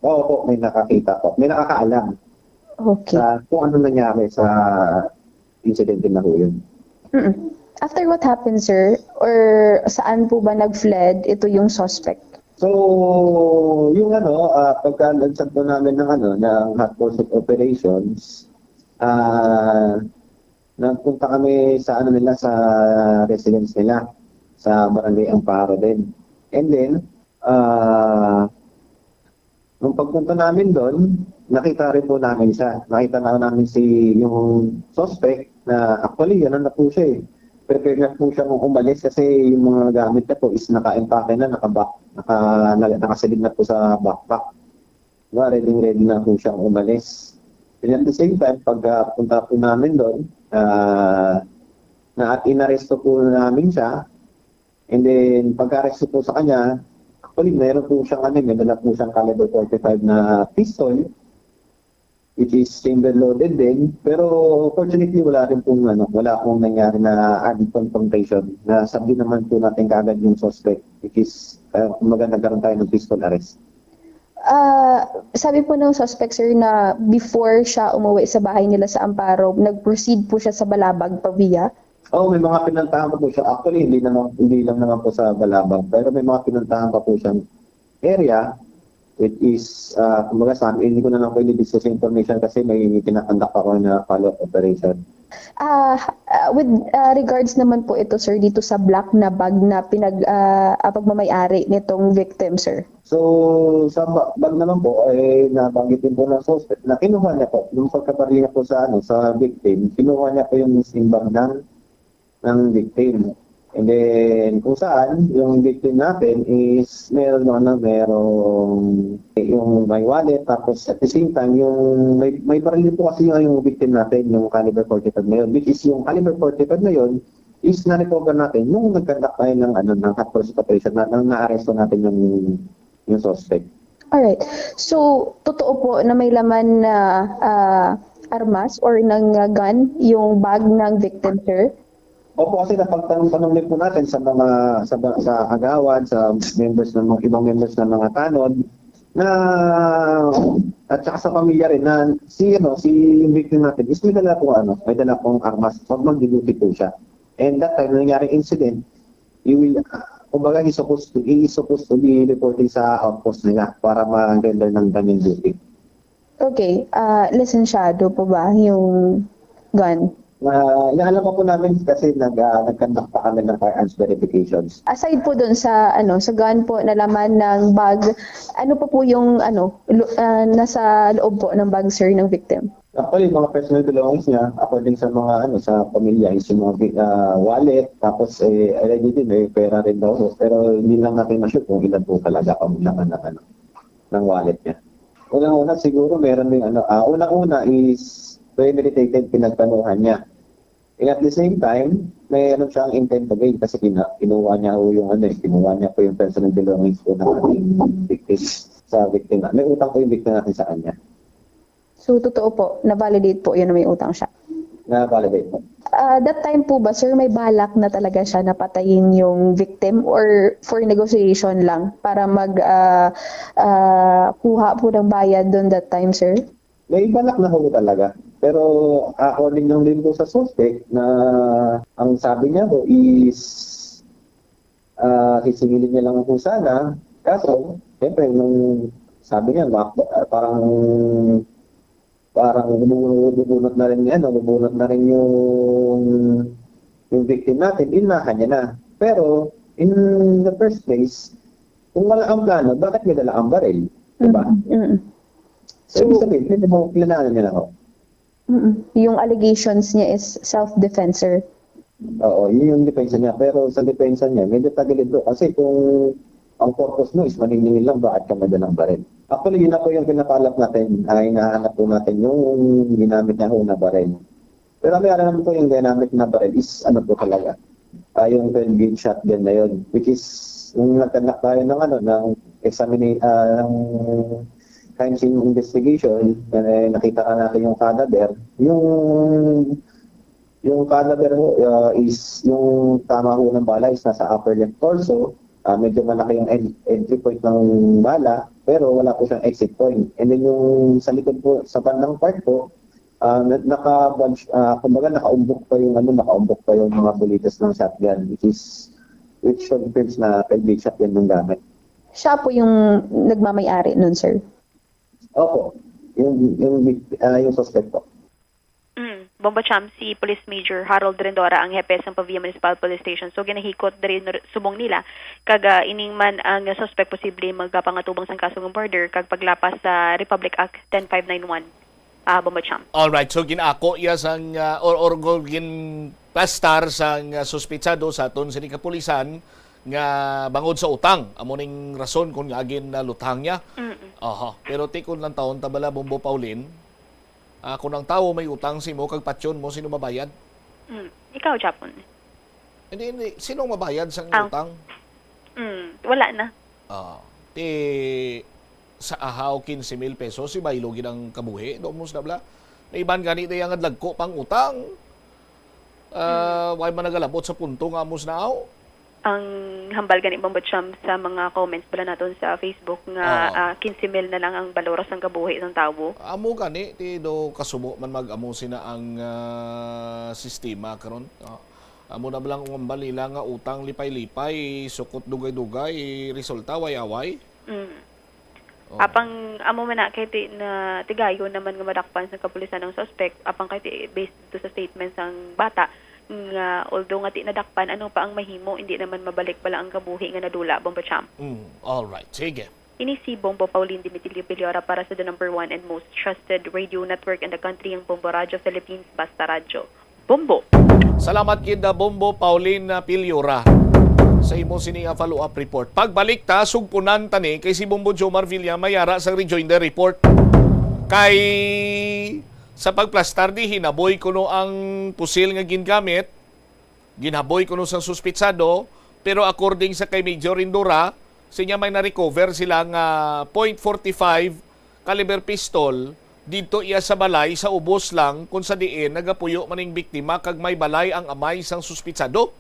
Oo po, may nakakita po. May nakakaalam sa kung ano nangyari sa insidente na ho yun. Mm-mm. After what happened, sir? Or saan po ba nag-fled ito yung suspect? So, yung ano, ah, pagka-launch po namin ng ano, ng hot pursuit operations, ah, nagpunta kami sa ano nila, sa residence nila, sa Barangay Amparo din. And then, ah, nung pagpunta namin doon, nakita rin po namin siya. Nakita na namin si, yung suspect na actually, ano na po siya eh. Prepared na po siyang umalis kasi yung mga gamit niya po is naka-empake na, naka-back-, naka-, naka-, nakasilid na po sa backpack. Diba, ready, ready na po siyang umalis. And at the same time, pag, ah, punta po namin doon, ah, na inaresto po namin siya. And then, pagka-aresto po sa kanya, actually, meron po siyang, ano, may dala po siyang caliber forty-five na pistol, which is chamber loaded din. Pero fortunately, wala rin pong, ano, wala pong nangyari na armed confrontation. Nasabi naman po natin kaagad yung suspect, which is, ah, kumbaga, nagkaroon tayo ng pistol arrest. Ah, sabi po ng suspect, sir, na before siya umuwi sa bahay nila sa Amparo, nag-proceed po siya sa Balabag, Pavia? Oo, may mga pinuntahan pa po siya. Actually, hindi naman, hindi lang naman po sa Balabag, pero may mga pinuntahan pa po siyang area, which is, ah, kumbaga sa amin, hindi ko na lang pwede disclose yung information kasi may kinakandak ako na follow-up operation. Ah, ah, with, ah, regards naman po ito, sir, dito sa black na bag na pinag-, ah, ah, pagmamayari nitong victim, sir? So, sa ba-, bag naman po, eh, nabanggit din po ng suspect na kinuha niya po. Nung pagkabaril niya po sa, ano, sa victim, kinuha niya po yung mismong bag ng, ng victim. And then, kung saan, yung victim natin is meron, ano, merong yung may wallet, tapos at the same time, yung may, may baril din po kasi yung, yung victim natin, yung caliber forty-five na yun, which is yung caliber forty-five na yun is na-recover natin nung nag-conduct tayo ng, ano, ng hot pursuit operation na, nang naaresto natin yung, yung suspect. Alright. So, totoo po na may laman na ah, armas or ng ah, gun yung bag ng victim, sir? Opo, kasi napagtanong-tanong din po natin sa mga sa, ba- sa kagawad, sa members ng mga ibang members ng mga tanod na at saka sa pamilya rin na si ano si yung victim natin is may dala po ano, may dala pong armas pag mag-duty po siya. And that time nangyari incident, you will uh, kumbaga he's supposed to he is supposed to be reporting sa outpost nila para mag-render ng gun duty. Okay. Ah, lisensyado po ba yung gun? Na inaalam pa po namin kasi nag uh, nag-conduct pa kami ng firearms verifications. Aside po doon sa ano sa gun po na laman ng bag, ano pa po yung ano lo, uh, nasa loob po ng bag, sir, ng victim? Actually, mga personal belongings niya, according sa mga ano sa pamilya, is yung mga uh, wallet, tapos eh, allegedly may pera rin daw. Pero hindi lang natin ma-sure kung ilan po talaga ang laman ng ano ng wallet niya. Unang-una siguro meron ding ano, ah, unang-una is premeditated, pinagplanuhan niya. And at the same time, mayroon siyang intent to gain kasi kina, kinuha niya po yung ano, eh, kinuha niya po yung personal belongings po ng ating victim sa victim. May utang po yung victim natin sa kanya. So, totoo po, na-validate po yun na may utang siya. Na-validate po. Uh, that time po ba, sir, may balak na talaga siya na patayin yung victim or for negotiation lang para mag uh, uh, kuha po ng bayad doon that time, sir? May balak na ho talaga. Pero according lang din po sa suspect na ang sabi niya ho is uh, sisingilin niya lang po sana. Kaso, siyempre, nung sabi niya, parang parang bubunot na rin yan, bubunot na rin yung yung victim natin, inahan niya na. Pero, in the first place, kung wala ang plano, bakit may dala ang baril? Diba? Mm-hmm. So, ibig sabihin, pinag-planahan niya na ho. Mm-hmm. Yung allegations niya is self-defense, sir. Oo, yun yung depensa niya. Pero sa depensa niya, medyo tagilid to. Kasi kung ang purpose mo is maniningil lang, bakit ka may dalang baril? Actually, yun na po yung pinakalap natin. Ay, hinahanap po natin yung ginamit niya ho na baril. Pero may alam po yung dynamic na baril is ano po talaga. Uh, yung twelve gauge shotgun na yun. Which is, nung nagkanak tayo ng, ano, ng examine, uh, ng crime scene investigation, eh, nakita ka natin yung cadaver, yung yung cadaver ho uh, is yung tama ho ng bala is nasa upper left torso. Uh, medyo malaki yung en- entry point ng bala pero wala po siyang exit point. And then yung sa likod po, sa bandang part po, uh, naka-bunch, uh, kumbaga nakaumbok pa yung ano, nakaumbok pa yung mga bulitas ng shotgun, which is which confirms na twelve gauge shotgun yung gamit. Siya po yung nagmamayari nun, sir? Opo, yung yung uh, yung suspect po. Mm. Bombo Cham, si Police Major Harold Rendora ang hepe sang Pavia Municipal Police Station. So ginahikot diri subong nila kag uh, ining man ang suspect posible magapangatubang sang kaso nga murder kag paglapas sa Republic Act ten five nine one. Ah, Bombo Cham. All right, so ginako iya sang uh, or or gin plastar sang uh, suspitsado sa aton sini kapulisan nga bangod sa utang amo ning rason kung nga ginluthang niya. Mm-mm. Aha. Pero tikon lang taon ta bala, Bombo Pauline. Ah, kung ang tawo may utang sa imo kag patyon mo, sino mabayad? Mm. Ikaw, Japon. Hindi, hindi. Sino mabayad sa ah. Utang? Mm. Wala na. Ah, ti sa ahaw quince mil pesos, si Baylo gid ang kabuhi. Doon mo sa bla. Naiban gani daya nga dlagko pang utang. Uh, mm. Why man nagalabot sa punto nga amos naaw? Ang hambal gani bang sa mga comments bala naton sa Facebook nga uh, uh, quince mil na lang ang balor sang kabuhi sang tawo. Amo gani ti do kasubo man mag-amo sina ang uh, sistema karon. Uh, amo na lang ang hambal nila nga utang lipay-lipay, sukot dugay-dugay, resulta way away. Mm. Oh. Apang amo man na kay ti, na tigayon naman nga madakpan sa kapulisan ang suspect, apang kay ti, based to sa statement sang bata nga although nga ti nadakpan, ano pa ang mahimo, hindi naman mabalik bala ang kabuhi nga nadula, Bombo Champ. Mm, all right. Sige. Ini si Bombo Pauline Dimitilio Piliora para sa the number one and most trusted radio network in the country, ang Bombo Radio Philippines, Basta Radyo. Bombo. Salamat gid, ah, Bombo Pauline, ah, Piliora, sa imo sini nga follow-up report. Pagbalik ta, sugpunan ta ni kay si Bombo Jomar Villa may ara sang rejoinder report. Kay sa pagplastar di, hinaboy kuno ang pusil nga gingamit, ginhaboy kuno sang suspitsado, pero according sa kay Major Indura, sinya may na-recover sila nga point forty-five caliber pistol didto iya sa balay sa ubos lang, kung sa diin nagapuyo man ning biktima kag may balay ang amay sang suspitsado.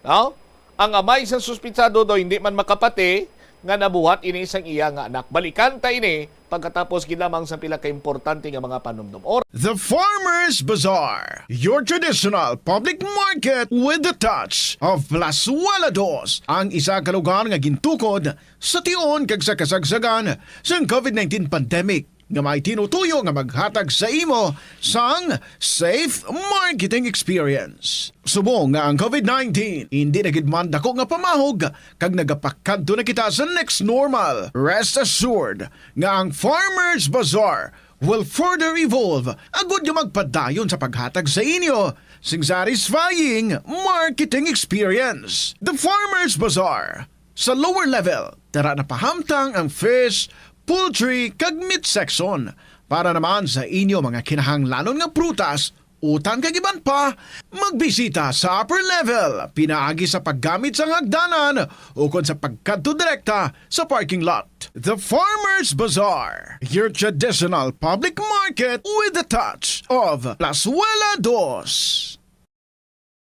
No? Ang amay sang suspitsado daw hindi man makapati nga nabuhat ini sang iya nga anak. Balikan ta ini pagkatapos gid lamang sa pila ka importante nga mga panumdom. Or The Farmers Bazaar, your traditional public market with the touch of Plazuela Dos, ang isa ka lugar nga gintukod sa tion kag sa kasagsagan sang covid nineteen pandemic, nga may tinutuyo nga maghatag sa imo sang safe marketing experience. Subong nga ang covid nineteen hindi na gid man dako nga pamahog kag nagapakadto na kita sa next normal, rest assured nga ang Farmers Bazaar will further evolve agud nga magpadayon sa paghatag sa inyo sing satisfying marketing experience. The Farmers Bazaar, sa lower level, tara na pahamtang ang fish, poultry, kag meat section. Para naman sa inyo mga kinahanglanon nga prutas, utan kag iban pa, magbisita sa upper level pinaagi sa paggamit sang hagdanan ukon sa pagkadto direkta sa parking lot. The Farmers Bazaar, your traditional public market with the touch of Plazuela Dos.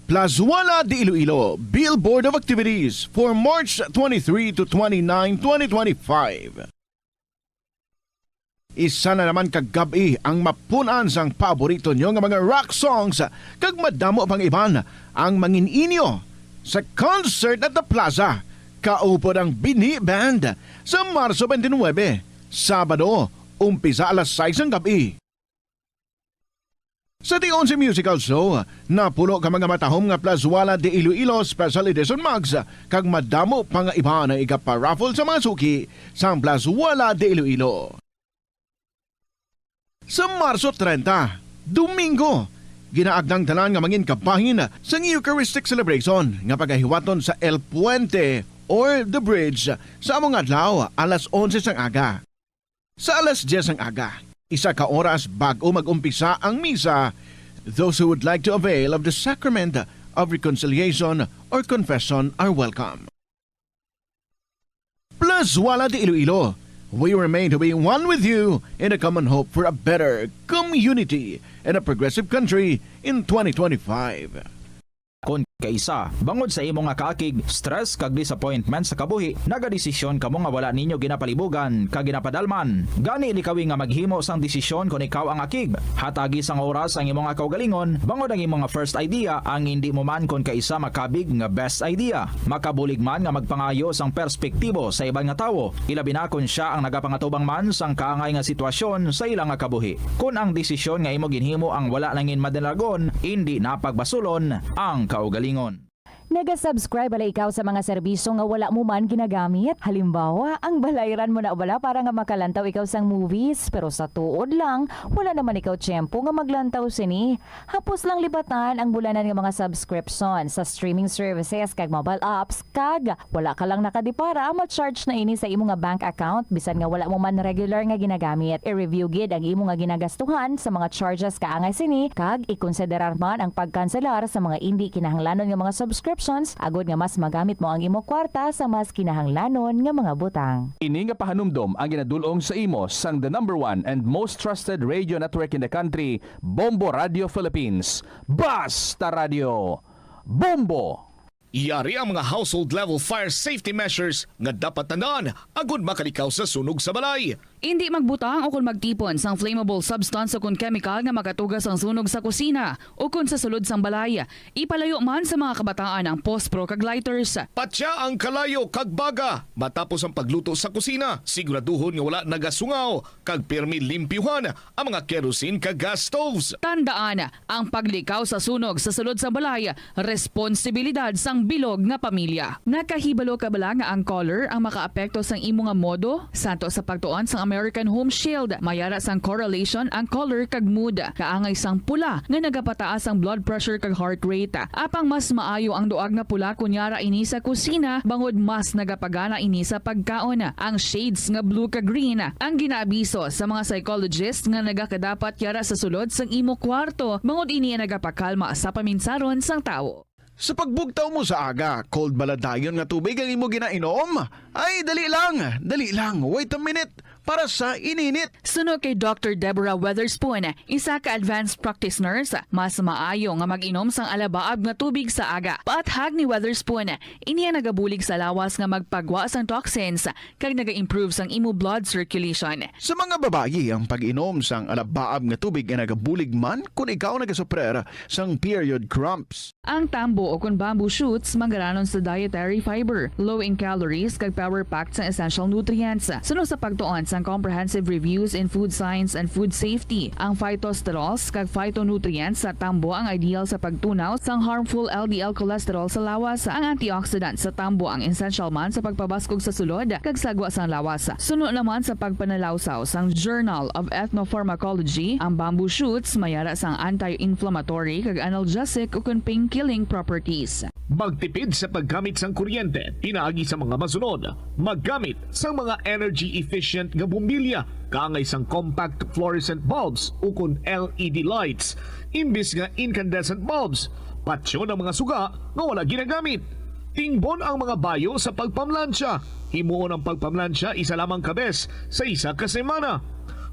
Plazuela de Iloilo, Billboard of Activities for March twenty-three to twenty-nine, twenty twenty-five. Isa na naman ka gab-i ang mapun-an sang paborito nyo nga mga rock songs kag madamo pang iban ang mangin-inyo sa Concert at the Plaza kaupod ang Binhi Band sa Marso twenty-nine, Sabado, umpisa alas sais sang gab-i. Sa tion sang musical show, napulo ka mga matahom nga Plazuela de Iloilo Special Edition mugs kag madamo pa nga iban ang igapa-raffle sa mga suki sang Plazuela de Iloilo. Sa Marso treinta, Domingo, ginaagdang tanan nga mangin kabahin sang Eucharistic Celebration nga pagahiwaton sa El Puente or The Bridge sa amo nga adlaw, alas onse sang aga. Sa alas diyes sang aga, isa ka oras bag-o mag-umpisa ang misa, those who would like to avail of the Sacrament of Reconciliation or Confession are welcome. Plazuela de Iloilo, we remain to be one with you in a common hope for a better community and a progressive country in twenty twenty-five. Kon kaisa, bangod sa imo nga kaakig, stress, kag disappointment sa kabuhi, nagadesisyon kamo nga wala ninyo ginapalibugan kag ginapadalman. Gani, likawi nga maghimo sang desisyon kon ikaw ang akig. Hatagi sang oras ang imo nga kaugalingon, bangod ang imo nga first idea ang indi mo man kon kaisa makabig nga best idea. Makabulig man nga magpangayo sang perspektibo sa iban nga tawo, ilabi na kon sia ang nagapangatubang man sang kaangay nga sitwasyon sa ila nga kabuhi. Kon ang desisyon nga imo ginhimo ang wala nangin madalagon, indi na pagbasulon ang kaugalingon. Naga-subscribe bala ikaw sa mga serbisyo nga wala mo man ginagamit? Halimbawa, ang balayran mo na bala para nga makalantaw ikaw sang movies, pero sa tuod lang, wala naman ikaw tiyempo nga maglantaw sini. Hapos lang libatan ang bulanan nga mga subscription sa streaming services kag mobile apps, kag wala ka lang nakadipara, ma-charge na ini sa imo nga bank account bisan nga wala mo man regular nga ginagamit. I-review gid ang imo nga ginagastuhan sa mga charges kaangay sini, kag ikonsiderar man ang pagkanselar sa mga indi kinahanglanon nga mga subscriptions agod nga mas magamit mo ang imo kwarta sa mas kinahanglanon nga mga butang. Ini nga pahanumdom ang ginadul-ong sa imo sang the number one and most trusted radio network in the country, Bombo Radio Philippines. Basta Radio Bombo! Yari ang mga household level fire safety measures nga dapat tandaan agud makalikaw sa sunog sa balay. Indi magbutang o kon magtipon sang flammable substance o kon chemical nga makatuga sang sunog sa kusina o kon sa sulod sang balay. Ipalayo man sa mga kabataan ang pospro kag lighters. Patya ang kalayo kag baga matapos ang pagluto sa kusina. Siguraduhon nga wala nagasungaw kag pirmi limpyuhan ang mga kerosene kag gas stoves. Tandaan, ang paglikaw sa sunog sa sulod sang balay, responsibilidad sang bilog nga pamilya. Nakahibalo ka bala nga ang color ang makaapekto sang imo nga modo? Santo sa pagtuon sang American Home Shield, may ara sang correlation ang color kag mood. Kaangay sang pula nga nagapataas ang blood pressure kag heart rate. Apang mas maayo ang duag nga pula kon yara ini sa kusina, bangod mas nagapagana ini sa pagkaon. Ang shades nga blue kag green ang ginaabiso sa mga psychologist nga nagakadapat yara sa sulod sang imo kwarto, bangod ini ang nagapakalma sa paminsaron sang tawo. Sa pagbugtaw mo sa aga, cold bala dayon nga tubig ang imo ginainom? Ay, dali lang, dali lang, wait a minute. Para sa ininit. Suno kay Doctor Deborah Weatherspoon, isa ka advanced practice nurse, mas maayo nga mag-inom sang alabaab nga tubig sa aga. Paathag ni Weatherspoon, ini ang nagabulig sa lawas nga magpagwa sang toxins kag naga-improve sang imo blood circulation. Sa mga babayi, ang pag-inom sang alabaab nga tubig ay nagabulig man kon ikaw nagasuprer sang period cramps. Ang tambo o kon bamboo shoots manggaranon sa dietary fiber, low in calories, kag power-packed sang essential nutrients. Suno sa pagtuon sang Comprehensive Reviews in Food Science and Food Safety, ang phytosterols kag phytonutrients sa tambo ang ideal sa pagtunaw sang harmful L D L cholesterol sa lawas. Ang antioxidant sa tambo ang essential man sa pagpabaskog sa sulod kag sagwa sang lawas. Suno naman sa pagpanalawsaw sang Journal of Ethnopharmacology, ang bamboo shoots may ara sang anti-inflammatory kag analgesic ukon pain-killing properties. Magtipid sa paggamit sang kuryente pinaagi sa mga masunod: maggamit sang mga energy-efficient nga bombilya, kaangay sang compact fluorescent bulbs ukon L E D lights imbis nga incandescent bulbs, patyon ang mga suga nga wala ginagamit. Tingbon ang mga bayo sa pagpamlansya. Himuon ang pagpamlansya isa lamang ka bes sa isa ka semana.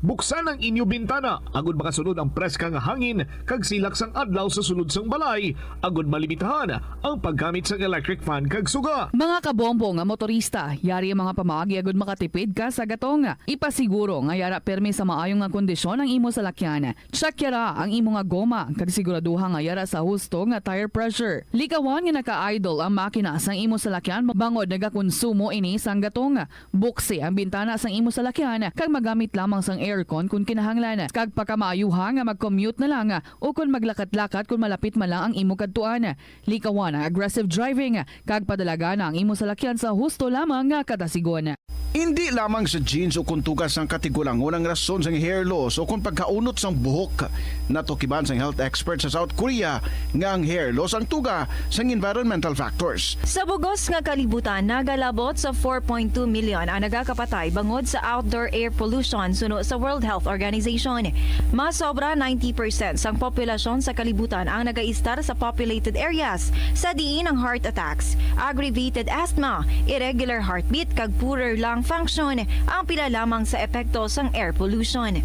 Buksan ang inyo bintana agud makasulod ang preska nga hangin kag silak sang adlaw sa sulod sang balay, agud malimitahan ang paggamit sang electric fan kag suga. Mga kabombo nga motorista, yari ang mga pamaagi agud makatipid ka sa gatong. Ipasiguro nga yara pirmi sa maayo nga kondisyon ang imo salakyan. Check yara ang imo nga goma kag siguraduha nga yara sa husto nga tire pressure. Likawan nga naka-idle ang makina sang imo salakyan bangod nagakonsumo ini sang gatong. Buksi ang bintana sang imo salakyan kag magamit lamang sang aircon kon kinahanglan. Kag pakamaayuha nga mag-commute na lang o kon maglakat-lakat kon malapit man lang ang imo kadtuan. Likawan ang aggressive driving kag padalagan ang imo salakyan sa husto lamang nga katasigon. Indi lamang sa jeans o kon tuga sang katigulangon ang rason sang hair loss o kon pagkaunot sang buhok. Natukiban sang health expert sa South Korea nga ang hair loss ang tuga sang environmental factors. Sa bug-os nga kalibutan, nagalabot sa four point two million ang nagakapatay bangod sa outdoor air pollution, suno sa World Health Organization. Mas sobra ninety percent sang populasyon sa kalibutan ang nagaistar sa populated areas, sa diin ang heart attacks, aggravated asthma, irregular heartbeat, kag poorer lung function ang pila lamang sa epekto sang air pollution.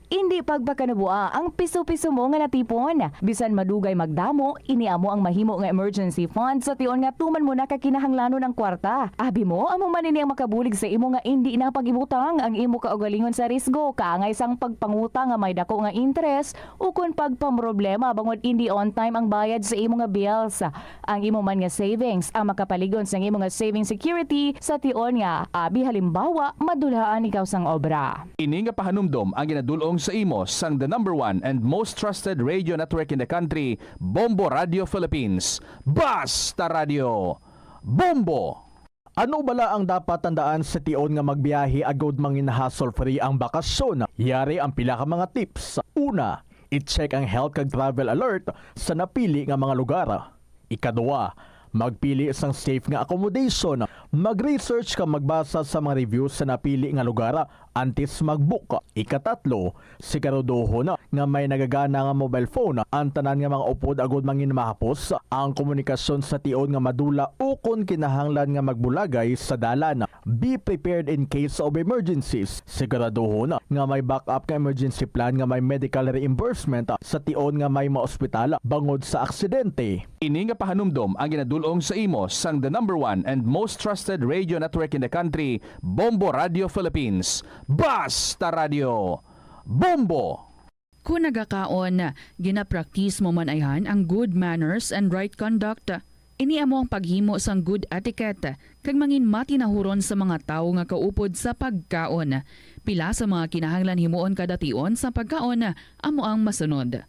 Indi pagpakanabua ang piso-piso mo nga natipon. Bisan madugay magdamo, ini amo ang mahimo nga emergency fund sa tion nga tuman mo na ka kinahanglanon ang kwarta. Abi mo, amo man ini ang makabulig sa imo nga indi na pag-ibutang ang imo kaugalingon sa risgo, kaangay sang pagpangutang nga may dako nga interes, ukon pagpamroblema bangod indi on time ang bayad sa imo nga bills. Ang imo man nga savings ang makapalig-on sang imo nga saving security sa tion nga, abi halimbawa, madulhaan ikaw sang obra. Ini nga pahanumdom ang ginadul-ong sa imo sang the number one and most trusted radio network in the country, Bombo Radio Philippines. Basta Radio Bombo! Ano bala ang dapat tandaan sa tion nga magbiyahe agud mangin hassle-free ang bakasyon? Yari ang pila ka mga tips. Una, i-check ang health kag travel alert sa napili nga mga lugar. Ikadua, magpili sang safe nga accommodation. Mag-research kag magbasa sa mga reviews sa napili nga lugar antes mag-book. Ikatatlo, siguraduhon nga may nagagana nga mobile phone ang tanan nga mga upod agud mangin mahapos ang komunikasyon sa tion nga madula ukon kinahanglan nga magbulagay sa dalan. Be prepared in case of emergencies. Siguraduhon nga may backup nga emergency plan nga may medical reimbursement sa tion nga may maospital bangod sa aksidente. Ini nga pahanumdom ang ginadul-ong sa imo sang the number one and most trusted radio network in the country, Bombo Radio Philippines. Basta Radio Bombo! Kon nagakaon, ginapraktis mo man ayhan ang good manners and right conduct. Ini amo ang paghimo sang good etiquette kag mangin matinahuron sa mga tawo nga kaupod sa pagkaon. Pila sa mga kinahanglan himuon kada tion sa pagkaon amo ang masunod: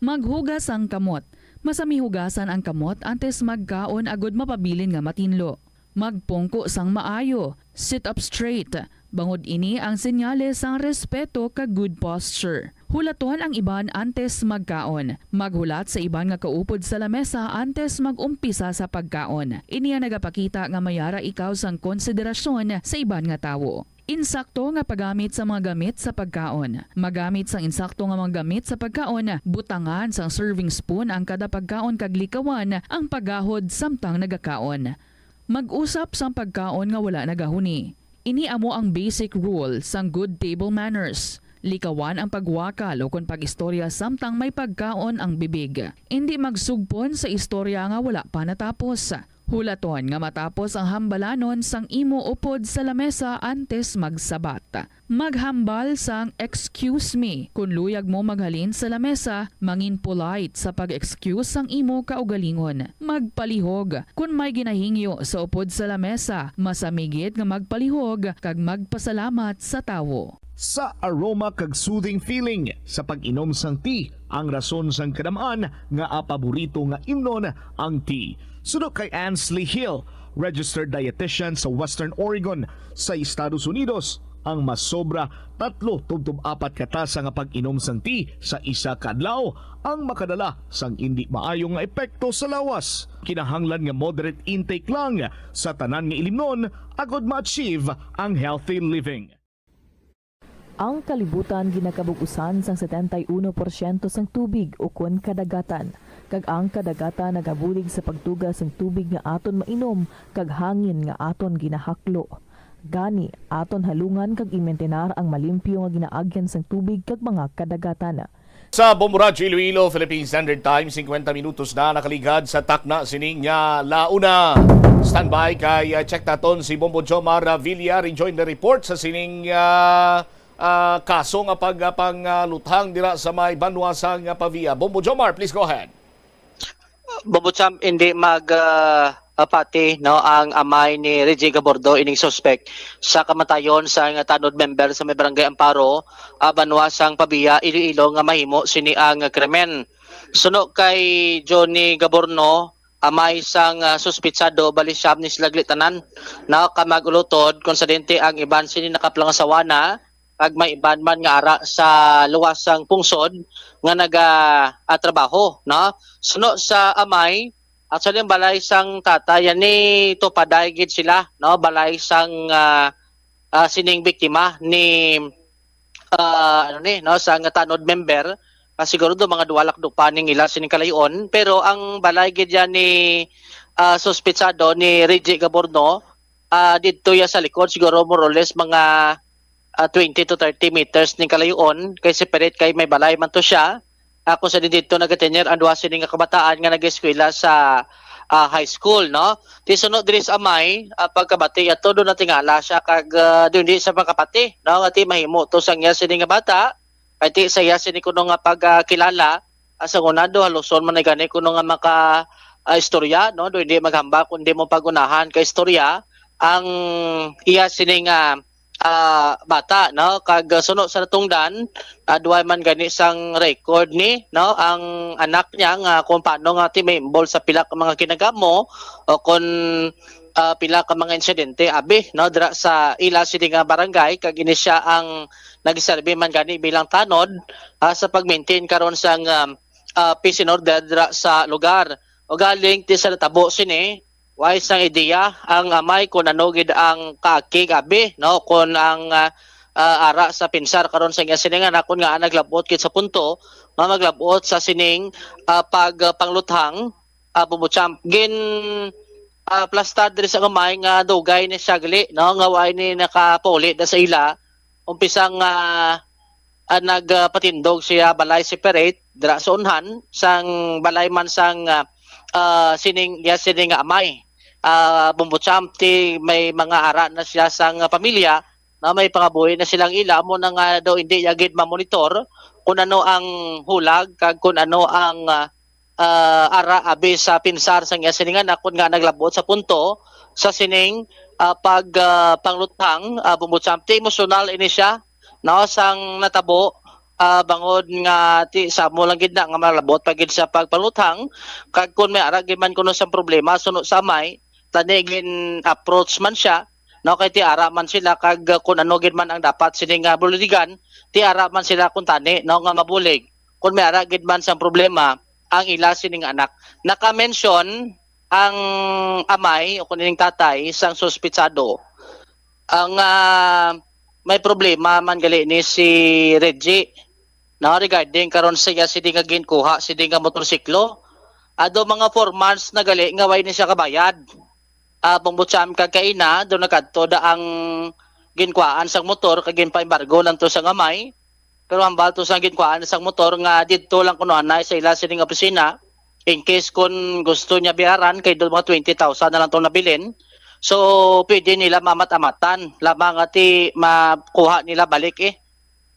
maghugas sang kamot. Masami hugasan ang kamot antes magkaon agud mapabilin nga matinlo. Magpungko sang maayo, sit up straight, Bangod ini ang senyales sang respeto kag good posture. Hulaton ang iban antes magkaon. Maghulat sa iban nga kaupod sa lamesa antes mag-umpisa sa pagkaon. Ini ang nagapakita nga may ara ikaw sang konsiderasyon sa iban nga tawo. Insakto nga paggamit sa mga gamit sa pagkaon. Magamit sang insakto nga mga gamit sa pagkaon, butangan sang serving spoon ang kada pagkaon kag likawan ang paggahod samtang nagakaon. Mag-usap sang pagkaon nga wala nagahuni. Ini amo ang basic rule sang good table manners. Likawan ang pagwakal ukon pag-istorya samtang may pagkaon ang bibig. Indi magsugpon sa istorya nga wala pa natapos. Hulaton nga matapos ang hambalanon sang imo upod sa lamesa antes magsabat. Maghambal sang "Excuse me" kon luyag mo maghalin sa lamesa. Mangin polite sa pag-excuse sang imo kaugalingon. Magpalihog. Kon may ginahingyo sa upod sa lamesa, masamigit nga magpalihog kag magpasalamat sa tawo. Sa aroma kag soothing feeling sa pag-inom sang tea ang rason sang kadam-an nga paborito nga imnon ang tea. Suno kay Ansley Hill, registered dietitian sa Western Oregon sa Estados Unidos, ang masobra tatlo tubtob apat ka tasa nga pag-inom sang tea sa isa ka adlaw ang makadala sang indi maayo nga epekto sa lawas. Kinahanglan nga moderate intake lang sa tanan nga ilimnon agod ma-achieve ang healthy living. Ang kalibutan ginakabug-usan sang setenta y uno porsyento sang tubig ukon kadagatan, kag ang kadagatan nagabulig sa pagtuga sang tubig nga aton mainom kag hangin nga aton ginahaklo. Gani, aton halungan kag imintinar ang malimpyo nga ginaagyan sang tubig kag mga kadagatan. Sa Bombo Radyo Iloilo, Philippine Standard Time, singkwenta minutos na nakaligad sa takna sining nga launa. Standby kay, uh, check naton si Bombo Jomar Villa. Rejoin the report sa sining, uh, uh, kaso nga pag, uh, pangluthang dira sa may banwa sang, uh, Pavia. Bombo Jomar, please go ahead. Bombo Champ, hindi mag, ah, ah, pati, no, ang amay ni Reggie Gabordo, ining suspek sa kamatayon sang tanod member sa may barangay Amparo, ah, banwa sang Pavia, Iloilo, nga mahimo sini ang krimen. Suno kay Johnny Gaborno, amay sang, ah, suspitsado, bali siyam ni sila gali tanan, no, ka mag-ulutod, kung sa dente ang iban sini nakapangasawa na, kag may iban man nga ara sa luwas sang pungsod nga naga, ah, trabaho, no? Suno sa amay, actually, ang balay sang tatay, yan ni tupaday gid sila, no? Balay sang, ah, ah, sining biktima ni, ah, ano ni, no, sang tanod member. Ah, siguro do mga duha lakdo pa ning ila sining kalayon, pero ang balay gid yan ni, ah, suspitsado ni Reggie Gaborno, ah, didto ya sa likod, siguro more or less mga, ah, twenty to thirty meters ning kalayoon, kay separate kay may balay man to siya. Ah, kung sa didto nagatener ang duha sini nga kabataan nga nag-eskwela sa, ah, high school, no? Ti suno diri sa amay, ah, pagkabati ato, do natingala siya kag, ah, do hindi sa pagkapati, no? Nga ti mahimo to sang iya sini nga bata, kay ti sa iya sini kuno nga pagkilala, ah, sa una do haluson man na gani kuno nga maka, ah, istorya, no? Do hindi maghambal kundi mo pag-unahan ka istorya ang iya sini nga, ah, bata, no? Kag, ah, suno sa natungdan, ah, duwa man gani sang record ni, no, ang anak niya nga kung paano nga ti may involved sa pila ka mga kinagamo o kung, ah, pila ka mga insidente abi, no, dira sa ila sini nga barangay, kag ini siya ang nagserbi man gani bilang tanod, ah, sa pag-maintain karon sang, um, ah, peace and order dira sa lugar. Ugaling ti sa natabo sini, way sang ideya ang amay kung ano gid ang kaakig abi, no, kung ang, ah, ah, ara sa pinsar karon sa iya sining anak, kung nga naglabot gid sa punto nga maglabot sa sining, ah, pag, ah, pangluthang, ah, Bombo Champ. Gin, ah, plastad diri sa gamay nga dugay ni siya gali, no, nga way ni nakapauli da sa ila. Umpisang, ah, ah, nagpatindog siya balay separate dira sa unhan sang balay man sang, ah, ah, sining, iya sining nga amay. Ah, Bombo Champ, ti may mga ara na siya sang pamilya, na may pangabuhi na silang ila, amo na nga daw hindi niya gid mamonitor kung ano ang hulag kag kung ano ang, ah, ah, ara abi sa pinsar sang iya sining anak, kun nga naglabot sa punto sa sining, ah, pag, ah, pangluthang, ah, Bombo Champ. Ti emosyonal ini siya, no, sang natabo, ah, bangod nga ti sa amo lang gid na nga malabot pa gid sa pagpangluthang, kag kun may ara gid man kuno sang problema suno sa amay, tani gin-approach man siya, no, kay ti ara man sila kag, uh, kun ano gid man ang dapat sini nga buligan, ti ara man sila kuntani, no, nga mabulig. Kun may ara gid man sang problema ang ila sini nga anak. Naka-mention ang amay o kun ining tatay sang suspitsado, ang, ah, may problema man gali ni si Reggie, no, regarding karon sa iya sini nga ginkuha, sini nga motorsiklo. Ado mga four months na gali nga way ni siya kabayad. Ah, pangbutsam kag kaina, do nagkadto da ang ginkuhaan sang motor kag ginpaembargo lang to sang amay. Pero hambal to sang ginkuhaan sang motor nga didto lang kuno anay sa ila sining opisina. In case kun gusto niya bayaran, kay do mga twenty thousand na lang tong nabilin. So, pwede nila mamat-amatan lamang ati makuha nila balik eh.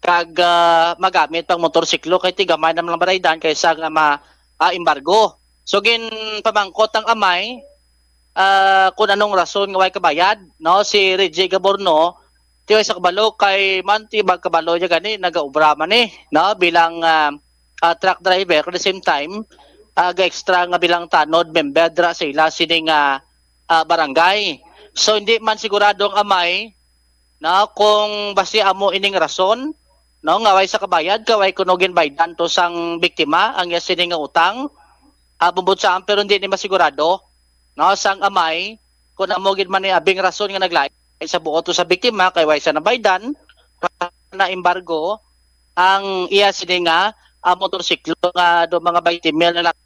Kag, ah, magamit pang motorsiklo kay ti gamay naman lang baraydan kaysa nga ma, ah, embargo. So, ginpamangkot ang amay, ah, kun anong rason nga way kabayad, no, si Reggie Gaborno, ti way sa kabalo kay man ti magkabalo niya gani nagaobra man ni, no, bilang, ah, ah, truck driver, at the same time, ah, ga-extra nga bilang tanod member dira sa ila sini nga, ah, barangay. So, hindi man sigurado ang amay, no, kung basi amo ining rason, no, nga way sa kabayad, kay way kuno ginbaydan to sang biktima ang iya sini nga utang. Ah, bumbot sa, pero hindi ni masigurado, no, sang amay kung amo gid man ni abing rason nga naglain sa buot to sa biktima kay way sa nabaydan, na embargo ang iya sini nga, ah, motorsiklo nga do mga twenty mil na lang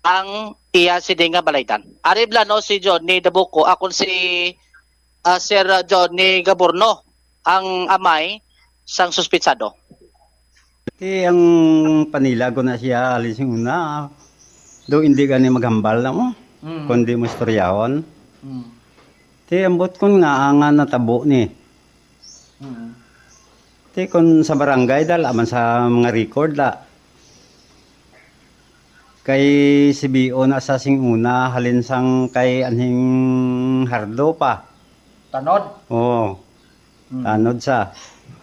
ang iya sini nga balaydan. Ari bala, no, si Johnny Dabuco, akon si, ah, Sir Johnny Gaborno, ang amay sang suspitsado. Ti ang panila ko na siya, halin sing una, do hindi gani maghambal na mo, Mm. kundi mo istoryahon. Mm. Ti ambot kon nga nga natabo ni. Mm. Ti kon sa barangay, dala man sa mga record, da. Kay si B O na sa sing una, halin sang kay anhing Hardo pa. Tanod? Oo. Hmm. Tanod sa.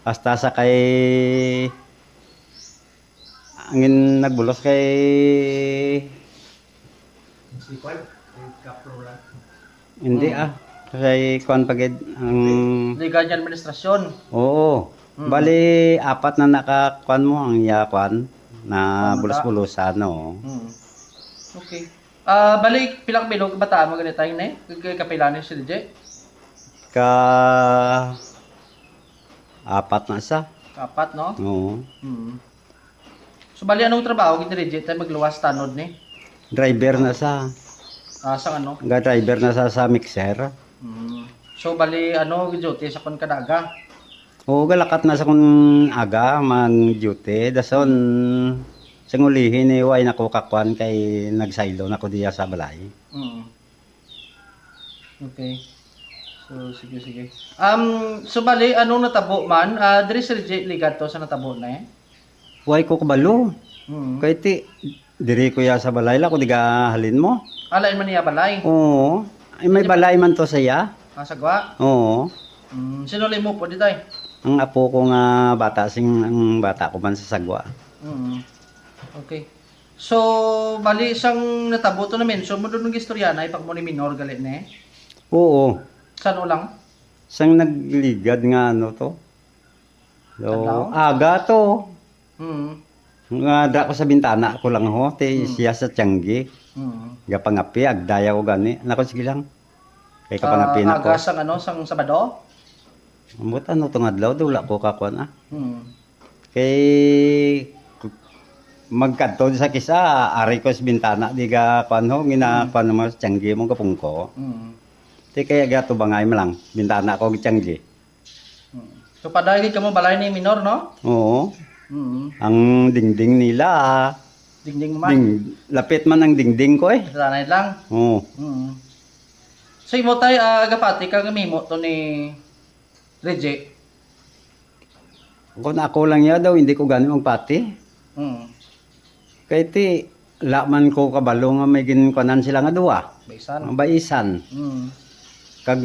Hasta sa kay angin nagbulos kay Sipal? Kay Kapro lang. Hindi, Hmm. ah. Kay kuwan pa gid ang Legal niya administrasyon. Oo. Hmm. Bali, apat na naka kuwan mo ang iya kuwan na Ang mata. bulos-bulusan, no. Hmm. Okay. Ah, bali, pila ka bilog kabataan mo ganitay, ne? Kay kapila ni si D J? Ka apat na sa. Apat, no? Oo. Hmm. So, bali, anong trabaho gid ni Reggie tay magluwas tanod ni? Driver na sa. Ah, sang ano? Ga driver na sa, sa mixer. Mm. So, bali, ano, duty sa kon kada aga? Oo, galakat na sa kon aga, man duty. Dason, sang ulihi ni, way na ko kakuan kay nagsaylo na ko diya sa balay. Mm. Okay. So, sige, sige. Um, so, bali, anong natabo man? Ah, diri si Reggie ligad to sa natabo na eh? Way ko kabalo. Mm. Kay ti, diri ko ya sa balay la, kung di ka halin mo. Ah, lain man niya balay? Oo. Ay, may Hindi balay man to sa iya. Ah, sagwa? Oo. Mm, sino limo po di tay? Ang apo ko nga bata, sing, ang bata ko man sa sagwa. Mm. Okay. So, bali, sang natabo to na mention mo doon ng istorya na ipag mo ni minor gali, ne? Oo. Saan lang? Sang nagligad nga ano to? So, Adlaw? aga to. Mm. Nga da ko sa bintana ko lang ho, ti Mm. siya sa tiyanggi. Mm. Gapangapi, agdaya ko gani. Nako, sige lang. Kay Ah, kapangapi na ko. aga sang ano, sang Sabado? Ambot ano tong adlaw, di wala ko kakuan, ah. Mm. Kay ku-, magkadto sa kisa, ari ko sa bintana, di ga kuan ho, gina Mm. kuan mo sa tiyanggi mo, gapungko. Mm. Ti kaya gato bangay mo lang, bintana ko tiyanggi. Mm. So, paday gid kamo balay ni minor, no? Oo. Mm. Ang dingding nila, Dingding mo man. ding, lapit man ang dingding ko eh. Sa tanay lang. Oo. Mm. So, imo tay, ah, gapati ka nga mimo to ni Reggie? Kung ako lang niya daw, hindi ko gani magpati. Mm. Kay ti, la man ko kabalo nga may ginkuanan sila nga duwa. Baisan. Ang baisan. Mm. Kag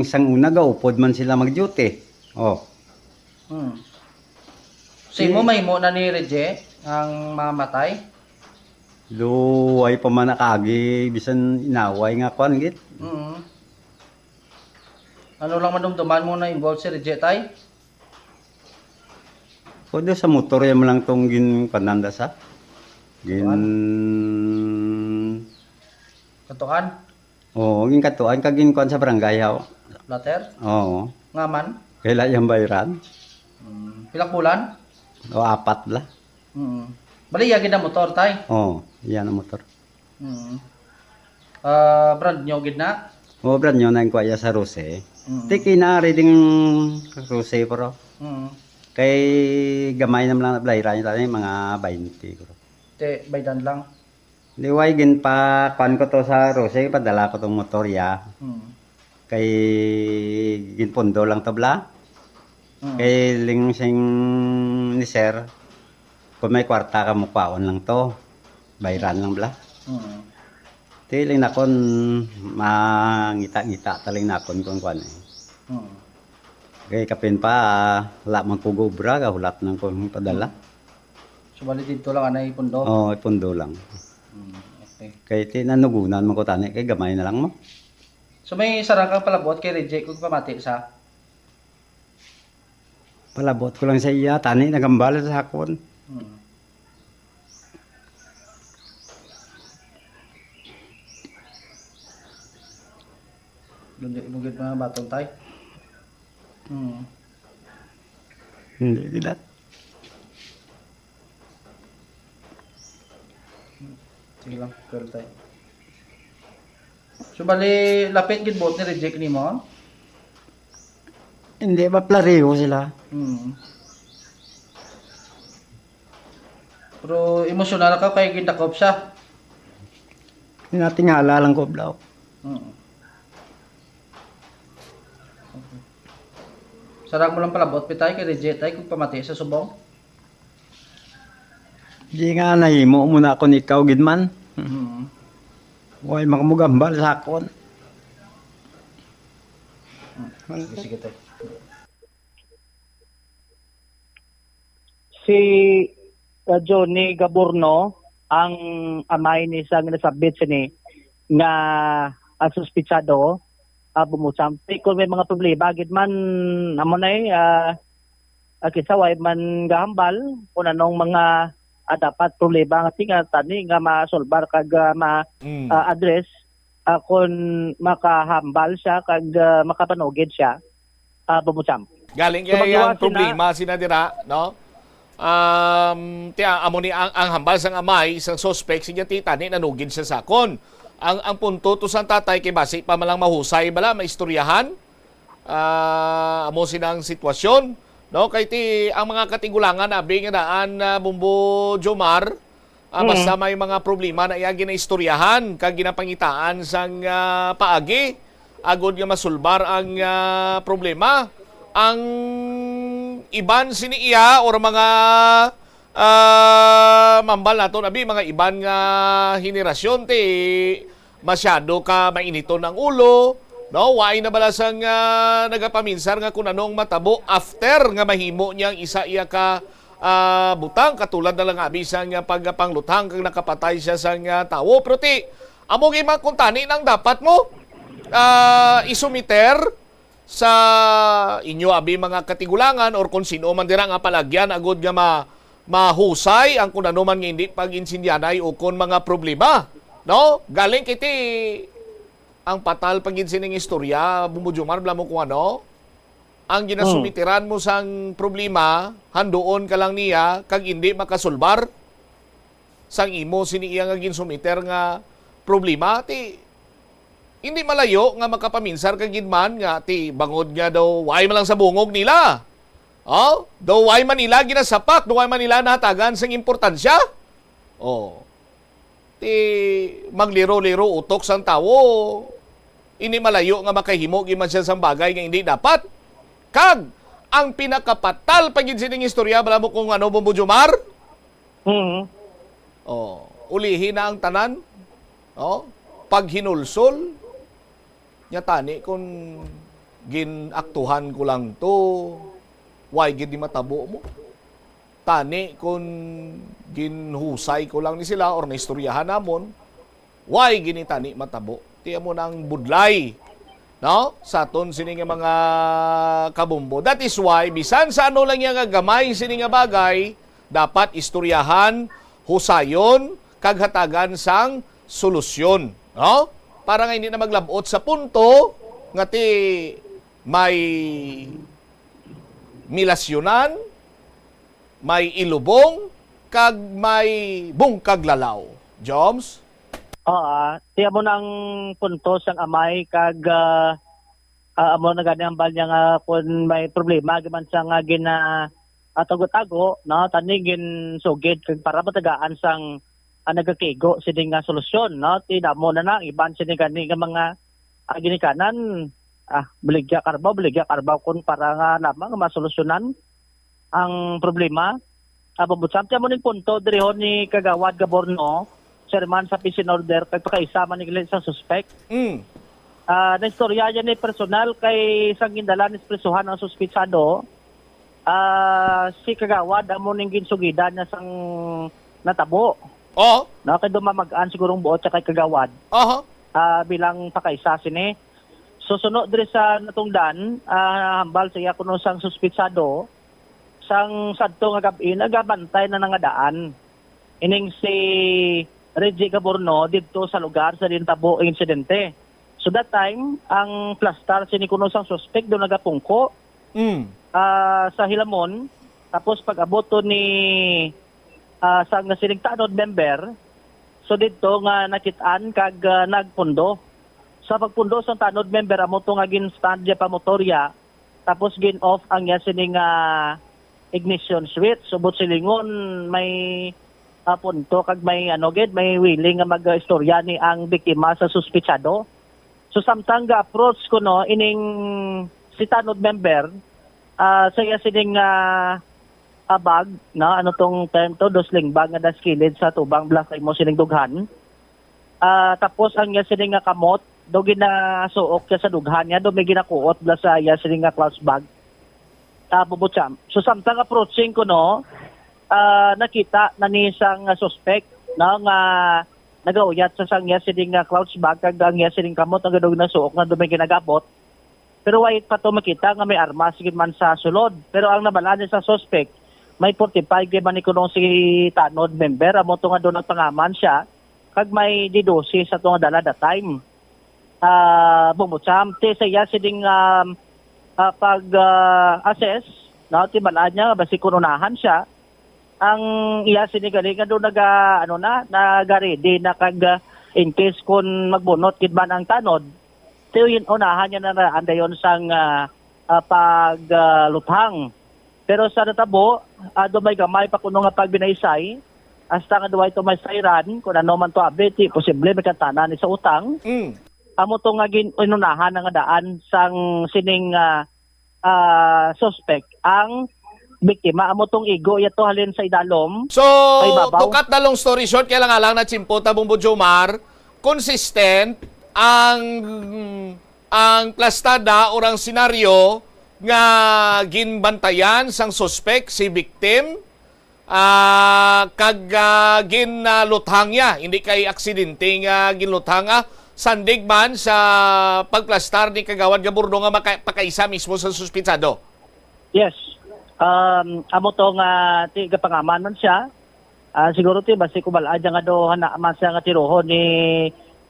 sang una, gaupod man sila mag-duty. Oh. Mm. So, imo, mahimo na ni Reggie ang mamatay? Luway pa man nakagi, bisan inaway nga kwan, git. Mm. Ano lang madumduman mo na involved si Reject, tay? Pwede sa motor, yan mo lang tong gin-, kuwan da sa? Gin-, Katuan? Oo, ginkatuan kag ginkuan sa barangay, haw. Platter? Oo. Nga man? Kay layang bayran. Mm. Pila ka bulan? O, apat la. Mm. Bali, iya gid ang motor, tay? Oo, iya ang motor. Mm. Ah, brand new gid na? Oo, brand new na ang kuha iya sa Rose. Mm. Ti kinari ding Rose, bro. Mm. Kay gamay naman lang na bayran, tani, mga baynte, bro. Ti, baydan lang? Di way, ginpa-, kuan ko to sa Rose, padala ko tong motor, ya. Mm. Kay ginpundo lang to, bla. Mm. Kay ling sing ni sir, kung may kwarta ka, mukwaon lang to. Bayran lang, bla. Mm. Ti ling nakon, mangita-ngita ta ling nakon kung kuan eh. Mm. Kay kapin pa, ah, wala man ko gobra, gahulat nang ko padala. Mm. So, bali dito lang, anay pundo? Oo, ipundo lang. Mm, okay. Kay ti nanugunan man ko tani, kay gamay na lang mo. So, may sarang kang palabot kay Reject kung pamati sa? Palabot ko lang sa iya, tani nagambal sa akon. Hmm. Hindi mo gid mga batong, tay? Hmm. Hindi gid. Sige lang, pero, tay. So, bali, lapit gid buot ni Reject nimo? Hindi, maplariho sila. Mm. Pero emosyonal ka kay gindakop siya. Natingala lang ko, bro. Mm. Okay. Sarang mo lang palabot, pitay, kay Reject, tay, kung pamati sa subong? Di nga nahimo mo na ako ni ikaw gid man. Mm. Way makamugambal sa akon. Sige, sige, tay. Si, uh, Johnny Gaborno, ang amay ni sa ginasabit sini nga, ah, suspitsado, ah, bumusampi. Kung may mga problema, gid man, amo na eh, ah, ah, kinsa way man gahambal kung anong mga, ah, dapat problema nga tinga tani nga masolbar kag, ah, ma-, Mm. ah, address, ah, kung makahambal siya kag, ah, makapanugid siya, ah, bumusampi. Galing So, kay ang magluwas sila. Problema sina dira, no? Um, ti, amo ni ang, ang hambal sang amay, sang suspect, siya ti tani nanugid siya sa akon. Ang, ang punto to sang tatay kay basi pa man lang mahusay bala, maistoryahan. Ah, amo sina ang sitwasyon, no? Kay ti, ang mga katigulangan, abi nga daan, ah, Bumbo Jomar, ah, Mm. basta may mga problema na iya ginaistoryahan kag ginapangitaan sang, ah, paagi, agod nga masulbar ang, ah, problema. Ang iban sini iya or mga, ah, mambal naton, abi, mga iban nga henerasyon, ti masyado ka mainiton ang ulo, no? Waay na bala sang, ah, nagapaminsar nga kung ano ang matabo after nga mahimo niya ang isa iya ka, ah, butang, katulad na lang abi sang, ah, pagpangluthang kag nakapatay siya sang, ah, tawo. Pero ti, amo gid man kung tani nang dapat mo, ah, isumiter sa inyo abi mga katigulangan or kung sino man dira nga palagyan agud nga ma-, mahusay ang kun ano man nga hindi pag-insindyanay ukon mga problema, no? Galing kiti ang patal pa gid sining istorya, Bumbo Jomar, bala mo kung ano, ang Mm. ginasumitiran mo sang problema, handuon ka lang niya, kag hindi makasulbar sang imo sini iya nga ginsumiter nga problema, ti hindi malayo nga makapaminsar ka gid man nga ti bangod nga daw way man lang sa bungog nila. Oh, daw way man nila ginasapak, daw way man nila nahatagan sang importansya. Oh. Ti magliro-liro utok sang tawo, hindi malayo nga makahimo gid man siya sang bagay nga hindi dapat. Kag ang pinakapatal pa gid sining istorya, bala mo kung ano, Bumbo Jomar? Mhm. Oh, ulihi na ang tanan, no? Paghinulsol, nya tani kung ginaktuhan ko lang to, why gid di matabo mo? Tani kung ginhusay ko lang ni sila or naistoryahan namon, why gini tani matabo? Ti amo na ang budlay no? Sa aton sini nga mga kabumbo. That is why, bisan sa ano lang niya nga gamay sini nga bagay, dapat istoryahan, husayon, kag hatagan sang solusyon, no? Para nga hindi na maglabot sa punto nga ti may milasyonan, may ilubong, kag may bungkag lalaw. Joms? Oo, ah, ti amo nang punto sang amay kag, ah, ah, amo na gani ang bal niya nga kun may problema, agi man sa nga gina-, ah, tago-tago, no? Tani ginsugid kag para matagaan sang, ah, nagakigo sini nga solusyon, no? Ti damo na na, iban sini gani nga mga, ah, ginikanan, ah, baligya karbaw, baligya karbaw kun para nga lamang masolusyonan ang problema. Ah, Bombo Champ, ti amo ning punto diri ho ni Kagawad Gaborno, chairman sa peace and order, kag pakaisa man ni gali sa suspek. Mm. Ah, naistorya niya ni personal kay sang gindala ni sa prisuhan ang suspitsado, ah, si Kagawad amo ning ginsugidan niya sang natabo. Oh. No, kay dumamag-an siguro ang buot siya kay Kagawad. Aha. Ah, bilang pakaisa sini. So, suno diri sa natungdan, ah, hambal sa iya kuno sang suspitsado, sang sadto nga gab-i, nagabantay na nangadaan ining si Reggie Gaborno didto sa lugar sa gintabo ang insidente. So, that time, ang plastar sini kuno sang suspek do nagapungko, Mm. ah, sa hilamon. Tapos, pag-abot to ni, ah, sang nga sining tanod member, so didto nga nakit-an kag, ah, nagpundo. Sa pagpundo sang tanod member, amo to nga gin-stand niya pa motorya, tapos gin-off ang iya sining, ah, ignition switch. So, buot silingon, may, ah, punto kag may, ano gid, may willing nga mag-istorya ni ang biktima sa suspitsado. So, samtang ga-approach kuno ining si tanod member, ah, sa iya sining, ah, ah, bag, no? Ano tong term to? Dos sling bag nga das kilid sa tubang bala sa imo sining dughan. Ah, tapos ang iya sining nga kamot, do ginasuok siya sa dughan niya, do may ginakuot bala sa iya sining nga clouch bag. Ah, Bombo Champ. So, samtang approaching kuno, ah, nakita na ni sang suspect, no, nga nagauyat sa sang iya sining nga clouch bag, kag ang iya sining kamot nga do ginasuok nga do may ginagabot. Pero wait pa to makita nga may armas gid man sa sulod. Pero ang nabal-an ni sa suspect, may forty-five gid man ni kuno si tanod member. Amo to nga do nagpangaman siya, kag may di dose sa to nga dala that time. Ah, Bombo Champ, ti sa iya sining, um, ah, pag, ah, assess, no, ti bal-an niya, basi kun unahan siya, ang iya sini gali nga do naga, ano na, naga-ready na kag, ah, in case kun magbunot gid man ang tanod, ti unahan niya na, na dayon sang, ah, ah, pag, ah, luthang. Pero sa natabo, ah, do may gamay pa kuno nga pagbinaysay, hasta nga duway to may sayran, kun ano man to abi, ti posible may kantana ni sa utang. Mm. Amo to nga gin-, inunahan na nga daan sang sining, ah, ah, suspect ang biktima. Amo tong igo yato halin sa idalom, So, paibabaw. To cut the long story short, kaya lang alang na tsimpo ta, Bombo Jomar, consistent ang, ang plastada or ang senaryo nga ginbantayan sang suspect si victim, ah, kag, ah, gin, ah, luthang niya. Hindi kay aksidente nga ginluthang, ah, sandig man sa pagplastar ni Kagawad Gaburno nga maka-, pakaisa mismo sa suspitsado. Yes. Um, amo to nga ti gapangaman man siya. Ah, siguro ti basi ko bal-ad nga do hana man siya nga tiruhon ni,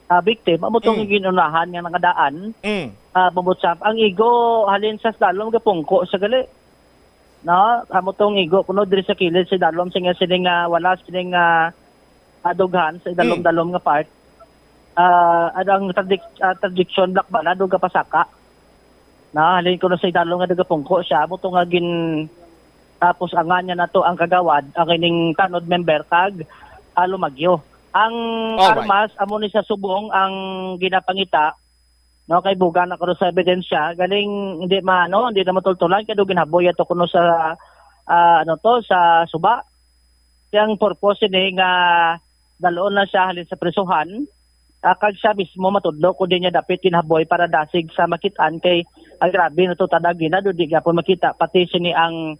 ah, victim. Amo to Mm. nga ginunahan nga nangadaan. Mm. Ah, Bombo Champ, ang igo halin sa slalom gapungko sa gali. No, amo tong igo kuno diri sa kilid sa dalom sa iya sining, ah, wala sining, ah, ah, dughan sa dalom-dalom nga part. Ah, ano ang tradik-, ah, tradiksyon, black bala, dugha pasaka. Na halin kuno sa dalom nga nagapungko siya, amo to nga gin-, tapos angan niya nato ang kagawad, ang ining tanod member kag, ah, lumagyo. Ang Alright. armas amo ni sa subong ang ginapangita, no, kay buga na kuno sa ebidensya, galing hindi maano, hindi na matultulan kay do ginhaboy ato kuno sa, ah, ano to, sa suba. Kaya ang purpose ini nga dalon na siya halin sa prisuhan, ah, kag siya mismo matudlo kung di niya dapit ginhaboy para dasig sa makitaan kay, ah, grabe na to, tadag na do di gyapon makita pati sini ang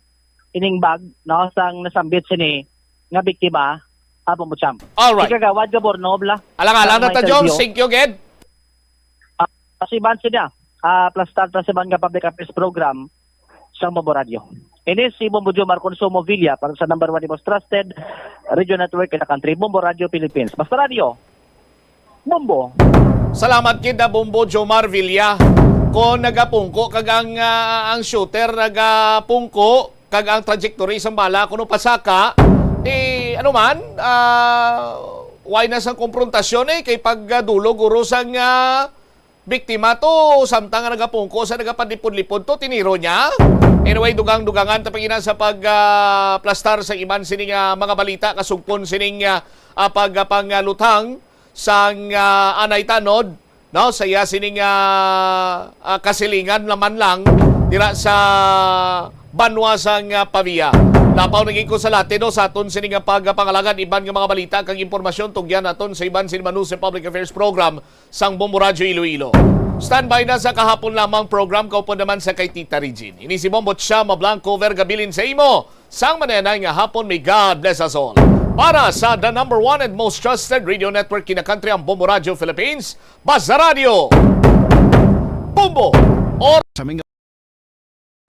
ining bag, no, sang nasambit sini nga biktima, ah, Bombo Champ. Alright. Si Kagawad Gaborno, bala. Alang-alang Sang na ta, may Joms. interview. Thank you, Ged. Ah, si Van sila. ah, plastar ta sa mga public affairs program sa Bombo Radio. Ini si Bombo Jomar Consumo Villa para sa number one the most trusted radio network in the country, Bombo Radio Philippines. Basta Radio, Bombo. Salamat gid na Bombo Jomar Villa. Kung nagapungko kag ang, ah, ang shooter nagapungko kag ang trajectory sang bala kuno pasaka, eh, ano man, ah, why na sang komprontasyon, eh, kay pagdulog guro sang, ah, biktima to, samtang nga nagapungko sa nagapadlipod-lipod to, tiniro niya. Anyway, dugang-dugangan ta pa gina sa pag, ah, plastar sa iban sining, ah, mga balita kasugpon sining, ah, ah, pagpangaluthang sang, ah, anay tanod, no, sa iya sining, ah, ah, kasilingan naman lang dira sa banwa sang, ah, Pavia. Lapaw na gid ko sa Latin, no, sa aton sining, ah, pagpangalagad iban nga mga balita kag impormasyon tugyan naton sa iban sining Manus sa Public Affairs Program sang Bombo Radyo Iloilo. Standby na sa kahapon lamang program, kaupod naman sa kay Tita Regine. Ini si Bombo Chama Blanco Vergabilin sa imo sang mananay nga hapon. May God bless us all. Para sa the number one and most trusted radio network in the country, ang Bombo Radio Philippines, Basta Radio Bombo. Or Sa mga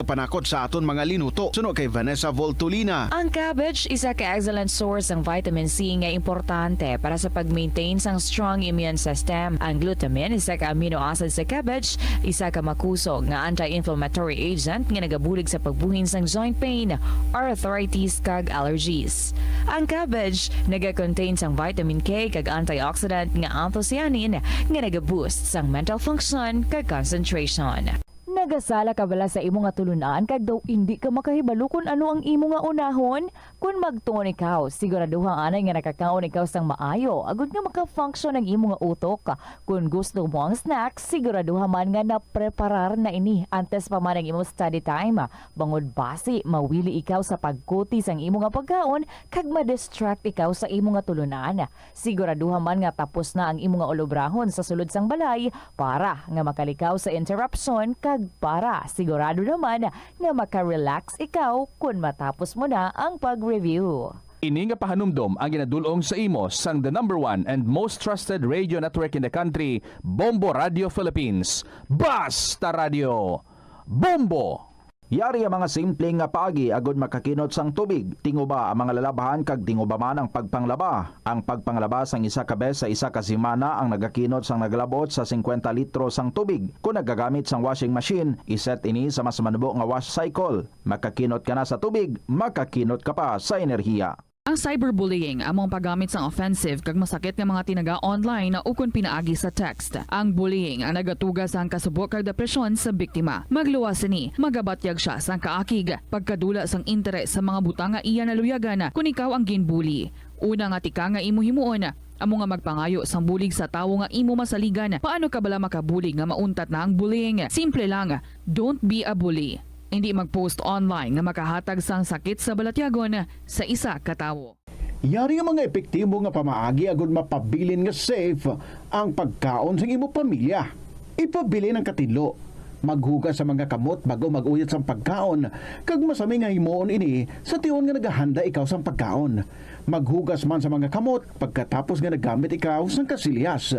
panakot sa aton mga linuto, suno kay Vanessa Voltolina. Ang cabbage isa ka excellent source sang vitamin C nga importante para sa pag-maintain sang strong immune system. Ang glutamine, isa ka amino acid sa cabbage, isa ka makusog nga anti-inflammatory agent nga nagabulig sa pagbuhin sang joint pain, arthritis, kag allergies. Ang cabbage naga-contain sang vitamin K kag antioxidant nga anthocyanin nga naga-boost sang mental function kag concentration. Nagasala ka bala sa imo nga tulun-an kag daw indi ka makahibalo kon ano ang imo nga unahon? Kon magtuon ikaw, siguraduha anay nga nakakaon ikaw sang maayo agod nga maka-function ang imo nga utok. Kon gusto mo ang snack, siguraduha man nga napreparar na ini antes pa man ang imo study time, bangod basi mawili ikaw sa pagkuti sang imo nga pagkaon kag ma-distract ikaw sa imo nga tulun-an. Siguraduha man nga tapos na ang imo nga ulobrahon sa sulod sang balay para nga makalikaw sa interruption kag para sigurado naman nga maka-relax ikaw kon matapos mo na ang pag-review. Ini nga pahanumdom ang ginadul-ong sa imo sang the number one and most trusted radio network in the country, Bombo Radio Philippines. Basta Radio Bombo! Yari ang mga simple nga paagi agud makakinot sang tubig. Tinguba ang mga lalabhan kag tinguba man ang pagpanglaba. Ang pagpanglaba sang isa ka bes sa isa ka semana ang nagakinot sang nagalabot sa singkwenta litro sang tubig. Kon nagagamit sang washing machine, iset ini sa mas manubo nga wash cycle. Makakinot ka na sa tubig, makakinot ka pa sa enerhiya. Ang cyberbullying amo ang paggamit sang offensive kag masakit nga mga tinaga online ukon pinaagi sa text. Ang bullying ang nagatuga sang kasubo kag depresyon sa biktima. Magluwas sini, magabatyag sia sang kaakig, pagkadula sang interes sa mga butang nga iya naluyagan kon ikaw ang ginbully. Una nga tika nga imo himuon amo nga magpangayo sang bulig sa tawo nga imo masaligan. Paano ka bala makabulig nga mauntat na ang bullying? Simple lang, don't be a bully. Indi mag-post online nga makahatag sang sakit sa balatyagon sa isa ka tawo. Yari ang mga epektibo nga pamaagi agud mapabilin nga safe ang pagkaon sang imo pamilya. Ipabilin ang katinlo. Maghugas sa mga kamot bag-o mag-uyot sang pagkaon, kag masami nga himuon ini sa tion nga nagahanda ikaw sang pagkaon. Maghugas man sa mga kamot pagkatapos nga naggamit ikaw sang kasilyas.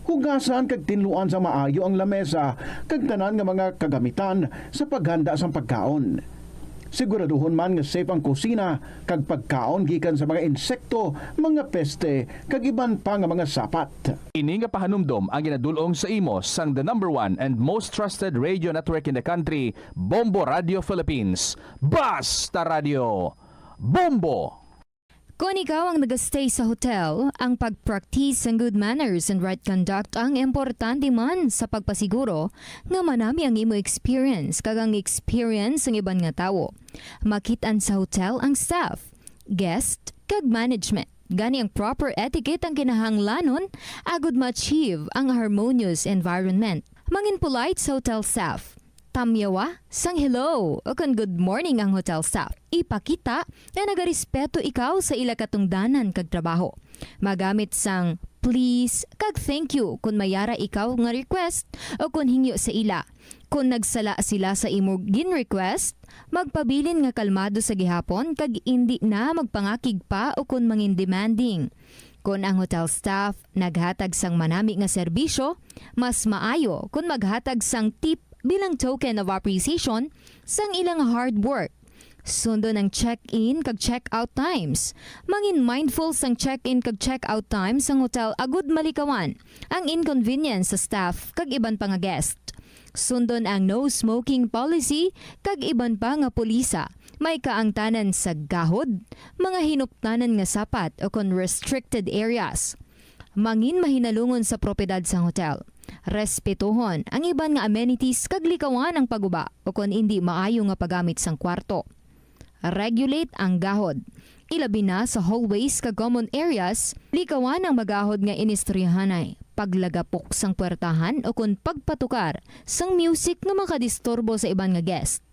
Hugasan kag tinluan sa maayo ang lamesa kag tanan nga mga kagamitan sa paghanda sang pagkaon. Siguraduhon man nga safe ang kusina kag pagkaon gikan sa mga insekto, mga peste, kag iban pa nga mga sapat. Ini nga pahanumdom ang ginadul-ong sa imo sang the number one and most trusted radio network in the country, Bombo Radio Philippines. Basta Radio Bombo! Kon ikaw ang nag-stay sa hotel, ang pag-practice sang good manners and right conduct ang importante man sa pagpasiguro nga manami ang imo experience kag ang experience sang iban nga tawo. Makit-an sa hotel ang staff, guest, kag management. Gani ang proper etiquette ang kinahanglanon agud ma-achieve ang harmonious environment. Mangin polite sa hotel staff. Tamyawa sang hello o kon good morning ang hotel staff. Ipakita nga nagarespeto ikaw sa ila katungdanan kag trabaho. Magamit sang please kag thank you kon may ara ikaw nga request o kon hingyo sa ila. Kon nagsala sila sa imo gin-request, magpabilin nga kalmado sa gihapon kag indi na magpangakig pa o kon mangin demanding. Kon ang hotel staff naghatag sang manami nga serbisyo, mas maayo kon maghatag sang tip bilang token of appreciation sang ilang hard work. Sundon ang check-in kag check-out times. Mangin mindful sang check-in kag check-out times sang hotel agud malikawan ang inconvenience sa staff kag iban pa nga guest. Sundon ang no smoking policy kag iban pa nga pulisa. May kaangtanan sa gahod, mga hinuptanan nga sapat o kon restricted areas. Mangin mahinalungon sa propiedad sang hotel. Respetuhon ang iban nga amenities kag likawan ang paguba o kon indi maayo nga paggamit sang kwarto. Regulate ang gahod. Ilabi na sa hallways kag common areas, likawan ang magahod nga inistoryahanay, paglagapok sang puwertahan o kon pagpatukar sang music nga makadisturbo sa iban nga guest.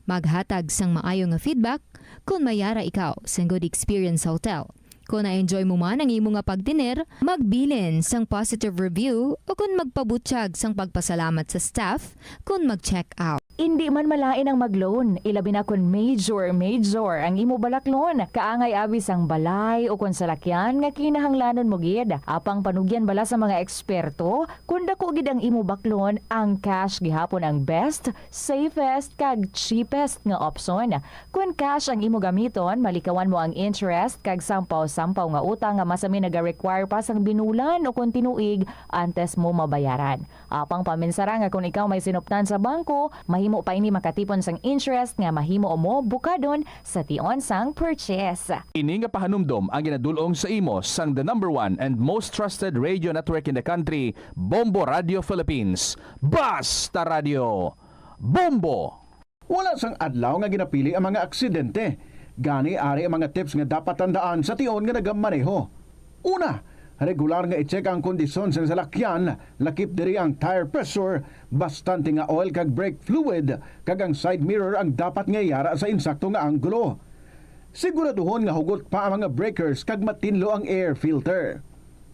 Maghatag sang maayo nga feedback kon may ara ikaw sang Good Experience Hotel. Kon na-enjoy mo man ang imo nga pagtener, magbilin sang positive review o kon magpabutyag sang pagpasalamat sa staff kon mag-check out. Indi man malain ang mag-loan, ilabi na kon major, major ang imo balaklon. Kaangay abi sang balay o kon salakyan nga kinahanglanon mo gid. Apang panugyan bala sa mga eksperto, kon dako gid ang imo baklon, ang cash gihapon ang best, safest, kag cheapest nga opsyon. Kon cash ang imo gamiton, malikawan mo ang interest kag sampaw-sampaw nga utang nga masami naga-require pa sang binulan o kon tinuig antes mo mabayaran. Apang paminsara nga kon ikaw may sinuptan sa bangko, mahimo pa ini makatipon sang interest nga mahimo mo bukadon sa tion sang purchase. Ini nga pahanumdom ang ginadul-ong sa imo sang the number one and most trusted radio network in the country, Bombo Radio Philippines. Basta Radio! Bombo! Wala sang adlaw nga ginapili ang mga aksidente. Gani, ari ang mga tips nga dapat tandaan sa tion nga nagamaneho. Una, regular nga i-check ang kondisyon sang salakyan, lakip diri ang tire pressure, bastante nga oil kag brake fluid, kag ang side mirror ang dapat nga yara sa insakto nga anggulo. Siguraduhon nga hugot pa ang mga breakers kag matinlo ang air filter.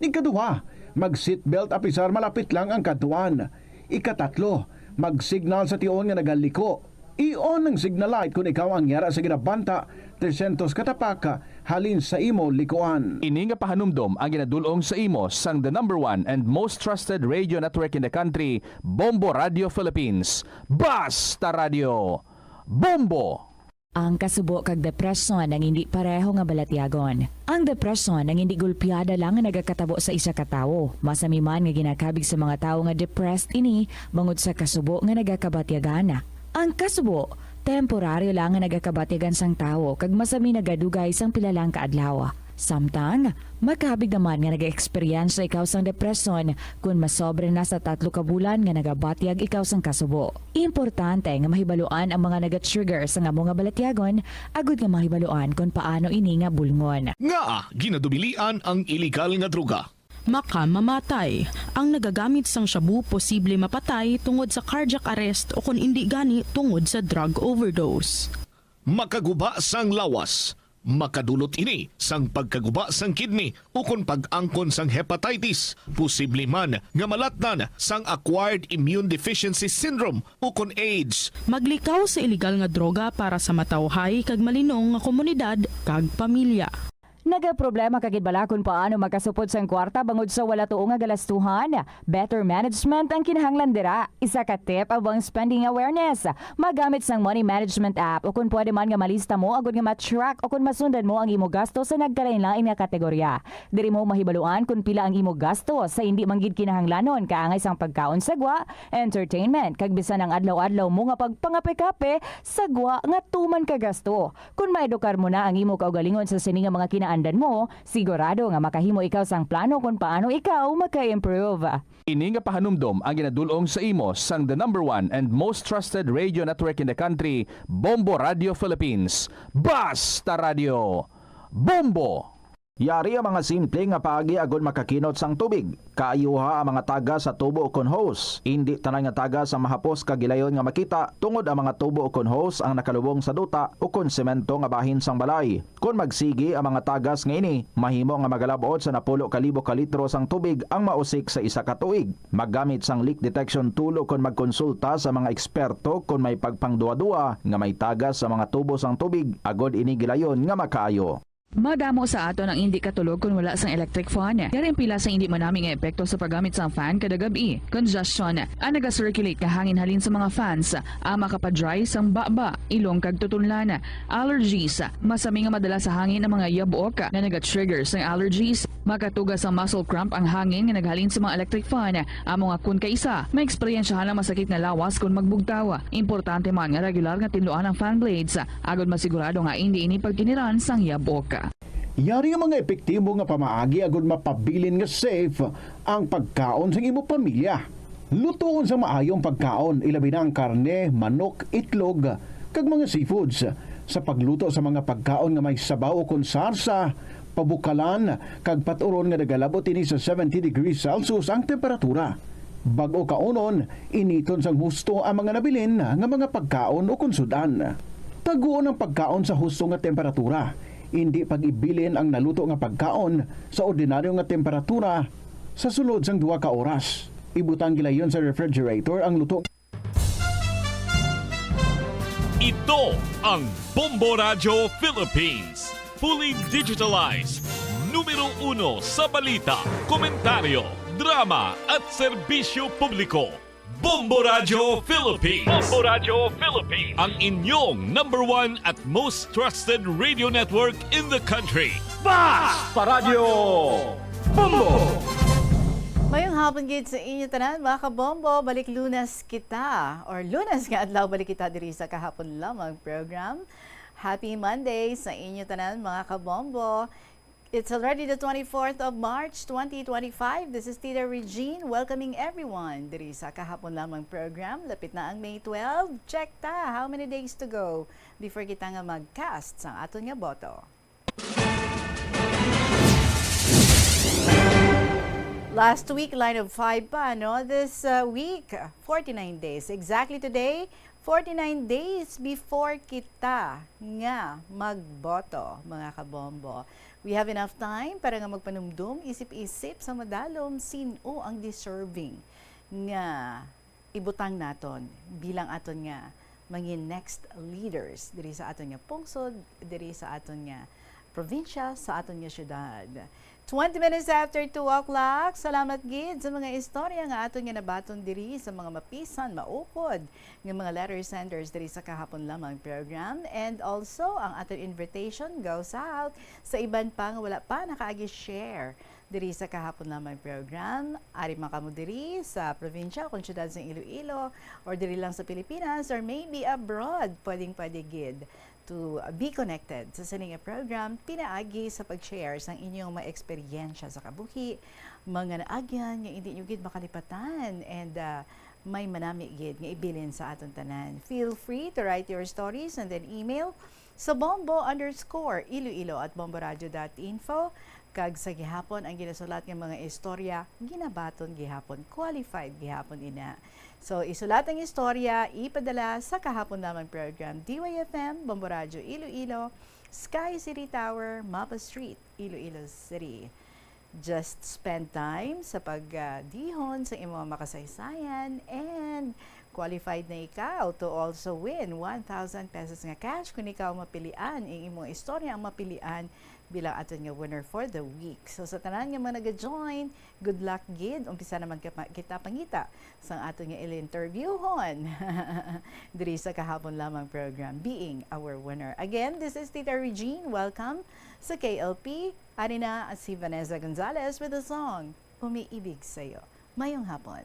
Ikaduha, mag-seatbelt apisar malapit lang ang kadtuan. Ikatatlo, mag-signal sa tion nga nagaliko. I-on ang signal light kon ikaw ang yara sa ginabanta tresyentos ka tapak halin sa imo likuan. Ini nga pahanumdom ang ginadul-ong sa imo sang the number one and most trusted radio network in the country, Bombo Radio Philippines. Basta Radio! Bombo! Ang kasubo kag depresyon ang indi pareho nga balatyagon. Ang depresyon ang indi gulpiada lang nga nagakatabo sa isa ka tawo. Masami man nga ginakabig sa mga tawo nga depressed ini bangod sa kasubo nga nagakabatyagan. Ang kasubo, temporaryo lang nga nagakabatyagan sang tawo kag masami nagadugay sang pila lang ka adlaw. Samtang, makabig naman nga nagaeksperyensya ikaw sang depresyon kon masobra na sa tatlo ka bulan nga nagabatyag ikaw sang kasubo. Importante nga mahibaluan ang mga naga-trigger sang amo nga balatyagon agud nga mahibaluan kon paano ini nga bulngon. Ngaa ginadubilian ang iligal nga droga? Makamamatay. Ang nagagamit sang shabu posible mapatay tungod sa cardiac arrest o kon indi gani tungod sa drug overdose. Makaguba sang lawas. Makadulot ini sang pagkaguba sang kidney ukon pag-angkon sang hepatitis, posible man nga malatnan sang acquired immune deficiency syndrome ukon AIDS. Maglikaw sa iligal nga droga para sa matawhay kag malinong nga komunidad kag pamilya. Nagaproblema ka gid bala kon paano makasupod sang kwarta bangod sa wala tuo nga galastuhan? Better management ang kinahanglan dira. Isa ka tip amo ang spending awareness. Magamit sang money management app, o kon pwede man nga malista mo agud nga ma-track o kon masundan mo ang imo gasto sa nagkalain-lain nga kategorya. Diri mo mahibaluan kon pila ang imo gasto sa indi man gid kinahanglanon, kaangay sang pagkaon sa gwa, entertainment, kag bisan ang adlaw-adlaw mo nga pagpangape-kape sa gwa nga tuman ka gasto. Kon maedukar mo na ang imo kaugalingon sa sini nga mga kinaandan mo, sigurado nga makahimo ikaw sang plano kon paano ikaw maka-improve. Ini nga pahanumdom ang ginadul-ong sa imo sang the number one and most trusted radio network in the country, Bombo Radio Philippines. Basta Radio! Bombo! Yari ang mga simple nga paagi agud makakinot sang tubig. Kaayuha ang mga tagas sa tubo ukon hose. Indi tanan nga tagas ang mahapos kag gilayon nga makita, tungod ang mga tubo ukon hose ang nakalubong sa duta ukon semento nga bahin sang balay. Kon magsigi ang mga tagas nga ini, mahimo nga magalab-ot sa napulo ka libo ka litro sang tubig ang mausik sa isa ka tuig. Maggamit sang leak detection tool ukon magkonsulta sa mga eksperto kon may pagpangduhaduha nga may tagas sa mga tubo sang tubig, agud ini gilayon nga makaayo. Madamo sa aton ang indi katulog kon wala sang electric fan. Yari ang pila sa indi manami nga epekto sa paggamit sang fan kada gab-i. Congestion. Ang naga-circulate nga hangin halin sa mga fans, ang makapa-dry sang baba, ilong kag tutunlan. Allergies. Masami nga madala sa hangin ang mga yabok nga naga-trigger sang allergies. Makatuga sang muscle cramp ang hangin nga naghalin sa mga electric fan. Amo nga kon kaisa, maeksperiensyahan ang masakit nga lawas kon magbugtaw. Importante man nga regular nga tinluan ang fan blades, agod masigurado nga indi ini pagkiniran sang yabok. Yari ang mga epektibo nga pamaagi agod mapabilin nga safe ang pagkaon sang imo pamilya. Lutoon sang maayo ang pagkaon, ilabi na ang karne, manok, itlog, kag mga seafoods. Sa pagluto sa mga pagkaon nga may sabaw ukon sarsa, pabukalan, kag pat-uron nga nagalabot ini sa seventy degrees Celsius ang temperatura. Bag-o kaunon, initon sang husto ang mga nabilin nga mga pagkaon ukon sud-an. Taguon ang pagkaon sa husto nga temperatura. Indi pag-ibilin ang naluto nga pagkaon sa ordinaryo nga temperatura sa sulod sang duha ka oras. Ibutang gilayon sa refrigerator ang luto. Ito ang Bombo Radyo Philippines. Fully digitalized. Numero uno sa balita, komentaryo, drama at serbisyo publiko. Bombo Radyo Philippines. Bombo Radyo Philippines. Ang inyong number one at most trusted radio network in the country. Bas pa Radyo Bombo! Mayong hapon gid sa inyo tanan, mga kabombo. Balik Lunes kita, or Lunes nga adlaw, balik kita diri sa Kahapon Lamang program. Happy Monday sa inyo tanan, mga kabombo. It's already the twenty-fourth of March, twenty twenty-five. This is Tita Regine, welcoming everyone diri sa Kahapon Lamang program. Lapit na ang May twelve. Check ta, how many days to go before kita nga mag-cast sang aton nga boto? Last week, line of five pa, no? This, uh, week, forty-nine days. Exactly today, forty-nine days before kita nga magboto, mga kabombo. We have enough time para nga magpanumdom, isip-isip sa madalom sin-o ang deserving nga ibutang naton bilang aton nga mangin next leaders diri sa aton nga pungsod, diri sa aton nga probinsya, sa aton nga syudad. Twenty minutes after two o'clock, salamat gid sa mga istorya nga aton nga nabaton diri sa mga mapisan, maukod nga mga letter senders diri sa Kahapon Lamang program. And also, ang aton invitation goes out sa iban pa nga wala pa nakaagi share diri sa Kahapon Lamang program. Ari man kamo diri sa probinsya, kung siyudad sa Iloilo, or diri lang sa Pilipinas, or maybe abroad, pwedeng pwede gid to be connected sa sini nga program pinaagi sa pag-share sang inyong mga eksperyensya sa kabuhi, mga naagyan nga hindi nyo gid makalipatan, and, ah, may manami gid nga ibilin sa aton tanan. Feel free to write your stories and then email sa bombo underscore iloilo at bomboradio dot info. Kag sa gihapon, ang ginasulat nga mga istorya, ginabaton gihapon, qualified gihapon ina. So, isulat ang istorya, ipadala sa Kahapon Lamang program, D Y F M, Bombo Radyo Iloilo, Sky City Tower, Mapa Street, Iloilo City. Just spend time sa pagdihon sa imong makasaysayan, and qualified na ikaw to also win one thousand pesos nga cash kung ikaw mapilian. Ang imong istorya ang mapilian bilang aton nga winner for the week. So, sa tanan nga mga naga-join, good luck gid. Umpisa naman kita, kita pangita sang aton nga ilinterbyuhon diri sa Kahapon Lamang program, Being Our Winner. Again, this is Tita Regine. Welcome sa K L P. Ari na si Vanessa Gonzalez with the song Umiibig Sa'yo. Mayong hapon.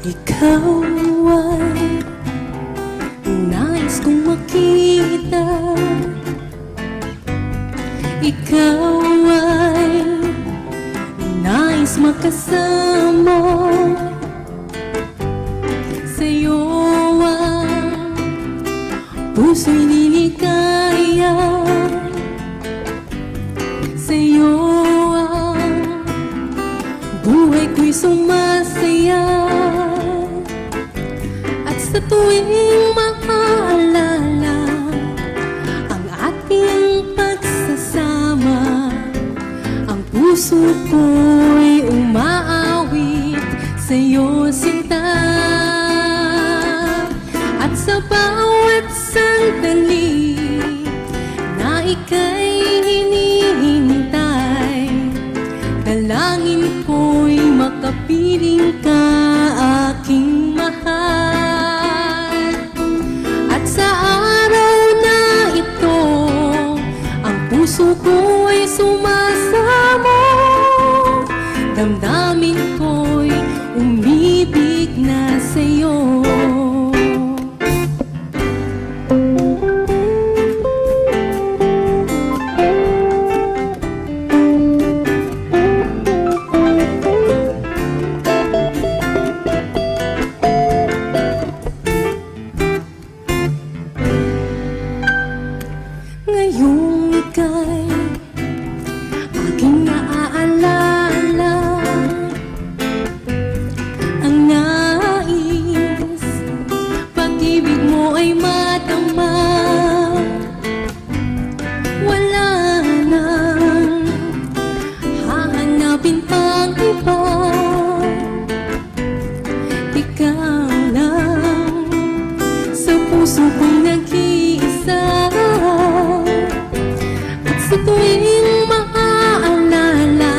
Ikaw ay nais kong makita. Ikaw ay nais makasama. Sa'yo ang puso'y liligaya. Sa'yo ang buhay ko'y sumasaya. At sa tuwing maaalala ang ating pag Puso ko'y umaawit sa'yo, sinta, at sa bawat sandali na ika'y hinihintay. Dalangin ko'y makapiling ka, aking mahal. At sa araw na ito, ang puso ko'y sumasamo. Damdamin ko'y umibig na sa'yo. Ngayong ika'y aking naaalala, ang nais, pag-ibig mo ay madama. Wala nang hahanapin pang iba. Ikaw lang sa puso ko'y nag-iisa. At sa tuwing maaalala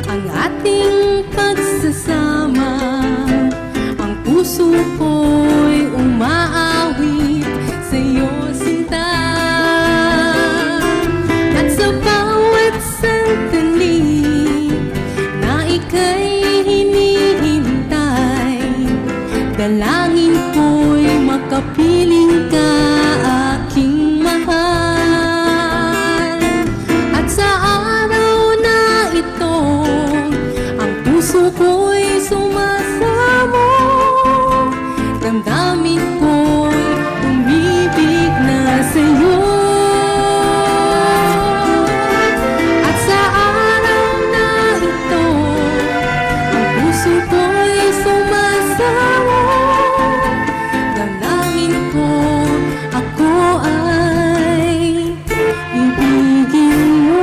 ang ating pagsasama, ang puso ko'y umaawit sa'yo, sinta. At sa bawat sandali na ika'y hinihintay, dalangin ko'y makapiling ka, aking mahal. At sa araw na ito, ang puso ko'y sumasamo. Damdamin ko'y umibig na sa'yo. At sa araw na ito, ang puso ko'y sumasamo. Dalangin ko, ako ay ibigin mo.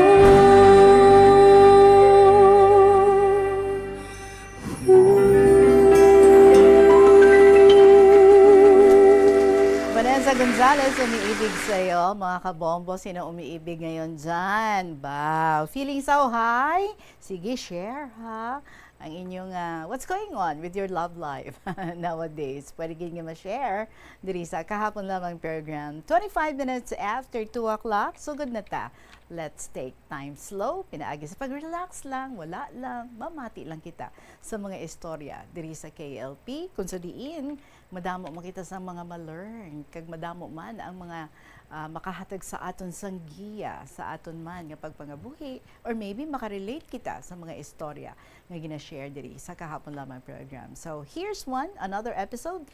Vanessa Gonzalez, Umiibig Sa'yo. Mga kabombo, sino umiibig ngayon dyan? Ba, feeling so high? Sige, share, ha? Ang inyong, ah, what's going on with your love life nowadays? Pwede gid nga ma-share diri sa Kahapon Lamang program. Twenty-five minutes after two o'clock, sugod na ta. Let's take time slow. Pinaagi sa pag-relax lang, wala lang, mamati lang kita sa mga istorya diri sa K L P, kung sa diin madamo man kita sa mga ma-learn, kag madamo man ang mga, ah, makahatag sa aton sang giya sa aton man nga pagpangabuhi, or maybe makarelate kita sa mga istorya nga gina-share diri sa Kahapon Lamang program. So, here's one, another episode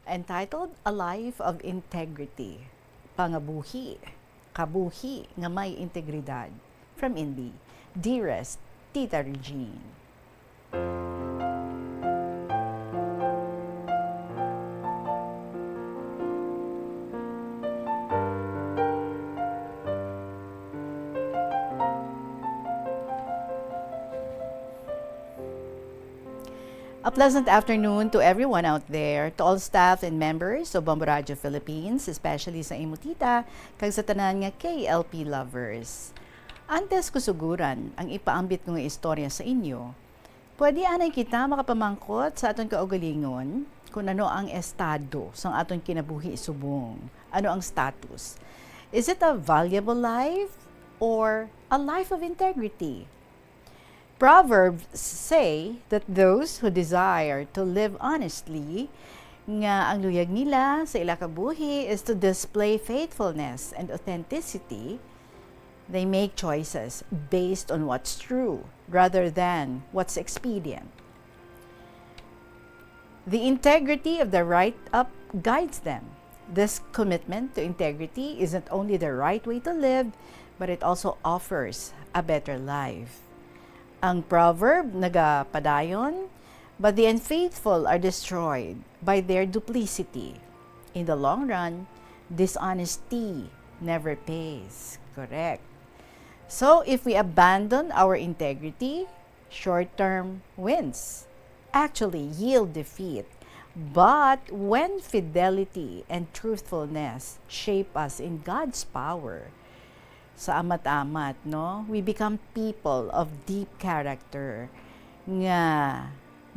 entitled A Life of Integrity. Pangabuhi, kabuhi nga may integridad. From N B, Dearest Tita Regine. A pleasant afternoon to everyone out there, to all staff and members of Bombo Radio Philippines, especially sa imo tita, kag sa tanan nga K L P lovers. Antes ko suguran ang ipaambit ko nga istorya sa inyo, pwede anay kita makapamangkot sa aton kaugalingon kung ano ang estado sang aton kinabuhi subong. Ano ang status? Is it a valuable life or a life of integrity? Proverbs say that those who desire to live honestly, nga ang luyag nila sa ila kabuhi is to display faithfulness and authenticity, they make choices based on what's true rather than what's expedient. The integrity of the write-up guides them. This commitment to integrity isn't only the right way to live, but it also offers a better life. Ang proverb nagapadayon, "But the unfaithful are destroyed by their duplicity. In the long run, dishonesty never pays." Correct. So, if we abandon our integrity, short-term wins actually yield defeat. But when fidelity and truthfulness shape us in God's power, sa amat-amat, no, we become people of deep character nga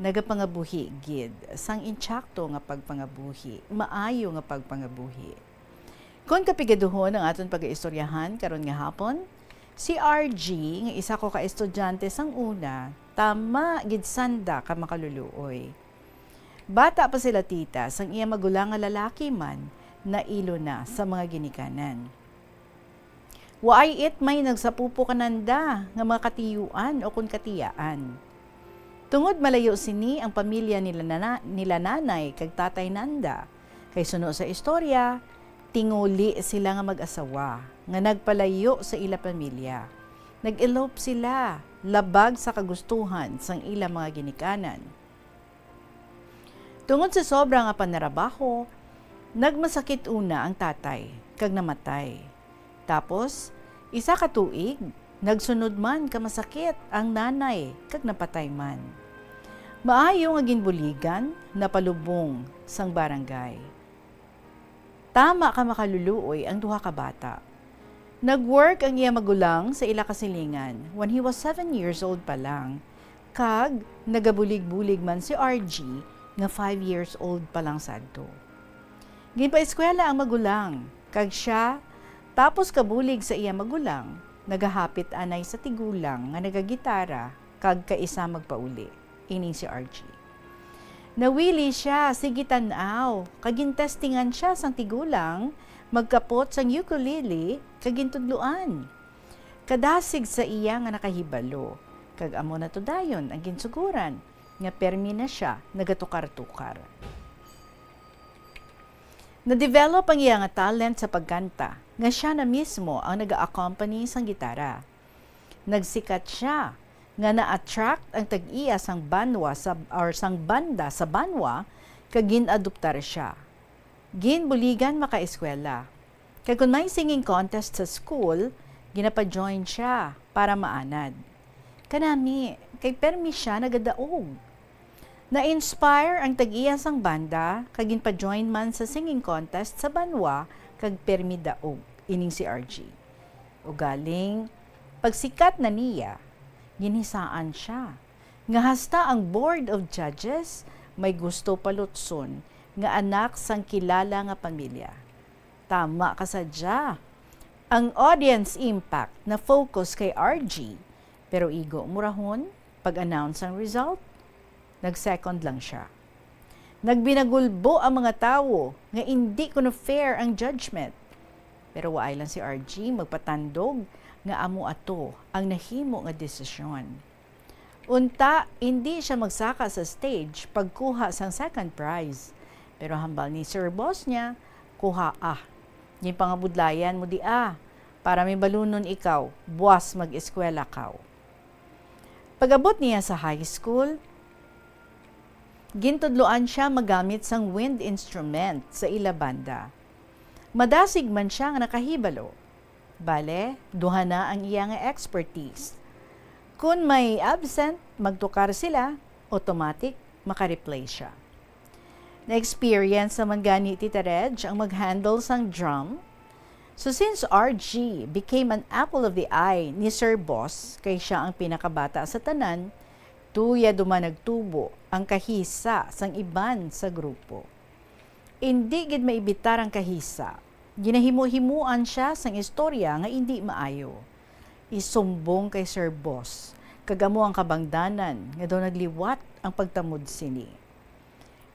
nagapangabuhi gid sang intsakto nga pagpangabuhi, maayo nga pagpangabuhi. Kon kapigaduhon ang aton pagaistoryahan karon nga hapon, si R G, nga isa ko ka estudyante sang una, tama gid sanda ka makaluluoy. Bata pa sila tita, sang iya magulang nga lalaki man, nailo na sa mga ginikanan. Waay it may nagsapupo kananda nga mga katiyuan o kon katiyaan. Tungod malayo sini ang pamilya nila nana-, nila nanay kag tatay nanda, kay suno sa istorya, tinguli sila nga mag-asawa nga nagpalayo sa ila pamilya. Nag-elope sila, labag sa kagustuhan sang ila mga ginikanan. Tungod sa sobra nga panarabaho, nagmasakit una ang tatay kag namatay. Tapos, isa ka tuig, nagsunod man ka masakit ang nanay kag napatay man. Maayo nga ginbuligan, napalubong sang barangay. Tama ka makaluluoy ang duha ka bata. Nag-work ang iya magulang sa ila kasilingan when he was seven years old pa lang, kag nagabulig-bulig man si R G nga five years old pa lang sadto. Ginpaeskwela ang magulang, kag sia, tapos kabulig sa iya magulang, nagahapit anay sa tigulang nga nagagitara kag kaisa magpauli, ining si R G. Nawili sia, sige tan-aw, kag gintestingan sia sang tigulang magkapot sang ukulele kag gintudloan. Kadasig sa iya nga nakahibalo, kag amo na to dayon ang ginsuguran nga permi na sia nagatukar-tukar. Na-develop ang iya nga talent sa pagkanta, nga sia na mismo ang naga-accompany sang gitara. Nagsikat sia nga na-attract ang tag-iya sang banwa sa, or sang banda sa banwa, kag gin-adoptar sia. Ginbuligan makaeskwela. Kag kon may singing contest sa school, ginapa-join sia para maanad. Kanami, kay permi sia nagadaog. Na-inspire ang tag-iya sang banda kag ginpa-join man sa singing contest sa banwa kag permi daog ining si R G. Ugaling, pagsikat na niya, ginhisaan sia nga hasta ang Board of Judges may gusto palutson nga anak sang kilala nga pamilya. Tama ka sadya. Ang audience impact na-focus kay R G, pero igo murahon, pag-announce ang result, nag-second lang sia. Nagbinagulbo ang mga tawo nga indi kuno fair ang judgment. Pero waay lang si R G magpatandog nga amo ato ang nahimo nga desisyon. Unta, indi sia magsaka sa stage pagkuha sang second prize. Pero hambal ni Sir Boss niya, "Kuhaa. Ginpangabudlayan mo dia, para may balunon ikaw, buas mag-eskwela kaw." Pag-abot niya sa high school, gintudloan sia magamit sang wind instrument sa ila banda. Madasig man sia nga nakahibalo. Bale, duha na ang iya nga expertise. Kon may absent, magtukar sila, automatic, maka-replace sia. Na-experience naman gani, Tita Reg, ang mag-handle sang drum. So since R G became an apple of the eye ni Sir Boss, kay sia ang pinakabata sa tanan, tuya duman nagtubo ang kahisa sang iban sa grupo. Indi gid maibitar ang kahisa. Ginahimo-himoan sia sang istorya nga indi maayo. Isumbong kay Sir Boss, kag amo ang kabangdanan nga daw nagliwat ang pagtamod sini.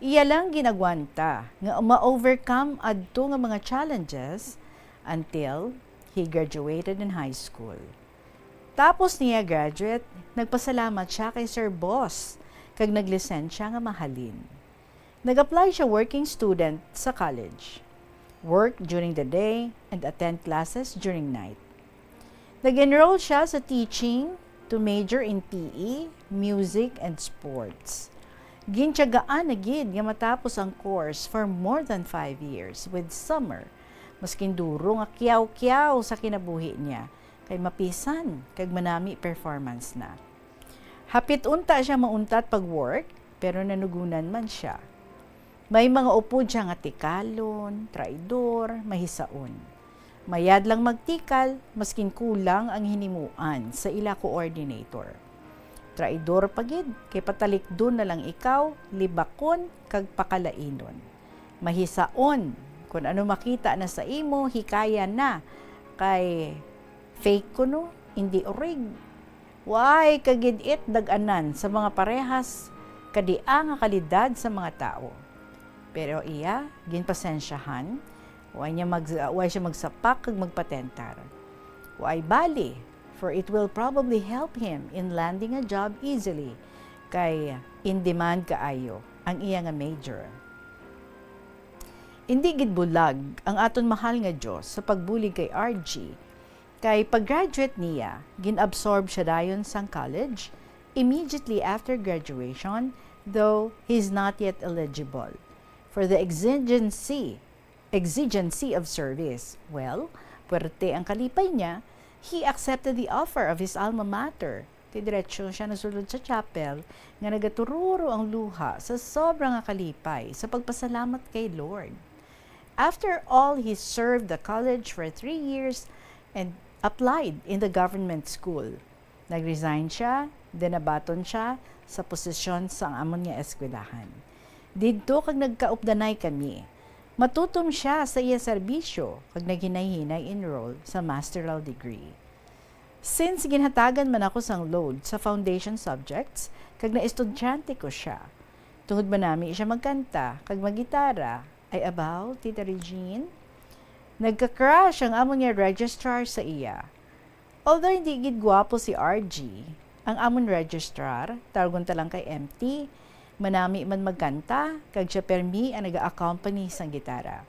Iya lang ginagwanta nga ma-overcome adto nga mga challenges until he graduated in high school. Tapos niya graduate, nagpasalamat sia kay Sir Boss kag naglisensya nga mahalin. Nag-apply sia working student sa college. Work during the day and attend classes during night. Nag-enroll sia sa teaching to major in P E, music, and sports. Gintiyagaan na gid nga matapos ang course for more than five years with summer. Maskin duro nga kiyaw-kiyaw sa kinabuhi niya, kay mapisan kag manami performance na. Hapit unta siya mauntat pag-work, pero nanugunan man sia. May mga upod siya nga tikalon, traidor, mahisaon. Mayad lang magtikal, maskin kulang ang hinimuan sa ila coordinator. Traidor pa gid, kay patalikdon na lang ikaw, libakon, kag pakalainon. Mahisaon, kun ano makita na sa imo, hikaya na, kay fake kuno, indi orig. Way kagid-it dag-anan sa mga parehas kadia nga kalidad sa mga tawo. Pero iya, ginpasensyahan, way niya mag-, way siya magsapak kag magpatentar. Way bali, for it will probably help him in landing a job easily, kay in demand kaayo ang iya nga major. Indi gid bulag ang aton mahal nga Dios sa pagbulig kay R G, kay pag-graduate niya, gin-absorb siya dayon sang college immediately after graduation, though he's not yet eligible for the exigency, exigency of service. Well, puwerte ang kalipay niya, he accepted the offer of his alma mater. Ti diretso siya nasulod sa chapel nga nagatururo ang luha sa sobra nga kalipay sa pagpasalamat kay Lord. After all, he served the college for three years and applied in the government school. Nag-resign siya, then nabaton siya sa posisyon sa amon nga eskwelahan. Didto kag nagkaupdanay kami. Matutom siya sa iya serbisyo kag naghinay-hinay enroll sa masteral degree. Since ginhatagan man ako sang load sa foundation subjects, kag naestudyante ko sia, tungod manami siya magkanta kag maggitara, ay abaw, Tita Regine, nagka-crush ang amon nga registrar sa iya. Although hindi gid gwapo si R G, ang amon registrar, tawgon ta lang kay M T, manami man magkanta, kag siya permi ang naga-accompany sang gitara.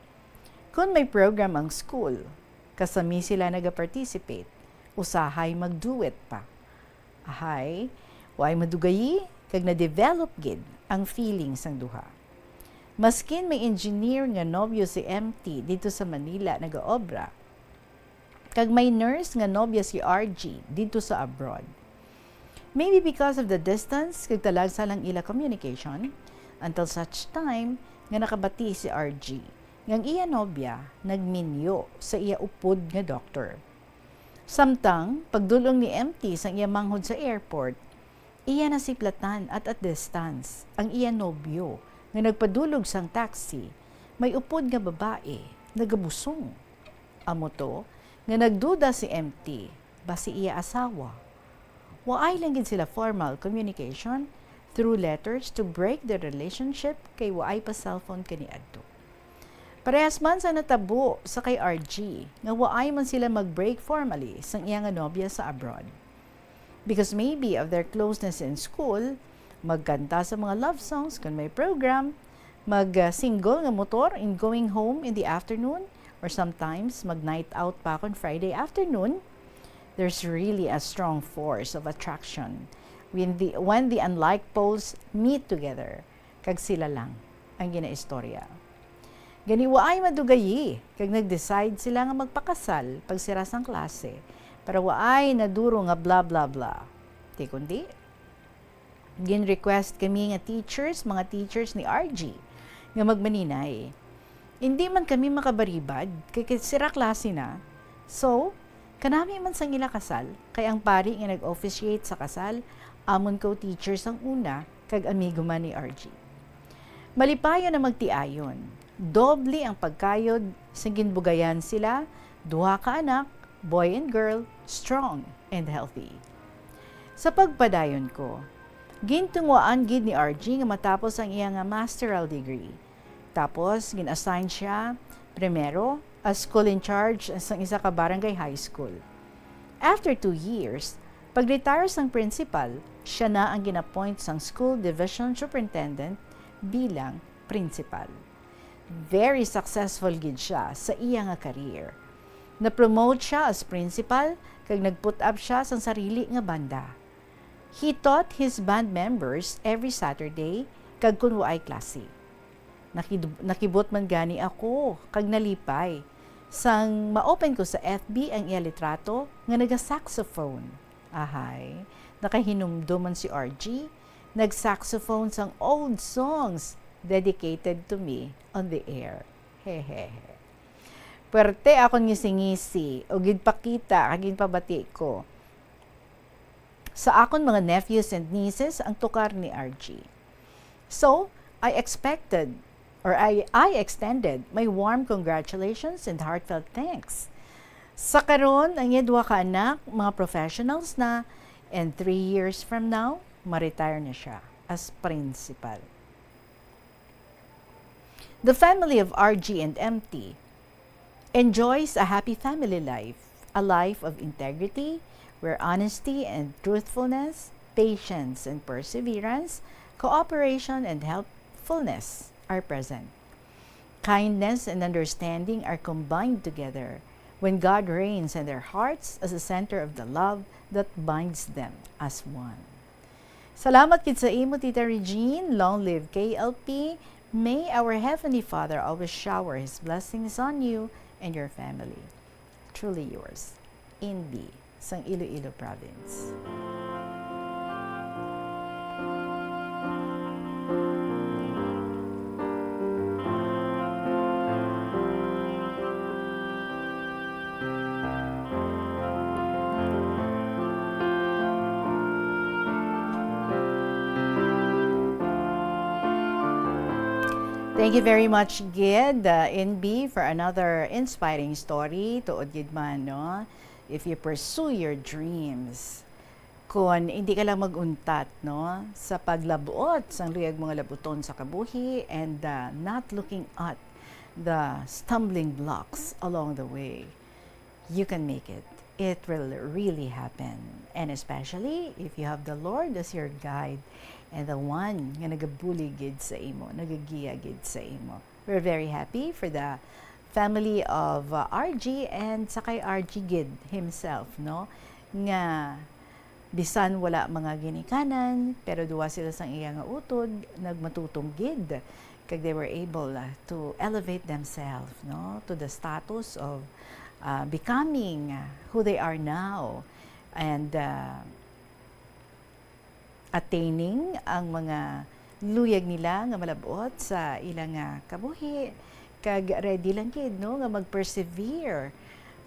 Kon may program ang school, kasami sila naga-participate, usahay mag-duet pa. Ahay, way madugayi, kag na-develop gid ang feeling sang duha. Maskin may engineer nga nobyo si M T didto sa Manila nagaobra, kag may nurse nga nobya si R G didto sa abroad. Maybe because of the distance kag talagsa lang ila communication, until such time nga nakabati si R G nga ang iya nobya nagminyo sa iya upod nga doktor. Samtang pagdul-ong ni M T sang iya manghod sa airport, iya nasiplatan at a distance ang iya nobyo nga nagpadulog sang taxi, may upod nga babae, nagabusong. Amo to nga nagduda si M T, basi iya asawa. Waay lang gid sila formal communication through letters to break their relationship kay waay pa cellphone kaniadto. Parehas man sa natabo sa kay R G nga waay man sila mag-break formally sang iya nga nobya sa abroad. Because maybe of their closeness in school, magkanta sa mga love songs kon may program, mag, uh, single nga motor in going home in the afternoon, or sometimes mag-night out pa kon Friday afternoon, there's really a strong force of attraction when the, when the unlike poles meet together, kag sila lang ang ginaistorya. Gani, waay madugayi, kag nag-decide sila nga magpakasal pagsira sang klase, para waay naduro nga bla bla bla. Ti kundi, gin-request kami nga teachers, mga teachers ni R G, nga magmaninay. Indi man kami makabaribad, kay, kay sira klase na. So, kanami man sang ila kasal, kay ang pari nga nag-officiate sa kasal, amon co-teacher sang una, kag amigo man ni R G. Malipayon ang magtiayon. Doble ang pagkayod sang ginbugayan sila, duha ka anak, boy and girl, strong and healthy. Sa pagpadayon ko, gintunguaan gid ni R G nga matapos ang iya nga masteral degree. Tapos, gin-assign siya, primero, as school in charge sang isa ka barangay high school. After two years, pag-retire sang principal, siya na ang gin-appoint sang school division superintendent bilang principal. Very successful gid siya sa iya nga career. Na-promote siya as principal, kag nag-put up siya sang sarili nga banda. He taught his band members every Saturday kag kon waay klase. Nakid-, nakibot man gani ako kag nalipay, Sang ma-open ko sa F B ang iya litrato nga naga-saxophone. Ahay, nakahinumdom man si R G, nag-saxophone sang old songs dedicated to me on the air. Hehehe. Puwerte akon ngisi-ngisi o ginpakita kag ginpabati ko sa akon mga nephews and nieces ang tukar ni R G. So, I expected, or I, I extended my warm congratulations and heartfelt thanks. Sa karon, ang iya duha ka anak, mga professionals na, and three years from now, ma-retire na siya as principal. The family of R G and M T enjoys a happy family life, a life of integrity, where honesty and truthfulness, patience and perseverance, cooperation and helpfulness are present. Kindness and understanding are combined together when God reigns in their hearts as the center of the love that binds them as one. Salamat gid sa imo, Tita Regine. Long live K L P. May our Heavenly Father always shower His blessings on you and your family. Truly yours, Inbi, sang Iloilo Province. Thank you very much gid, uh, N B, for another inspiring story. Tuod gid man, no? If you pursue your dreams, kon hindi ka lang mag-untat, no, sa paglabot sang luyag mo nga labuton sa kabuhi and, uh, not looking at the stumbling blocks along the way, you can make it. It will really happen. And especially if you have the Lord as your guide and the one nga nagabulig gid sa imo, nagagiya gid sa imo. We're very happy for the family of, uh, R G and sa kay R G gid himself, no? Nga bisan wala mga ginikanan, pero duwa sila sang iya nga utod, nagmatutom gid, kag they were able, uh, to elevate themselves, no, to the status of, uh, becoming, uh, who they are now, and, uh, attaining ang mga luyag nila nga malab-ot sa ilang, ah, kabuhi, kag ready lang gid, no, nga mag-persevere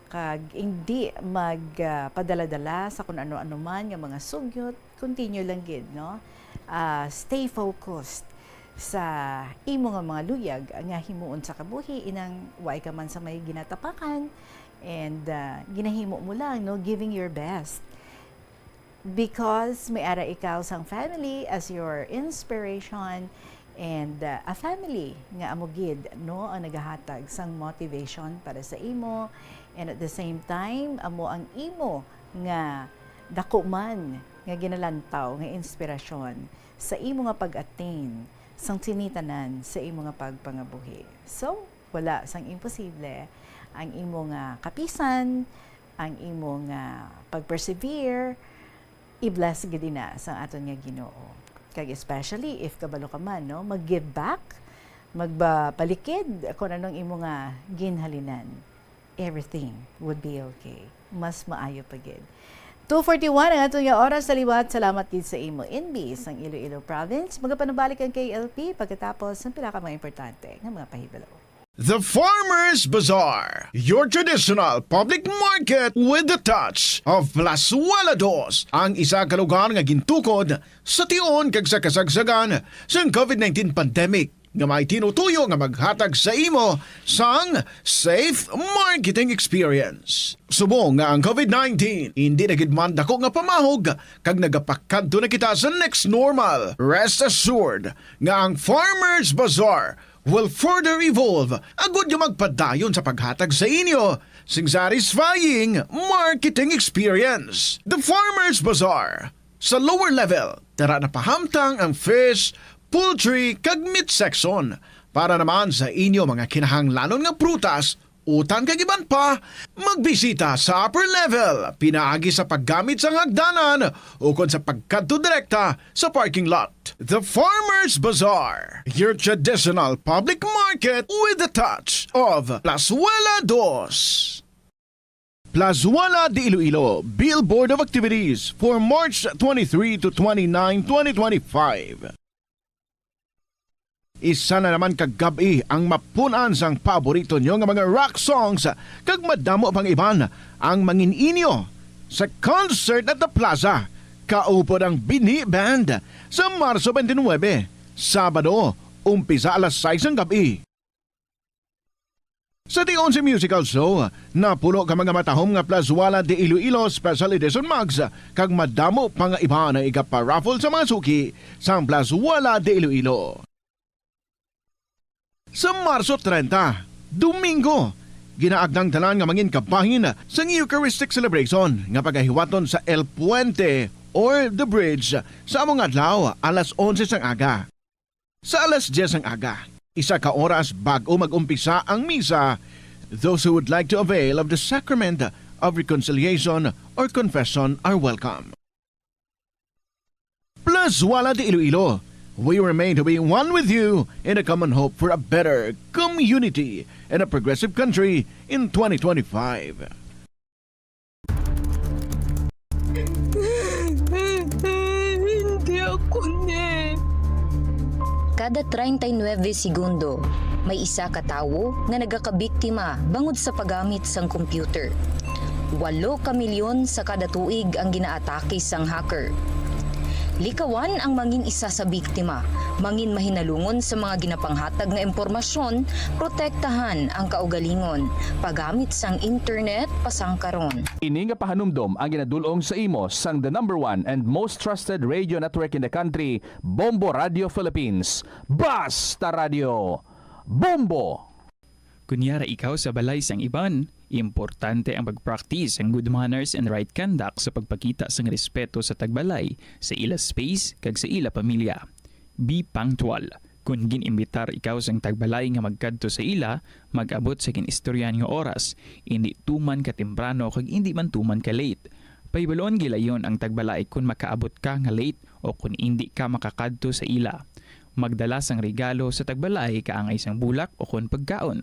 kag hindi mag, ah, padala-dala sa kun ano-ano man nga mga sugyot. Continue lang gid, no? Ah, stay focused sa imo nga mga luyag nga himuon sa kabuhi, inang way ka man sa may ginatapakan, and, ah, ginahimo mo lang, no? Giving your best. Because may ara ikaw sang family as your inspiration and, uh, a family nga amo gid, no, ang nagahatag sang motivation para sa imo, and at the same time, amo ang imo nga dako man nga ginalantaw nga inspirasyon sa imo nga pag-attain sang sini tanan sa imo nga pagpangabuhi. So, wala sang imposible. Ang imo nga kapisan, ang imo nga pag-persevere, i-bless gid ina sang aton nga Ginoo. Kag especially if kabalo ka man, no, mag-give back, magbalikid kung anong imo nga ginhalinan, everything would be okay. Mas maayo pa gid. Two forty-one ang aton nga oras sa liwat. Salamat gid sa imo, N B, sang Iloilo Province. Magapanubalik ang K L P pagkatapos ng pila ka mga importante nga mga pahibalo. The Farmers Bazaar, your traditional public market with the touch of Plazuela Dos, ang isa ka lugar nga gintukod sa tion kag sa kasagsagan sang COVID nineteen pandemic, nga may tinutuyo nga maghatag sa imo sang safe marketing experience. Subong nga ang COVID nineteen hindi na gid man dako nga pamahog kag nagapakadto na kita sa next normal, rest assured nga ang Farmers Bazaar will further evolve agud nga magpadayon sa paghatag sa inyo sing satisfying marketing experience. The Farmers Bazaar, sa lower level, tara na pahamtang ang fish, poultry, kag meat section. Para naman sa inyo mga kinahanglanon nga prutas, utang kag iban pa, magbisita sa upper level pinaagi sa paggamit sang hagdanan ukon sa pagkadto direkta sa parking lot. The Farmers Bazaar, your traditional public market with a touch of Plazuela Dos. Plazuela de Iloilo, billboard of activities for March twenty-three to twenty-nine, twenty twenty-five. Isa na naman ka gab-i ang mapun-an sang paborito nyo nga mga rock songs, kag madamo pang iban ang mangin-inyo sa Concert at the Plaza, kaupod ang Bini Band, sa Marso twenty-nine, Sabado, umpisa alas sais sang gab-i. Sa tion sang musical show, napulo ka mga matahom nga Plazuela de Iloilo Special Edition mugs kag madamo pa nga iban ang igaparaffle sa mga suki sang Plazuela de Iloilo. Sa Marso treinta, Domingo, ginaagda ang tanan nga mangin kabahin sang Eucharistic Celebration nga pagahiwaton sa El Puente or The Bridge sa amo nga adlaw, alas onse sang aga. Sa alas dyes sang aga, isa ka oras bag-o mag-umpisa ang misa, those who would like to avail of the Sacrament of Reconciliation or Confession are welcome. Plazuela de Iloilo, we remain to be one with you in a common hope for a better community and a progressive country in twenty twenty-five. Hindi ako ni. Kada treinta y nueve segundo, may isa ka tawo nga nagakabiktima bangod sa paggamit sang computer. Walo ka milyon sa kada tuig ang ginaatake sang hacker. Likawan ang mangin isa sa biktima, mangin mahinalungon sa mga ginapanghatag nga impormasyon, protektahan ang kaugalingon, paggamit sang internet pasangkaron. Ini nga pahanumdom ang ginadul-ong sa imo sang the number one and most trusted radio network in the country, Bombo Radio Philippines. Basta Radio! Bombo! Kon yara ikaw sa balay sang iban, importante ang pag-practice sang good manners and right conduct sa pagpakita sang respeto sa tagbalay, sa ila space, kag sa ila pamilya. Be punctual. Kon gin-imbitar ikaw sang tagbalay nga magkadto sa ila, mag-abot sa gin-istoryahan nga oras, indi tuman ka temprano kag indi man tuman ka late. Pahibaluon gilayon ang tagbalay kon makaabot ka nga late o kon indi ka makakadto sa ila. Magdala sang regalo sa tagbalay kaangay sang bulak o kon pagkaon.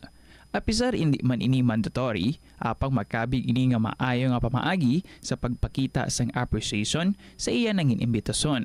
Apisar indi man ini mandatory, apang makabig ini nga maayo nga pamaagi sa pagpakita sang appreciation sa iya nangin-imbitason.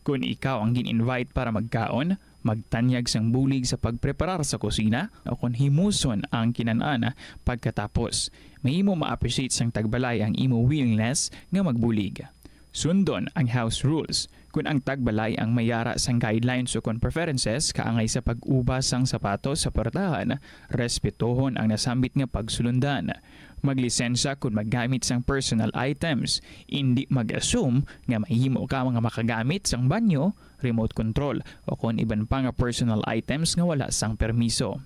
Kon ikaw ang gin-invite para magkaon, magtanyag sang bulig sa pagpreparar sa kusina, o kon himuson ang kinan-an pagkatapos, mahimo ma-appreciate sang tagbalay ang imo willingness nga magbulig. Sundon ang house rules. Kon ang tagbalay ang may yara sang guidelines ukon preferences kaangay sa pag-ubas sang sapatos sa puwertahan, respetohon ang nasambit nga pagsulundan. Maglisensya kon maggamit sang personal items. Indi mag-assume nga mahimo ka nga makagamit sang banyo, remote control, ukon iban pa nga personal items nga wala sang permiso.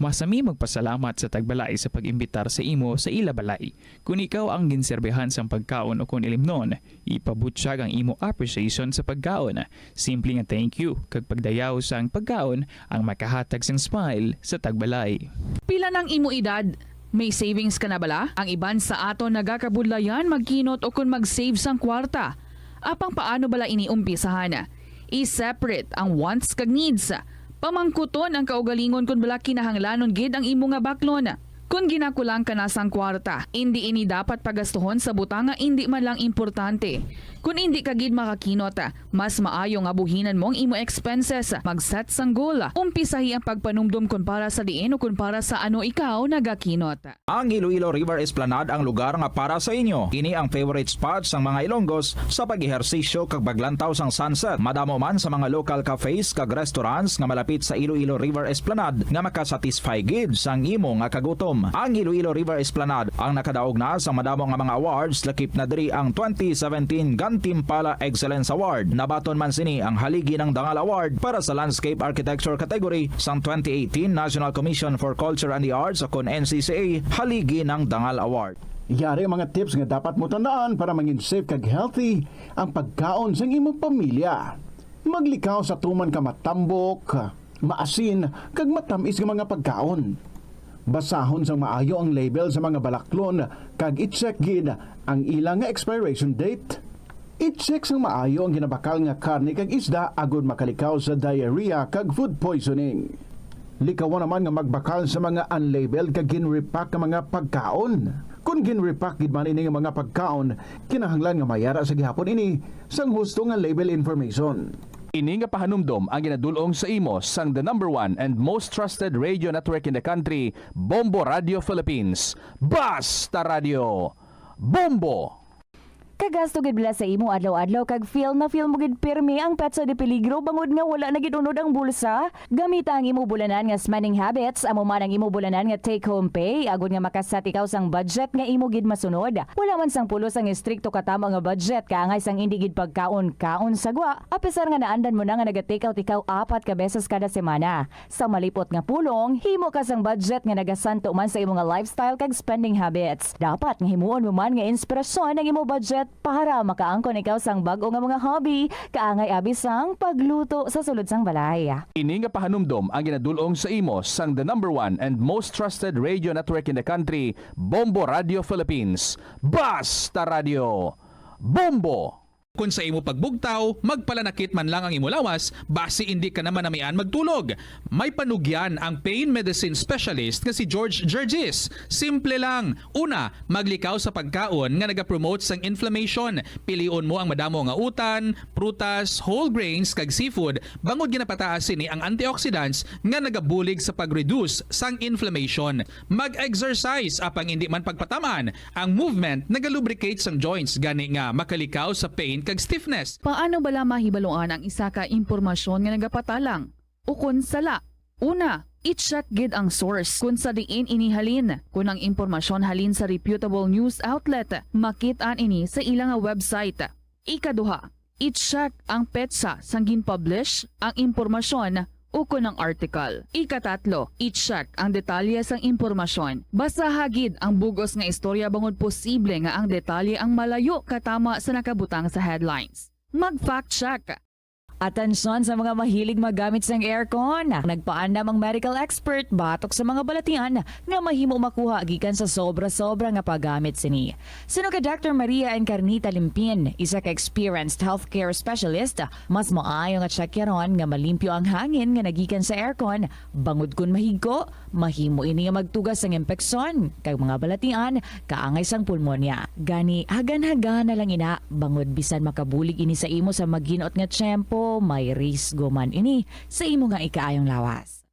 Masami magpasalamat sa tagbalay sa pag-imbitar sa imo sa ila balay. Kon ikaw ang ginserbihan sang pagkaon ukon ilimnon, ipabutyag ang imo appreciation sa pagkaon. Simple nga thank you kag pagdayaw sang pagkaon ang makahatag sang smile sa tagbalay. Pila nang imo edad? May savings ka na bala? Ang iban sa aton nagakabudlayan magkinot ukon mag-save sang kwarta. Apang paano bala ini umpisahan? I-separate ang wants kag needs. Pamangkuton ang kaugalingon kon bala kinahanglanon gid ang imo nga baklon. Kon ginakulang ka na sang kwarta, indi ini dapat pagastuhon sa butang nga indi man lang importante. Kon indi ka gid makakinot, mas maayo nga buhinan mo ang imo expenses. Mag-set sang goal. Umpisahi ang pagpanumdom kon para sa diin o kon para sa ano ikaw nagakinot. Ang Iloilo River Esplanade ang lugar nga para sa inyo. Ini ang favorite spot sang mga Ilonggos sa pag-ehersisyo kag paglantaw sang sunset. Madamo man sa mga local cafes kag restaurants nga malapit sa Iloilo River Esplanade nga makasatisfy gid sang imo nga kagutom. Ang Iloilo River Esplanade ang nakadaog na sang madamo nga mga awards, lakip na diri ang twenty seventeen Gantimpala Excellence Award. Nabaton man sini ang Haligi ng Dangal Award para sa Landscape Architecture category sang twenty eighteen National Commission for Culture and the Arts o kon N C C A Haligi ng Dangal Award. Yari ang mga tips nga dapat mo tandaan para mangin safe kag healthy ang pagkaon sang imong pamilya. Maglikaw sa tuman ka matambok, maasin, kag matamis nga mga pagkaon. Basahon sang maayo ang label sa mga balaklon kag i-check gid ang ila nga expiration date. I-check sang maayo ang ginabakal nga karne kag isda agod makalikaw sa diarrhea kag food poisoning. Likawan naman nga magbakal sa mga unlabeled kag gin-repack nga mga pagkaon. Kon gin-repack gid man ini nga mga pagkaon, kinahanglan nga mayara sa gihapon ini sang husto nga label information. Ini nga pahanumdom ang ginadul-ong sa imo sang the number one and most trusted radio network in the country, Bombo Radio Philippines. Basta Radio! Bombo! Kagasto gid bala sa imo adlaw-adlaw kag feel na feel mo gid pirmi ang petsa de peligro bangod nga wala na gid unod ang bulsa? Gamita ang imo bulanan nga spending habits, amo man ang imo bulanan nga take-home pay, agod nga makaset ikaw sang budget nga imo gid masunod. Wala man sang pulos ang estrikto katama nga budget, kaangay sang indi gid pagkaon-kaon sa gwa, apisar nga naandan mo na nga naga-take out ikaw apat ka beses kada semana. Sa malipot nga pulong, himo ka sang budget nga nagasanto man sa imo nga lifestyle kag spending habits. Dapat nga himuon mo man nga inspirasyon ang imo budget para makaangkon ikaw sang bag-o nga mga hobby, kaangay abi sang pagluto sa sulod sang balay. Ini nga pahanumdom ang ginadul-ong sa imo sang the number one and most trusted radio network in the country, Bombo Radio Philippines. Basta Radio! Bombo! Kon sa imo pagbugtaw, magpalanakit man lang ang imo lawas, basi indi ka na manamian magtulog. May panugyan ang pain medicine specialist nga si George Gergis. Simple lang. Una, maglikaw sa pagkaon nga nagapromote sang inflammation. Pilion mo ang madamo nga utan, prutas, whole grains, kag seafood, bangod ginapataas sini ang antioxidants nga nagabulig sa pag-reduce sang inflammation. Mag-exercise, apang indi man pagpataman. Ang movement nagalubricate sang joints, gani nga makalikaw sa pain kag stiffness. Paano bala mahibaluan ang isa ka impormasyon nga nagapatalang ukon sala? Una, i-check gid ang source kon sa diin ini halin. Kon ang impormasyon halin sa reputable news outlet, makit-an ini sa ila nga website. Ikaduha, i-check ang petsa sang gin-publish ang impormasyon ukon ang article. Ikatatlo, i-check ang detalye sang impormasyon. Basaha gid ang bug-os nga istorya bangod posible nga ang detalye ang malayo katama sa nakabutang sa headlines. Mag-fact check. Atensyon sa mga mahilig maggamit sang aircon. Nagpaandam ang medical expert batok sa mga balatian nga mahimo makuha gikan sa sobra-sobra nga paggamit sini. Suno kay Doctor Maria Encarnita Limpin, isa ka experienced healthcare specialist, mas maayo nga tsakyaron nga malimpyo ang hangin nga nagikan sa aircon, bangod kon mahigko, mahimo ini nga magtuga sang impeksyon kag mga balatian kaangay sang pulmonya. Gani, hagan-hagana lang ina, bangod bisan makabulig ini sa imo sa maginot nga tiyempo, may risgo man ini sa imo nga ikaayong lawas.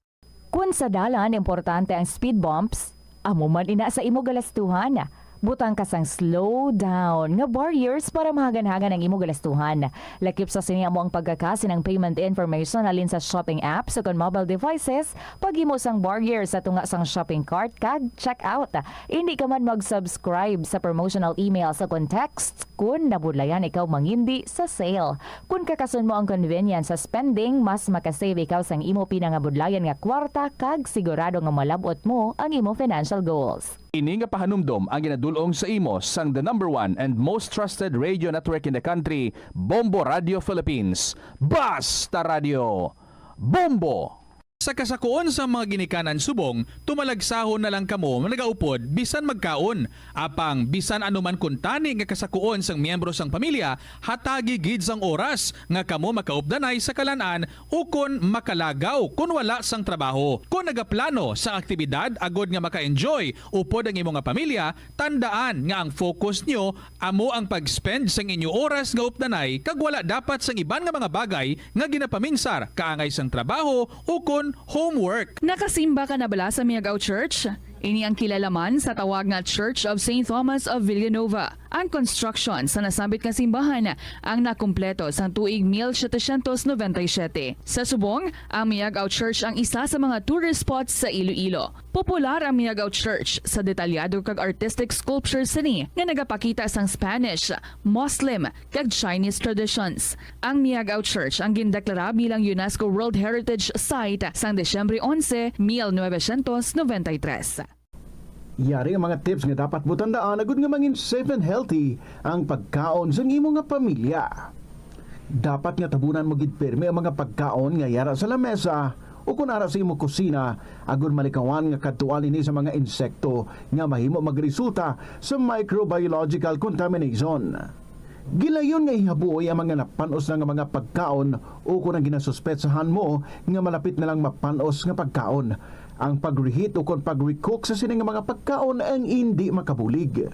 Kon sa dalan, importante ang speed bumps, amo man ina sa imo galastuhan. Butang ka sang slow down nga barriers para mahagan-hagan ang imo galastuhan. Lakip sa sini amo ang pagkaka sang payment information halin sa shopping apps ukon mobile devices, paghimo sang barrier sa tunga sang shopping cart kag checkout. Indi ka man mag-subscribe sa promotional emails ukon texts kon nabudlayan ikaw mangindi sa sale. Kon kakason mo ang convenience sa spending, mas makasave ikaw sang imo pinangabudlayan nga kwarta kag sigurado nga malab-ot mo ang imo financial goals. Ini nga pahanumdom ang ginadul-ong sa imo sang the number one and most trusted radio network in the country, Bombo Radio Philippines. Basta Radio! Bombo! Sa kasakuon sang mga ginikanan subong, tumalagsahon na lang kamo nga nagaupod bisan magkaon. Apang bisan ano man kuntani nga kasakuon sang miyembro sang pamilya, hatagi gid sang oras nga kamo makaupdanay sa kalan-an ukon makalagaw kon wala sang trabaho. Kon nagaplano sang aktibidad agod nga maka-enjoy upod ang imo nga pamilya, tandaan nga ang focus niyo amo ang pag-spend sang inyo oras nga updanay kag wala dapat sang iban nga mga bagay nga ginapaminsar kaangay sang trabaho ukon homework. Nakasimba ka na bala sa Miagao Church? Ini ang kilala man sa tawag nga Church of Saint Thomas of Villanova. Ang construction sa nasambit nga simbahan ang nakumpleto sang tuig mil setecientos noventa y siete. Sa subong, ang Miagao Church ang isa sa mga tourist spots sa Iloilo. Popular ang Miagao Church sa detalyado kag artistic sculptures sini nga nagapakita sang Spanish, Muslim, kag Chinese traditions. Ang Miagao Church ang gindeklara bilang UNESCO World Heritage Site sang Disyembre onse, mil novecientos noventa y tres. Yari ang mga tips nga dapat mo tandaan agud nga mangin safe and healthy ang pagkaon sang imo nga pamilya. Dapat nga tabunan mo gid pirmi ang mga pagkaon nga yara sa lamesa ukon ara sa imo kusina, agod malikawan nga kadtuan ini sa mga insekto nga mahimo magresulta sa microbiological contamination. Gilayon nga ihabuoy ang mga napan-os na nga mga pagkaon ukon ang ginasuspetsahan mo nga malapit na lang mapan-os nga pagkaon. Ang pag-reheat ukon pag-recook sa sini nga mga pagkaon ang indi makabulig.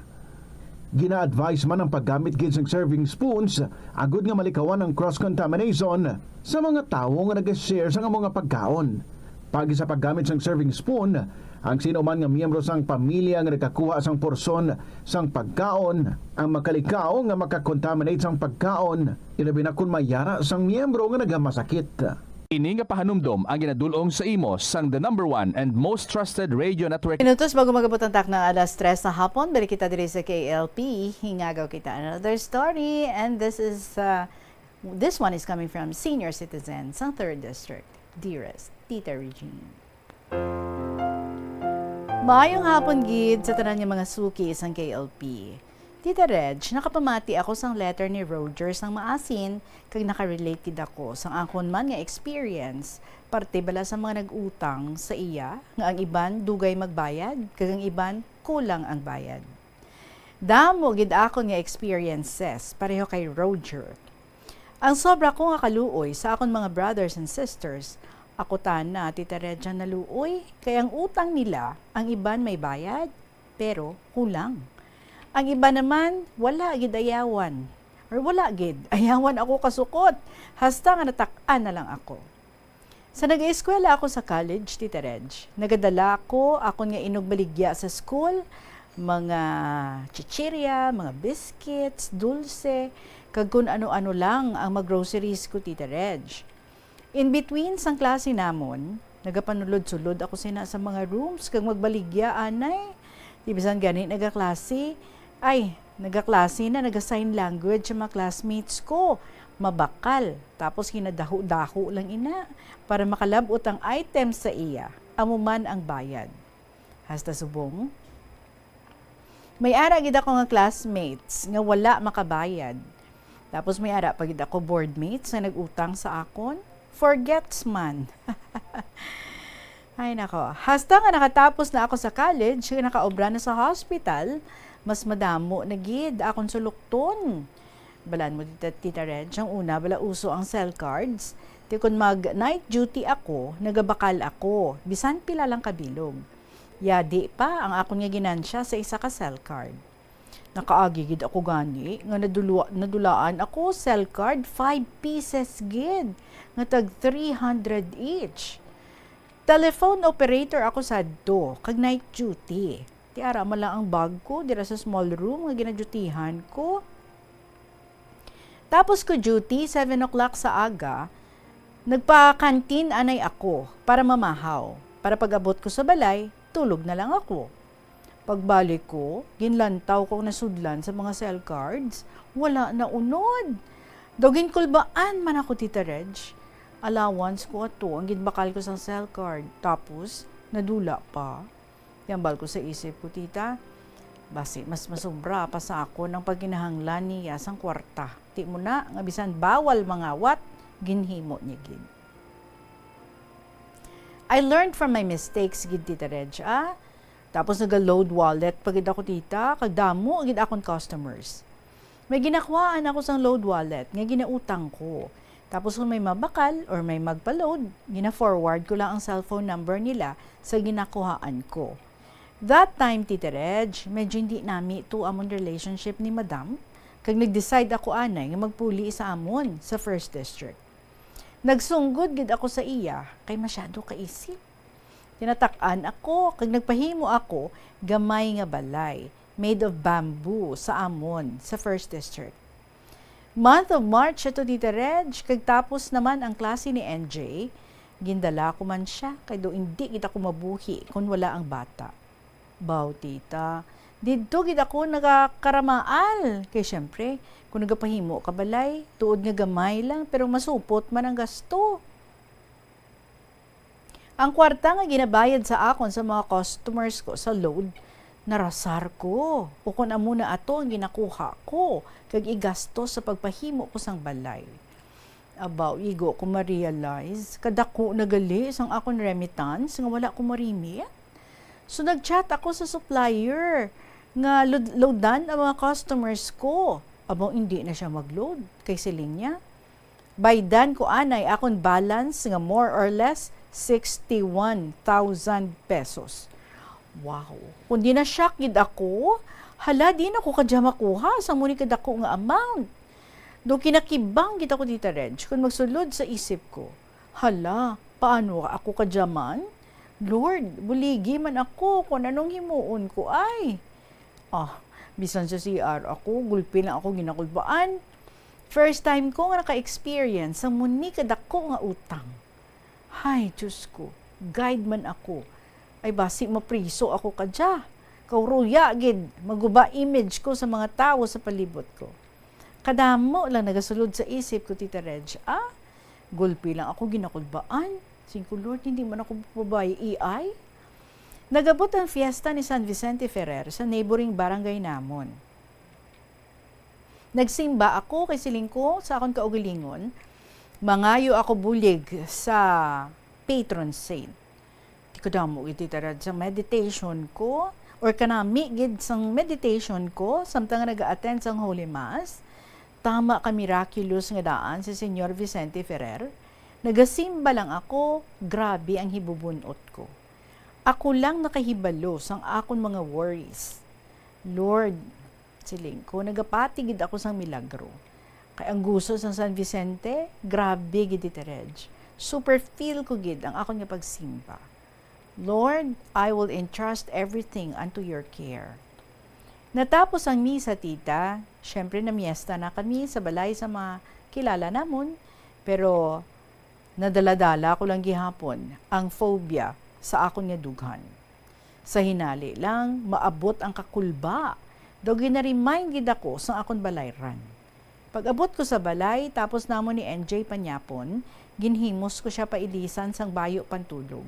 Gina-advise man ang paggamit gid sang serving spoons agud nga malikawan ang cross-contamination sa mga tawo nga nag-share sang amo nga pagkaon. Paagi sa paggamit sang serving spoon, ang sino man nga miyembro sang pamilya nga nagkakuha sang porsyon sang pagkaon ang makalikaw nga makakontaminate sang pagkaon, ilabi na kon may yara sang miyembro nga nagamasakit. Ini nga pahanumdom ang ginadul-ong sa imo sang the number one and most trusted radio network. Minutos bago mag-abot ang takna alas tres sa hapon, balik kita diri sa K L P. Hingagaw kita another story, and this is, uh, this one is coming from senior citizen sa third District, dearest Tita Regine. Maayong hapon gid sa tanan nga mga suki sang K L P. Tita Reg, nakapamati ako sang letter ni Roger sang maasin, kag nakarelate gid ako sang akon man nga experience, parte bala sa mga nag-utang sa iya, nga ang iban dugay magbayad, kag ang iban kulang ang bayad. Damo gid akon nga experiences, pareho kay Roger. Ang sobra ko nga kaluoy sa akon mga brothers and sisters, ako tana, Tita Reg, ang naluoy, kay ang utang nila, ang iban may bayad, pero kulang. Ang iban naman, wala gid ayawan, or wala gid, ayawan ako kasukot, hasta nga natak-an na lang ako. Sa nag-eskwela ako sa college, Tita Reg, nagadala ako akon nga inugbaligya sa school, mga chichirya, mga biscuits, dulce, kag kun ano-ano lang ang mag-groceries ko, Tita Reg. In between sang klase namon, nagapanulod-sulod ako sina sa mga rooms kag magbaligya anay. Di bisan gani nagaklase, ay, nagaklase na, naga-sign language ang mga classmates ko. Mabakal. Tapos ginadaho-daho lang ina para makalab-ot ang item sa iya. Amo man ang bayad. Hasta subong, may ara gid ako nga classmates nga wala makabayad. Tapos may ara pa gid ako boardmates nga nag-utang sa akon. Forgets man. Ay nako, hasta nga nakatapos na ako sa college, nga nakaobra na sa hospital, mas madamo na gid akon sulukton. Balaan mo, Tita, Tita Reg, ang una, bala uso ang cell cards. Ti kun mag night duty ako, nagabakal ako, bisan pila lang ka bilog. Yadi pa ang akon nga ginansya sa isa ka cell card. Nakaagi gid ako gani nga nadulwa-, nadulaan ako cell card, five pieces gid, nga tag three hundred each. Telephone operator ako sadto, kag night duty. Ti ara man lang ang bag ko dira sa small room nga ginadyutihan ko. Tapos ko duty, seven o'clock sa aga, nagpa-canteen anay ako para mamahaw. Para pag-abot ko sa balay, tulog na lang ako. Pagbalik ko, ginlantaw ko ang nasudlan sa mga cell cards, wala na unod. Daw ginkulbaan man ako, Tita Reg. Allowance ko ato ang ginbakal ko sang cell card. Tapos, nadula pa. Hambal ko sa isip ko, "Tita, basi mas masubra pa sa akon ang pagkinahanglan niya sang kwarta. Ti mo na nga bisan bawal mangawat, ginhimo niya gid." I learned from my mistakes gid, Tita Reg, ah. Tapos naga-load wallet pa gid ako, Tita, kag damo gid akon customers. May ginakuhaan ako sang load wallet nga ginautang ko. Tapos kung may mabakal or may magpa-load, gina-forward ko lang ang cellphone number nila sa ginakuhaan ko. That time, Tita Reg, medyo hindi nami to amon relationship ni Madam, kag nag-decide ako anay nga magpuli sa amon sa First District. Nagsunggod gid ako sa iya kay masyado kaisip. Tinatak-an ako kag nagpahimo ako gamay nga balay made of bamboo sa amon sa First District. Month of March ato, Tita Reg, kag tapos naman ang klase ni N J. Gindala ko man siya kay daw indi gid ako mabuhi kon wala ang bata. Baw, Tita, didto gid ako nagakaramaal. Kay siyempre, kung nagapahimo ka balay, tuod nga gamay lang, pero masupot man ang gasto. Ang kwarta nga ginabayad sa akon sa mga customers ko sa load, narasar ko. Ukon amo na ato ang ginakuha ko, kag igasto sa pagpahimo ko sang balay. Abaw, igo ko ma-realize, kadako na gali sang akon remittance nga wala ko ma-remit. So, nag-chat ako sa supplier nga lod-, loadan ang mga customers ko. Abaw, hindi na siya mag-load, kay siling niya, "Baydan ko anay akon balance nga more or less sixty-one thousand pesos." Wow! Kundi na-shock gid ako. Hala, di na ko kadya makuha sang muni kadako nga amount. Do kinakibang gid ako, Tita Reg, kung magsulod sa isip ko, "Hala, paano ako kadya man? Lord, buligi man ako kung anong himuon ko ay." Ah, bisan sa C R ako, gulpi lang ako ginakulbaan. First time ko nga naka-experience sang muni kadako nga utang. Hay, Diyos ko, guide man ako. Ay, basi mapriso ako kadya. Kauruya gid, maguba image ko sa mga tawo sa palibot ko. Kadamo lang nagasulod sa isip ko, Tita Reg. Ah, gulpi lang ako ginakulbaan. Sing ko, "Lord, hindi man ako babayi, A I." Nagabot ang fiesta ni San Vicente Ferrer sa neighboring barangay namon. Nagsimba ako kay siling ko sa akon kaugalingon, mangayo ako bulig sa patron saint. Di kadamo gid, Tita Reg, sa meditation ko, or kanami gid sang meditation ko, samtang nga naga-attend sang Holy Mass, tama ka miraculous nga daan si Señor Vicente Ferrer. Nagasimba lang ako, grabe ang hibubun-ot ko. Ako lang nakahibalo sang akon mga worries. Lord, siling ko, nagapati gid ako sang milagro. Kay ang guso sang San Vicente, grabe gid, Tita Reg. Super feel ko gid ang akon nga pagsimba. "Lord, I will entrust everything unto your care." Natapos ang misa, tita, syempre namiesta na kami sa balay sa mga kilala namon, pero nadala-dala ko lang gihapon ang phobia sa akon nga dughan. Sa hinali lang, maabot ang kakulba, daw gina-remind gid ako sang akon balayran. Pag-abot ko sa balay, tapos namon ni N J panyapon, ginhimos ko sia pailisan sang bayo pantulog.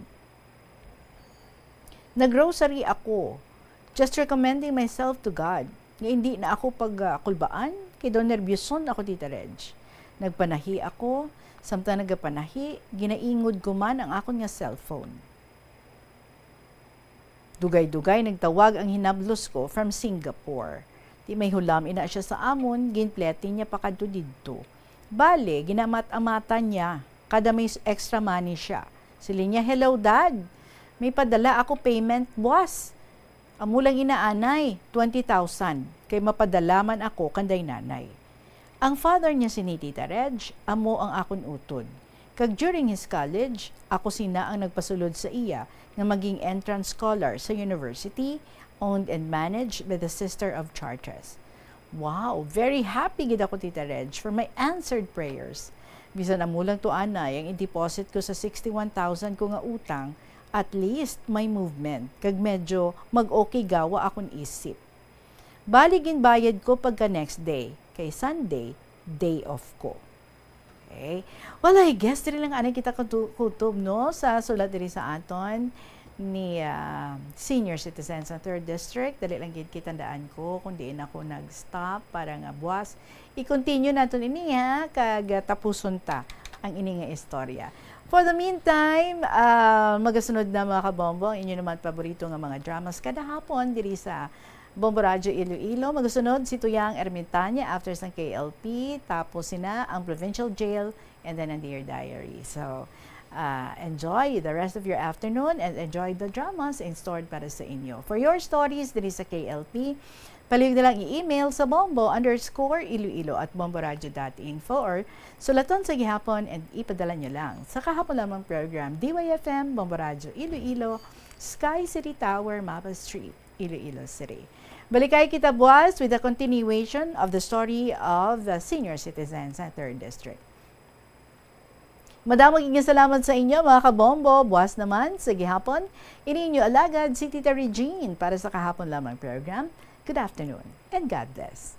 Nag-rosary ako, just recommending myself to God, nga indi na ako pagkulbaan, kay daw nerbyoson ako, Tita Reg. Nagpanahi ako, samtang nagapanahi, ginaingod ko man ang akon nga cellphone. Dugay-dugay nagtawag ang hinablos ko from Singapore. Di may hulam ina sia sa amon, ginplete niya pa kadto didto. Bale, ginamat-amatan niya kada may s-, extra money sia. Siling niya, "Hello, Dad. May padala ako payment buwas. Amo lang ina anay, twenty thousand, kay mapadala man ako kanday nanay." Ang father niya sini, Tita Reg, amo ang akon utod. Kag during his college, ako sina ang nagpasulod sa iya nga maging entrance scholar sa university, owned and managed by the Sister of Chartres. Wow, very happy gid ako, Tita Reg, for my answered prayers. Bisan amo lang to anay ang i-deposit ko sa sixty-one thousand ko nga utang, at least may movement, kag medyo mag-okay gawa akon isip. Bali, ginbayad ko pagka next day, kay Sunday, day off ko. Okay. Well, I guess diri lang anay kita kutu-, kutob, no, sa sulat diri sa aton ni, ah, senior citizen sa third district. Dali lang gid kitandaan ko kung diin ako nag-stop para nga buwas i-continue naton ini, ha, kag, ah, tapuson ta ang ini nga istorya. For the meantime, ah, magasunod na, mga kabombo, ang inyo naman paborito nga mga dramas kada hapon diri sa Bombo Radyo Iloilo. Magasunod si Tuyang Ermitaña after sang K L P, tapos sina ang Provincial Jail, and then ang Dear Diary. So, ah, enjoy the rest of your afternoon and enjoy the dramas in stored para sa inyo. For your stories diri sa K L P, palihog na lang i-email sa bombo underscore iloilo at bomboradio dot info or sulaton sa gihapon and ipadala nyo lang sa kahapon lamang program, D Y F M, Bombo Radyo Iloilo, Sky City Tower, Mapa Street, Iloilo City. Balikay kita buwas with the continuation of the story of the senior citizens sa third district. Madamo gid nga salamat sa inyo, mga kabombo. Buwas naman sa gihapon, ini inyo alagad si Tita Regine para sa kahapon lamang program. Good afternoon and God bless.